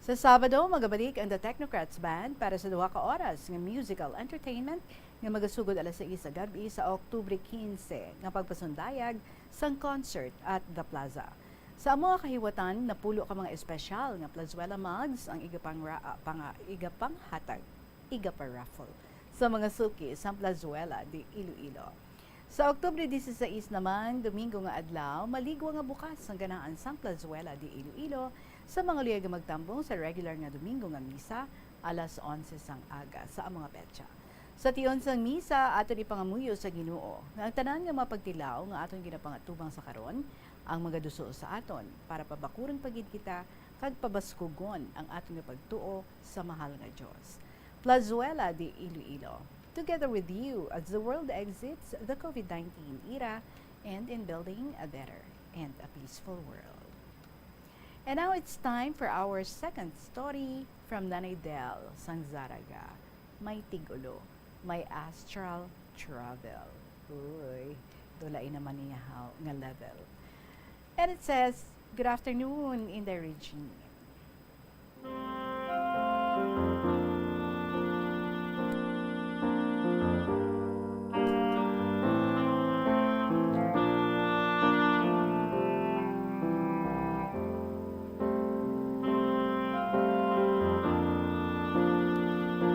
Sa Sabado, magabalik ang The Technocrats Band para sa duha ka oras nga musical entertainment nga magasugod alas sais sa gab-i sa Oktubre quince nga pagpasundayag sang concert at The Plaza. Sa amo nga kahiwatan, napulo ka mga espesyal nga Plazuela mugs ang igapangra-, ah, panga-, igapanghatag, igaparaffle sa mga suki sang Plazuela de Iloilo. Sa Oktubre dieciséis naman, Domingo nga adlaw, maligwa nga bukas ang ganahan sang Plazuela de Iloilo sa mga luyag nga magtambong sa regular nga Domingo nga misa alas onse sang aga sa amo nga petsa. Sa tion sang misa, aton ipangamuyo sa Ginoo nga ang tanan nga mga pagtilaw nga aton ginapangatubang sa karon ang magaduso sa aton para pabakuron pa gid kita kag pabaskugon ang aton nga pagtuo sa mahal nga Dios. Plazuela de Iloilo, together with you as the world exits the COVID nineteen era and in building a better and a peaceful world. And now it's time for our second story from Nanay Del sang Zarraga, may tig-ulo, may astral travel. Uy, dulay naman niya haw nga level. And it says, "Good afternoon, Inday Regine."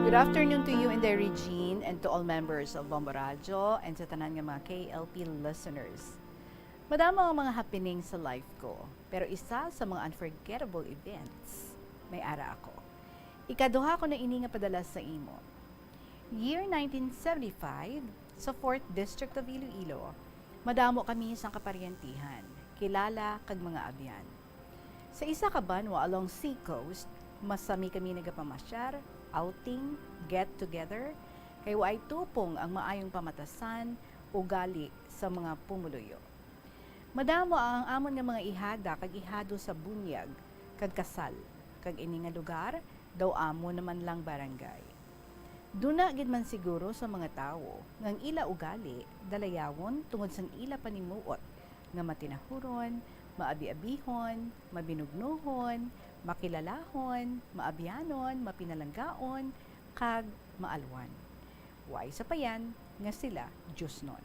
Good afternoon to you, Inday Regine, and to all members of Bombo Radyo and sa tanan nga mga K L P listeners. Madamo ang mga happening sa life ko, pero isa sa mga unforgettable events, may ara ako. Ikaduha ko na ini nga padala sa imo. Year nineteen seventy-five, sa Fourth District of Iloilo, madamo kami sang kaparyentihan, kilala, kag mga abyan. Sa isa ka banwa along seacoast, masami kami nagapamasyar, outing, get-together, kay waay tupong ang maayong pamatasan, ugali sa mga pumuluyo. Madamo ang amon nga mga ihada kag ihado sa bunyag kag kasal, kag ini nga lugar daw amo naman lang barangay. Duna gid man siguro sa mga tawo nga ang ila ugali dalayawon tungod sang ila panimuot nga matinahuron, maabi-abihon, mabinugnohon, makilalahon, maabyanon, mapinalanggaon, kag maalwan. Way sapayan nga sila diosnon.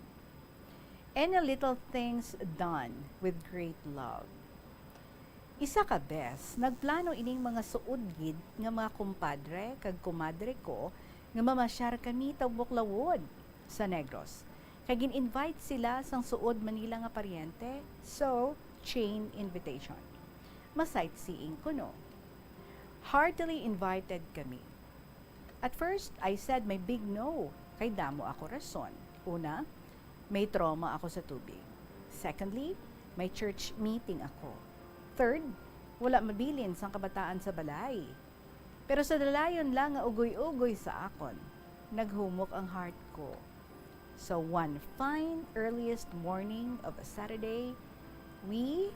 Any little things done with great love. Isa ka bes, nagplano ining mga suod gid nga mga kumpadre kag kumadre ko nga mamasyar kami tagbok-lawod sa Negros. Kag gin-invite sila sang suod man nila nga paryente, so, chain invitation. Ma-sightseeing kuno. Heartily invited kami. At first, I said my big no, kay damo ako rason. Una, may trauma ako sa tubig. Secondly, may church meeting ako. Third, wala mabilin sang kabataan sa balay. Pero sa dalayon lang nga ugoy-ugoy sa akon, naghumok ang heart ko. So, one fine earliest morning of a Saturday, we,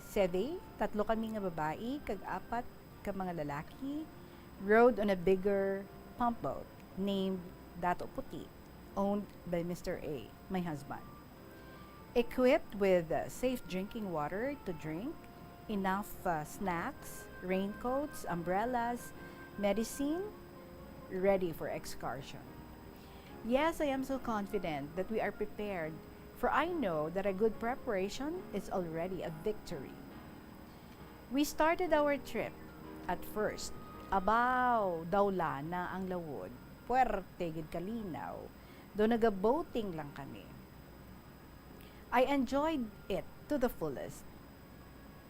seve, tatlo kami nga babayi kag apat ka mga lalaki, rode on a bigger pump boat named Dato Puti, owned by Mister A, my husband. Equipped with, uh, safe drinking water to drink, enough, uh, snacks, raincoats, umbrellas, medicine, ready for excursion. Yes, I am so confident that we are prepared, for I know that a good preparation is already a victory. We started our trip. At first, abaw, daw lana ang lawod. Puwerte gid kalinaw. Daw naga-boating lang kami. I enjoyed it to the fullest.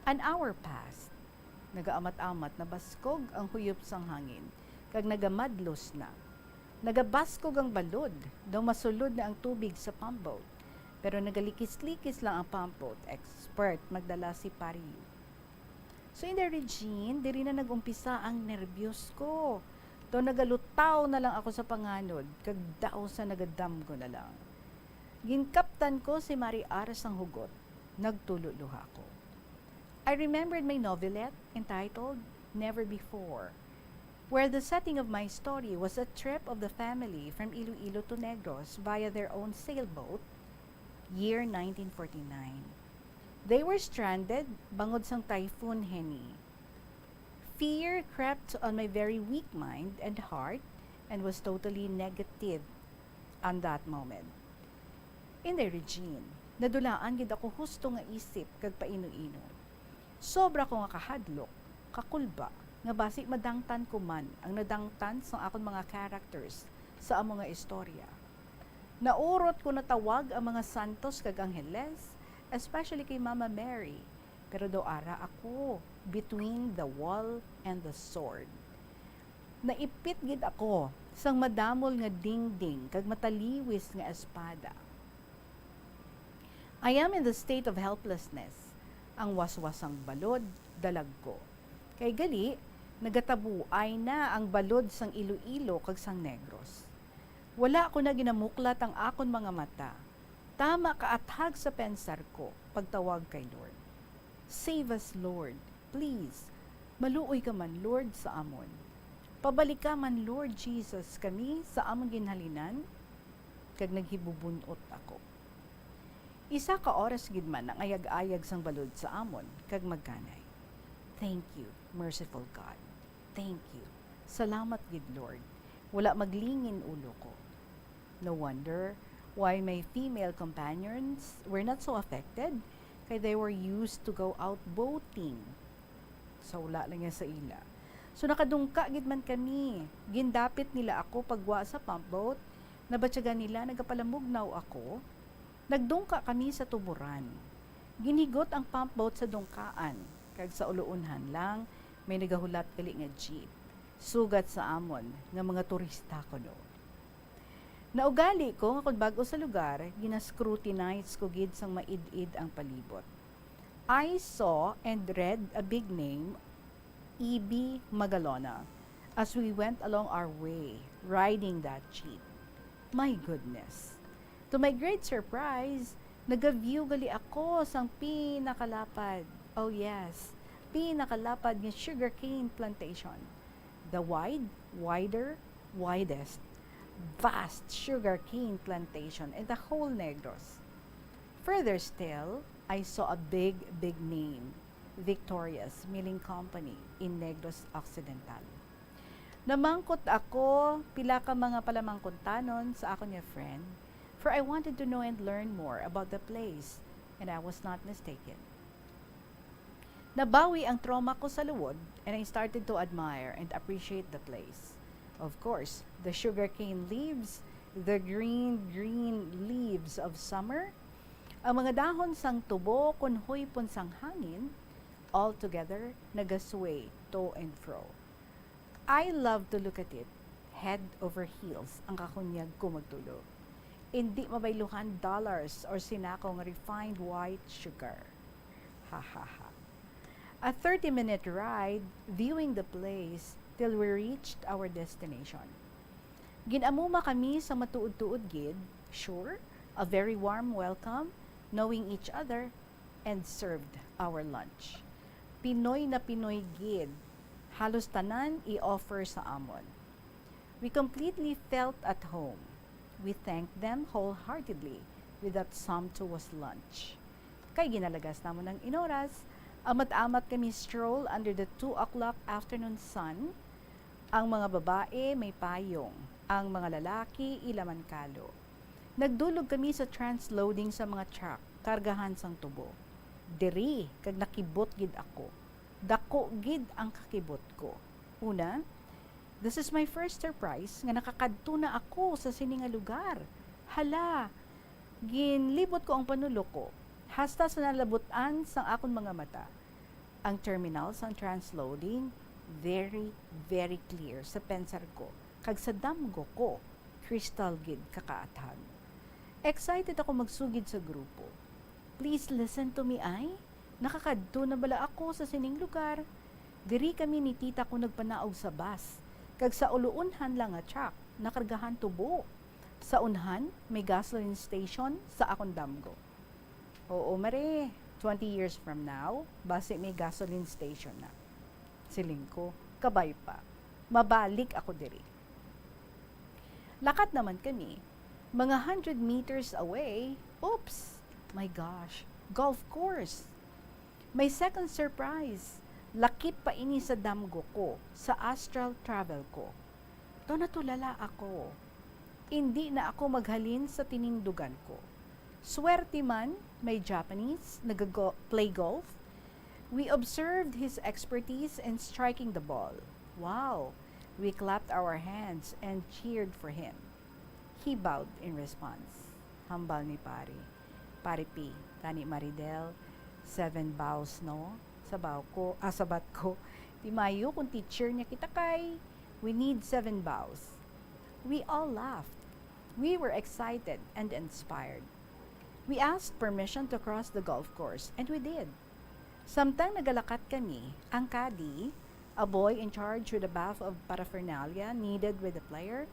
An hour passed. Nagaamat-amat, nabaskog ang huyop sang hangin, kag nagamadlos na. Nagabaskog ang balod, daw masulod na ang tubig sa pump boat. Pero nagalikis-likis lang ang pump boat expert, magdala si Pariu. So, Inday Regine, diri na nag-umpisa ang nerbiyos ko. Daw nagalutaw na lang ako sa panganod, kag daw sa nagadamgo na lang. Ginkaptan ko si Mari Ara sang hugot, nagtululuha ko. I remembered my novelette entitled Never Before, where the setting of my story was a trip of the family from Iloilo to Negros via their own sailboat, year nineteen forty-nine. They were stranded bangod sang Typhoon Heni. Fear crept on my very weak mind and heart and was totally negative on that moment. Inday Regine, nadulaan gid ako husto nga isip kag paino-ino. Sobra ko nga kahadlok, kakulba, nga basi madangtan ko man ang nadangtan sang akon mga characters sa amo nga istorya. Naurot ko natawag ang mga santos kag angheles, especially kay Mama Mary, pero daw ara ako between the wall and the sword. Naipit gid ako sang madamol nga dingding kag mataliwis nga espada. I am in the state of helplessness. Ang waswasang balod, dalag ko. Kay gali, nagatabuay na ang balod sang Iloilo kag sang Negros. Wala ko na ginamuklat ang akon mga mata. Tama kaathag sa pensar ko, pagtawag kay Lord. "Save us, Lord. Please. Maluoy ka man, Lord, sa amon. Pabalika man, Lord Jesus, kami sa amon ginhalinan." Kag naghibubun-ot ako. Isa ka oras gid man ang ayag-ayag sang balod sa amon, kag magkanay, "Thank you, merciful God. Thank you. Salamat gid, Lord. Wala maglingin ulo ko." No wonder why my female companions were not so affected, kay they were used to go out boating. Sa wala lang niya sa ila. So, nakadungka gid man kami. Gindapit nila ako pagwa sa pump boat. Nabatyagan nila nagapalamugnaw ako. Nagdungka kami sa tuburan. Ginhigot ang pump boat sa dungkaan, kag sa uluunhan lang may nagahulat gali nga jeep. Sugat sa amon nga mga turista kuno. Naugali ko nga kon bag-o sa lugar, gina-scrutinize ko gid sang maid-id ang palibot. I saw and read a big name, E B Magalona, as we went along our way, riding that jeep. My goodness! To my great surprise, naga-view gali ako sang pinakalapad. Oh yes, pinakalapad nga sugarcane plantation. The wide, wider, widest, vast sugarcane plantation in the whole Negros. Further still, I saw a big, big name, Victoria's Milling Company in Negros Occidental. Namangkot ako pila ka mga palamangkuntanon sa akon nga friend, for I wanted to know and learn more about the place, and I was not mistaken. Nabawi ang trauma ko sa luod, and I started to admire and appreciate the place. Of course, the sugarcane leaves, the green, green leaves of summer, ang mga dahon sang tubo kon huypon sang hangin, all together nagasway to and fro. I love to look at it, head over heels ang kakunyag ko magtulog. Indi mabayluhan dollars or sinako nga refined white sugar. Ha, ha, ha. A thirty-minute ride, viewing the place till we reached our destination. Gin-amuma kami sa matuod-tuod gid, sure, a very warm welcome, knowing each other, and served our lunch. Pinoy na Pinoy gid, halos tanan i-offer sa amon. We completely felt at home. We thanked them wholeheartedly with that sumptuous lunch. Kay ginalagas namon ang inoras, amat-amat kami stroll under the two o'clock afternoon sun. Ang mga babae may payong, ang mga lalaki ila man kalo. Nagdulog kami sa transloading sa mga truck, kargahan sang tubo. Diri, kag nakibot gid ako. Dako gid ang kakibot ko. Una, this is my first surprise nga nakakadto na ako sa sini nga lugar. Hala, ginlibot ko ang panulok ko, hasta sa nalabut-an sang akon mga mata. Ang terminal sang transloading, very, very clear sa pensar ko, kag sa damgo ko, crystal gid kakaathag. Excited ako magsugid sa grupo. Please listen to me, ay. Nakakadto na bala ako sa sining lugar? Diri kami ni tita ko nagpanaog sa bus, kag sa uluunhan lang nga truck, nakargahan tubo. Sa unhan, may gasoline station sa akon damgo. Oo, Mare, twenty years from now, basi may gasoline station na. Siling ko, kabay pa. Mabalik ako diri. Lakat naman kami. Mga hundred meters away, oops! My gosh, golf course! My second surprise, Lakip pa ini sa damgo ko, sa astral travel ko. Daw natulala ako. Indi na ako maghalin sa tinindugan ko. Swerte man, may Japanese nag-play golf. We observed his expertise in striking the ball. Wow! We clapped our hands and cheered for him. He bowed in response. Hambal ni Pari. Pari P, tani Maridel, seven bows, no? Sabaw ko, ah, sabat ko. Di mayo kung teacher niya kita kay we need seven bows. We all laughed. We were excited and inspired. We asked permission to cross the golf course, and we did. Samtang nagalakat kami, ang caddy, a boy in charge with a buff of paraphernalia needed with the player,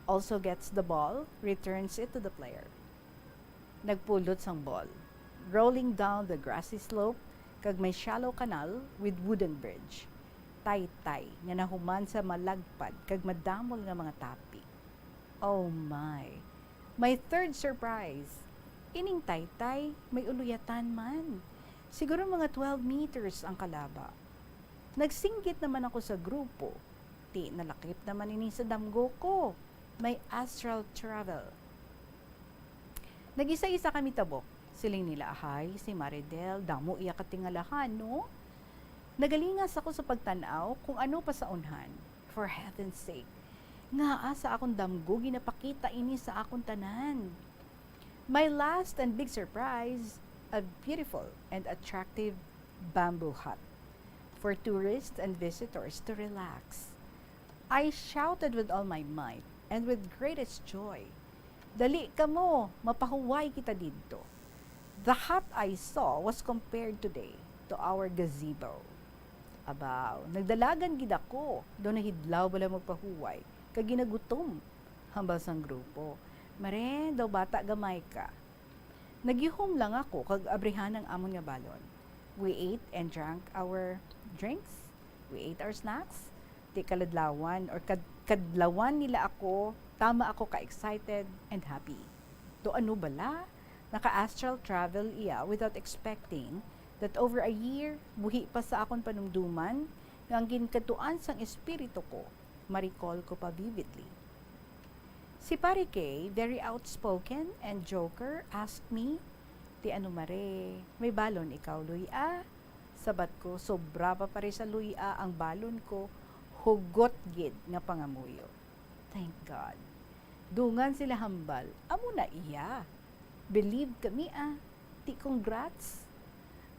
also gets the ball, returns it to the player. Nagpulot sang ball, rolling down the grassy slope, kag may shallow canal with wooden bridge. Taytay nga nahuman sa malagpad kag madamol nga mga tapi. Oh my! My third surprise! Ining taytay may uluyatan man. Siguro mga twelve meters ang kalaba. Nagsinggit naman ako sa grupo. Ti nalakip naman ini sa damgo ko. May astral travel. Nag-isa-isa kami tabok. Siling nila, "Ahay, si Maridel, damo iya katingalahan, no?" Nagalingas ako sa pagtan-aw kung ano pa sa unhan. For heaven's sake, ngaa sa akon damgo ginapakita ini sa akon tanan? My last and big surprise, a beautiful and attractive bamboo hut for tourists and visitors to relax. I shouted with all my might and with greatest joy, "Dali kamo, mapahuway kita didto." The hut I saw was compared today to our gazebo. Abaw, nagdalagan gid ako, daw nahidlaw bala magpahuway, kag ginagutom, hambal sang grupo. Mare, daw bata gamay ka. Nagyuhom lang ako kag abrihan ang amon nga balon. We ate and drank our drinks. We ate our snacks. Ti kaladlawan or kad-, kadlawan nila ako, tama ako ka excited and happy. Do ano bala? Naka-astral travel iya without expecting that over a year, buhi pa sa akon panumduman nga ang ginkadtuan sang espiritu ko, ma-recall ko pa vividly. Si Pare Kay, very outspoken and joker, asked me, "Ti ano, Mare, may balon ikaw, luy-a?" Sabat ko, "Sobra pa, Pare, sa luy-a ang balon ko, hugot gid nga pangamuyo." Thank God. Dungan sila hambal, "Amo na iya. Believe kami, ah. Ti congrats."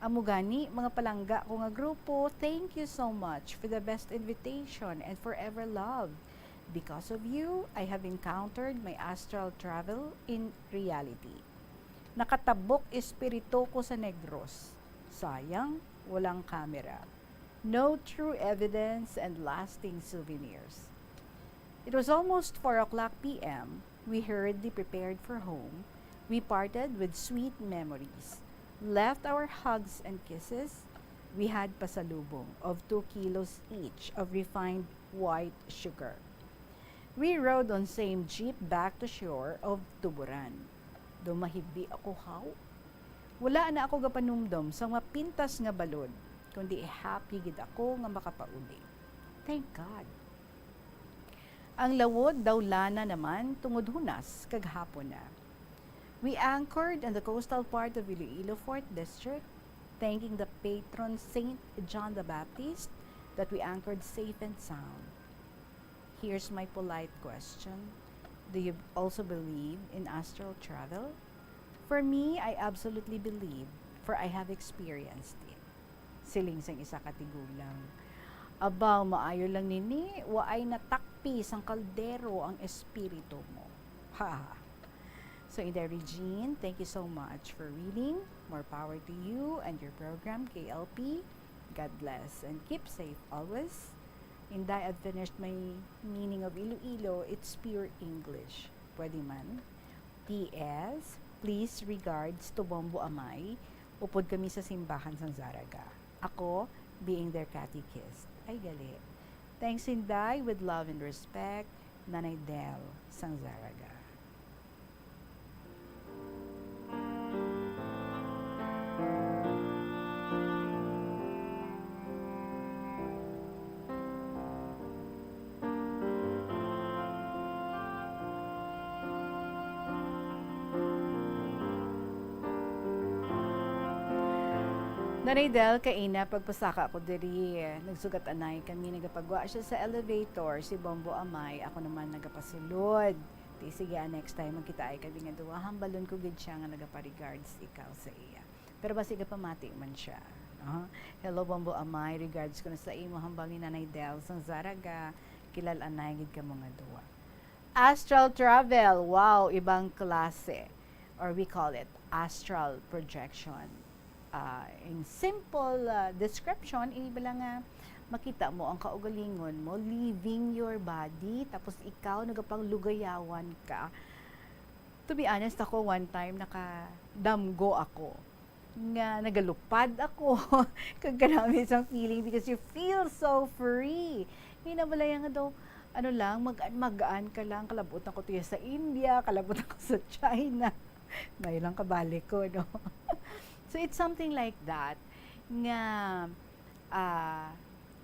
Amo gani, mga palangga ko nga grupo, thank you so much for the best invitation and forever love. Because of you, I have encountered my astral travel in reality. Nakatabok espiritu ko sa Negros. Sayang, walang kamera. No true evidence and lasting souvenirs. It was almost four o'clock P M. We hurriedly prepared for home. We parted with sweet memories. Left our hugs and kisses. We had pasalubong of two kilos each of refined white sugar. We rode on same jeep back to shore of Tuburan. Do mahibi ako, haw? Wala na ako gapanumdom sa mapintas nga balod, kundi happy gid ako nga makapauli. Thank God. Ang lawod daw lana naman tungod hunas kag hapon na. We anchored in the coastal part of Iloilo Fourth District, thanking the patron Saint John the Baptist that we anchored safe and sound. Here's my polite question. Do you also believe in astral travel? For me, I absolutely believe, for I have experienced it. Siling sang isa ka tigulang, "Abaw, maayo lang nini, waay natakpi sang kaldero ang espiritu mo." Ha. So, Inday Regine, thank you so much for reading. More power to you and your program, K L P. God bless and keep safe always. Inday, I've finished my meaning of Iloilo. It's pure English. Pwede man. P S, please regards to Bombo Amay. Upod kami sa simbahan sang Zaraga. Ako, being their catechist. Ay, gali. Thanks, Inday. With love and respect, Nanay Del sang Zaraga. Nanay Del, kaina pagpasaka ko diri, nagsugat anay kami, nagapagwa siya sa elevator, si Bombo Amay, ako naman nagapasulod. Di sige, ah, next time magkita ay kami nga duwa, hambalon ko gid siya nga nagapa-regards ikaw sa iya. Pero basi gapamati man siya, no? Hello, Bombo Amay, regards ko na sa imo, hambal ni Nanay Del sang Zaraga, kilal-anay gid kamo nga duwa. Astral travel, wow, ibang klase. Or we call it astral projection. Ah, in simple, ah, description, ini bala nga makita mo ang kaugalingon mo leaving your body, tapos ikaw nagapanglugayawan ka. To be honest, ako, one time nakadamgo ako nga nagalupad ako. Kag kanami sang feeling because you feel so free. Hinabalaya nga daw, ano lang, mag-, magaan ka lang, kalabot na ko tuya sa India, kalabot na ko sa China. May lang kabalik ko, no? So, it's something like that, nga, ah,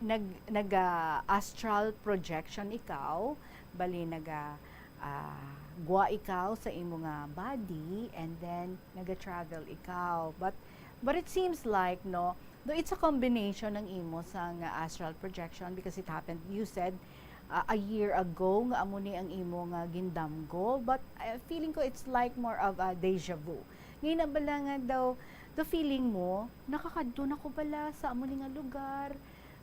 nag-, naga-astral projection ikaw, bali naga, ah, gwa ikaw sa imo nga body, and then naga-travel ikaw. But, but it seems like, no, though it's a combination ng imo sang astral projection because it happened, you said, ah, a year ago nga amo ni ang imo nga gindamgo, but, ah, feeling ko it's like more of a deja vu. Ngayon na bala nga daw, the feeling mo, nakakadto na ko bala sa amo ni nga lugar,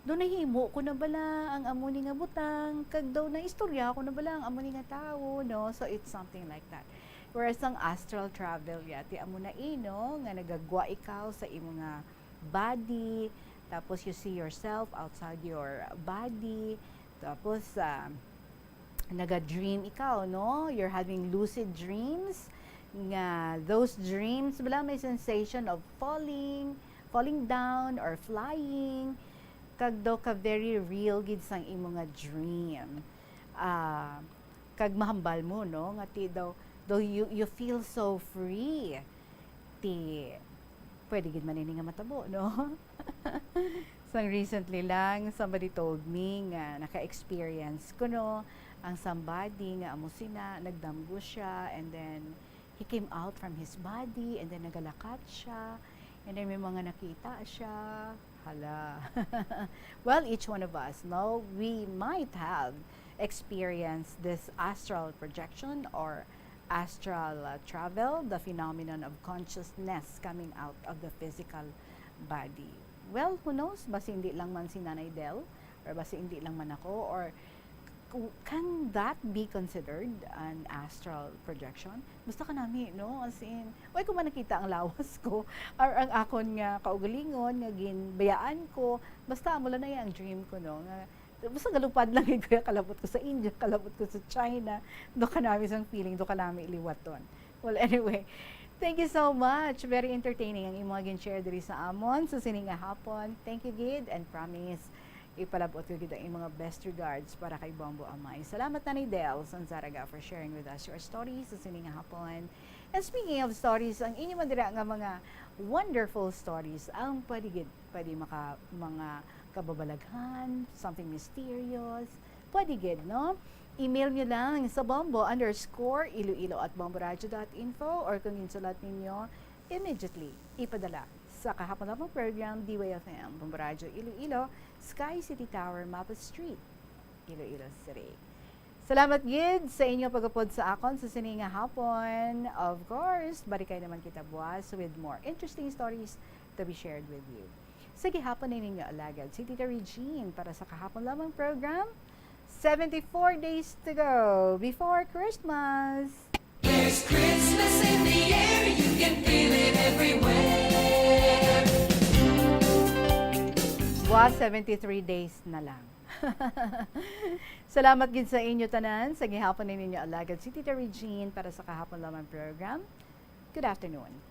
daw nahimo ko na bala ang amo ni nga butang, kag daw naistorya ko na bala ang amo ni nga tawo, no? So, it's something like that. Whereas ang astral travel, yati amo na ino nga nagagwa ikaw sa imo nga body, tapos you see yourself outside your body, tapos, ah, naga-dream ikaw, no? You're having lucid dreams, nga those dreams, bala, may sensation of falling, falling down or flying, kag daw ka very real gid sang imo nga dream. Ah, kag mahambal mo, no, nga ti daw, daw you, you feel so free. Ti, pwede gid man ini nga matabo, no? Sang recently lang, somebody told me nga naka-experience kuno ang somebody nga amo sina, nagdamgo siya, and then he came out from his body, and then nagalakat siya, and then may mga nakita siya. Hala. Well, each one of us, no, we might have experienced this astral projection or astral, uh, travel, the phenomenon of consciousness coming out of the physical body. Well, who knows? Basi hindi lang man si Nanay Del, or basi hindi lang man ako, or ku-, can that be considered an astral projection? Basta kanami, no? As in, way ko man nakita ang lawas ko, or ang akon nga kaugalingon, nga ginbayaan ko, basta amo lang na ang dream ko, no? Nga, basta galupad lang gid ko, kalabot ko sa India, kalabot ko sa China, do kanami sang feeling, do kanami liwaton. Well, anyway, thank you so much. Very entertaining ang imong gin-share diri sa amon sa sini nga hapon. Thank you gid, and promise, ipalabot ko gid ang imong best regards para kay Bombo Amay. Salamat, Nanay Del Sanzaraga, for sharing with us your stories sa sini nga hapon. And speaking of stories, ang inyo man dira nga mga wonderful stories, ang pwede gid, pwede maka-, mga kababalaghan, something mysterious, pwede gid, no? Email nyo lang sa bombo underscore iloilo at bomboradio dot info, or kung insulat ninyo, immediately ipadala sa kahapon lamang program, D Y F M, Bombo Radyo Iloilo, Sky City Tower, Mapa Street, Iloilo City. Salamat gid sa inyo pagupod sa akon sa sini nga hapon. Of course, barikay naman kita buwas with more interesting stories to be shared with you. Sa gihapon ni ninyo alagad, si Tita Regine para sa kahapon lamang program. Seventy-four days to go before Christmas. There's Christmas in the air, you can feel it everywhere. Wa, seventy-three days na lang. Salamat gid sa inyo tanan. Sa gihapon ni ninyo alagad, si Tita Regine para sa kahapon lamang program. Good afternoon.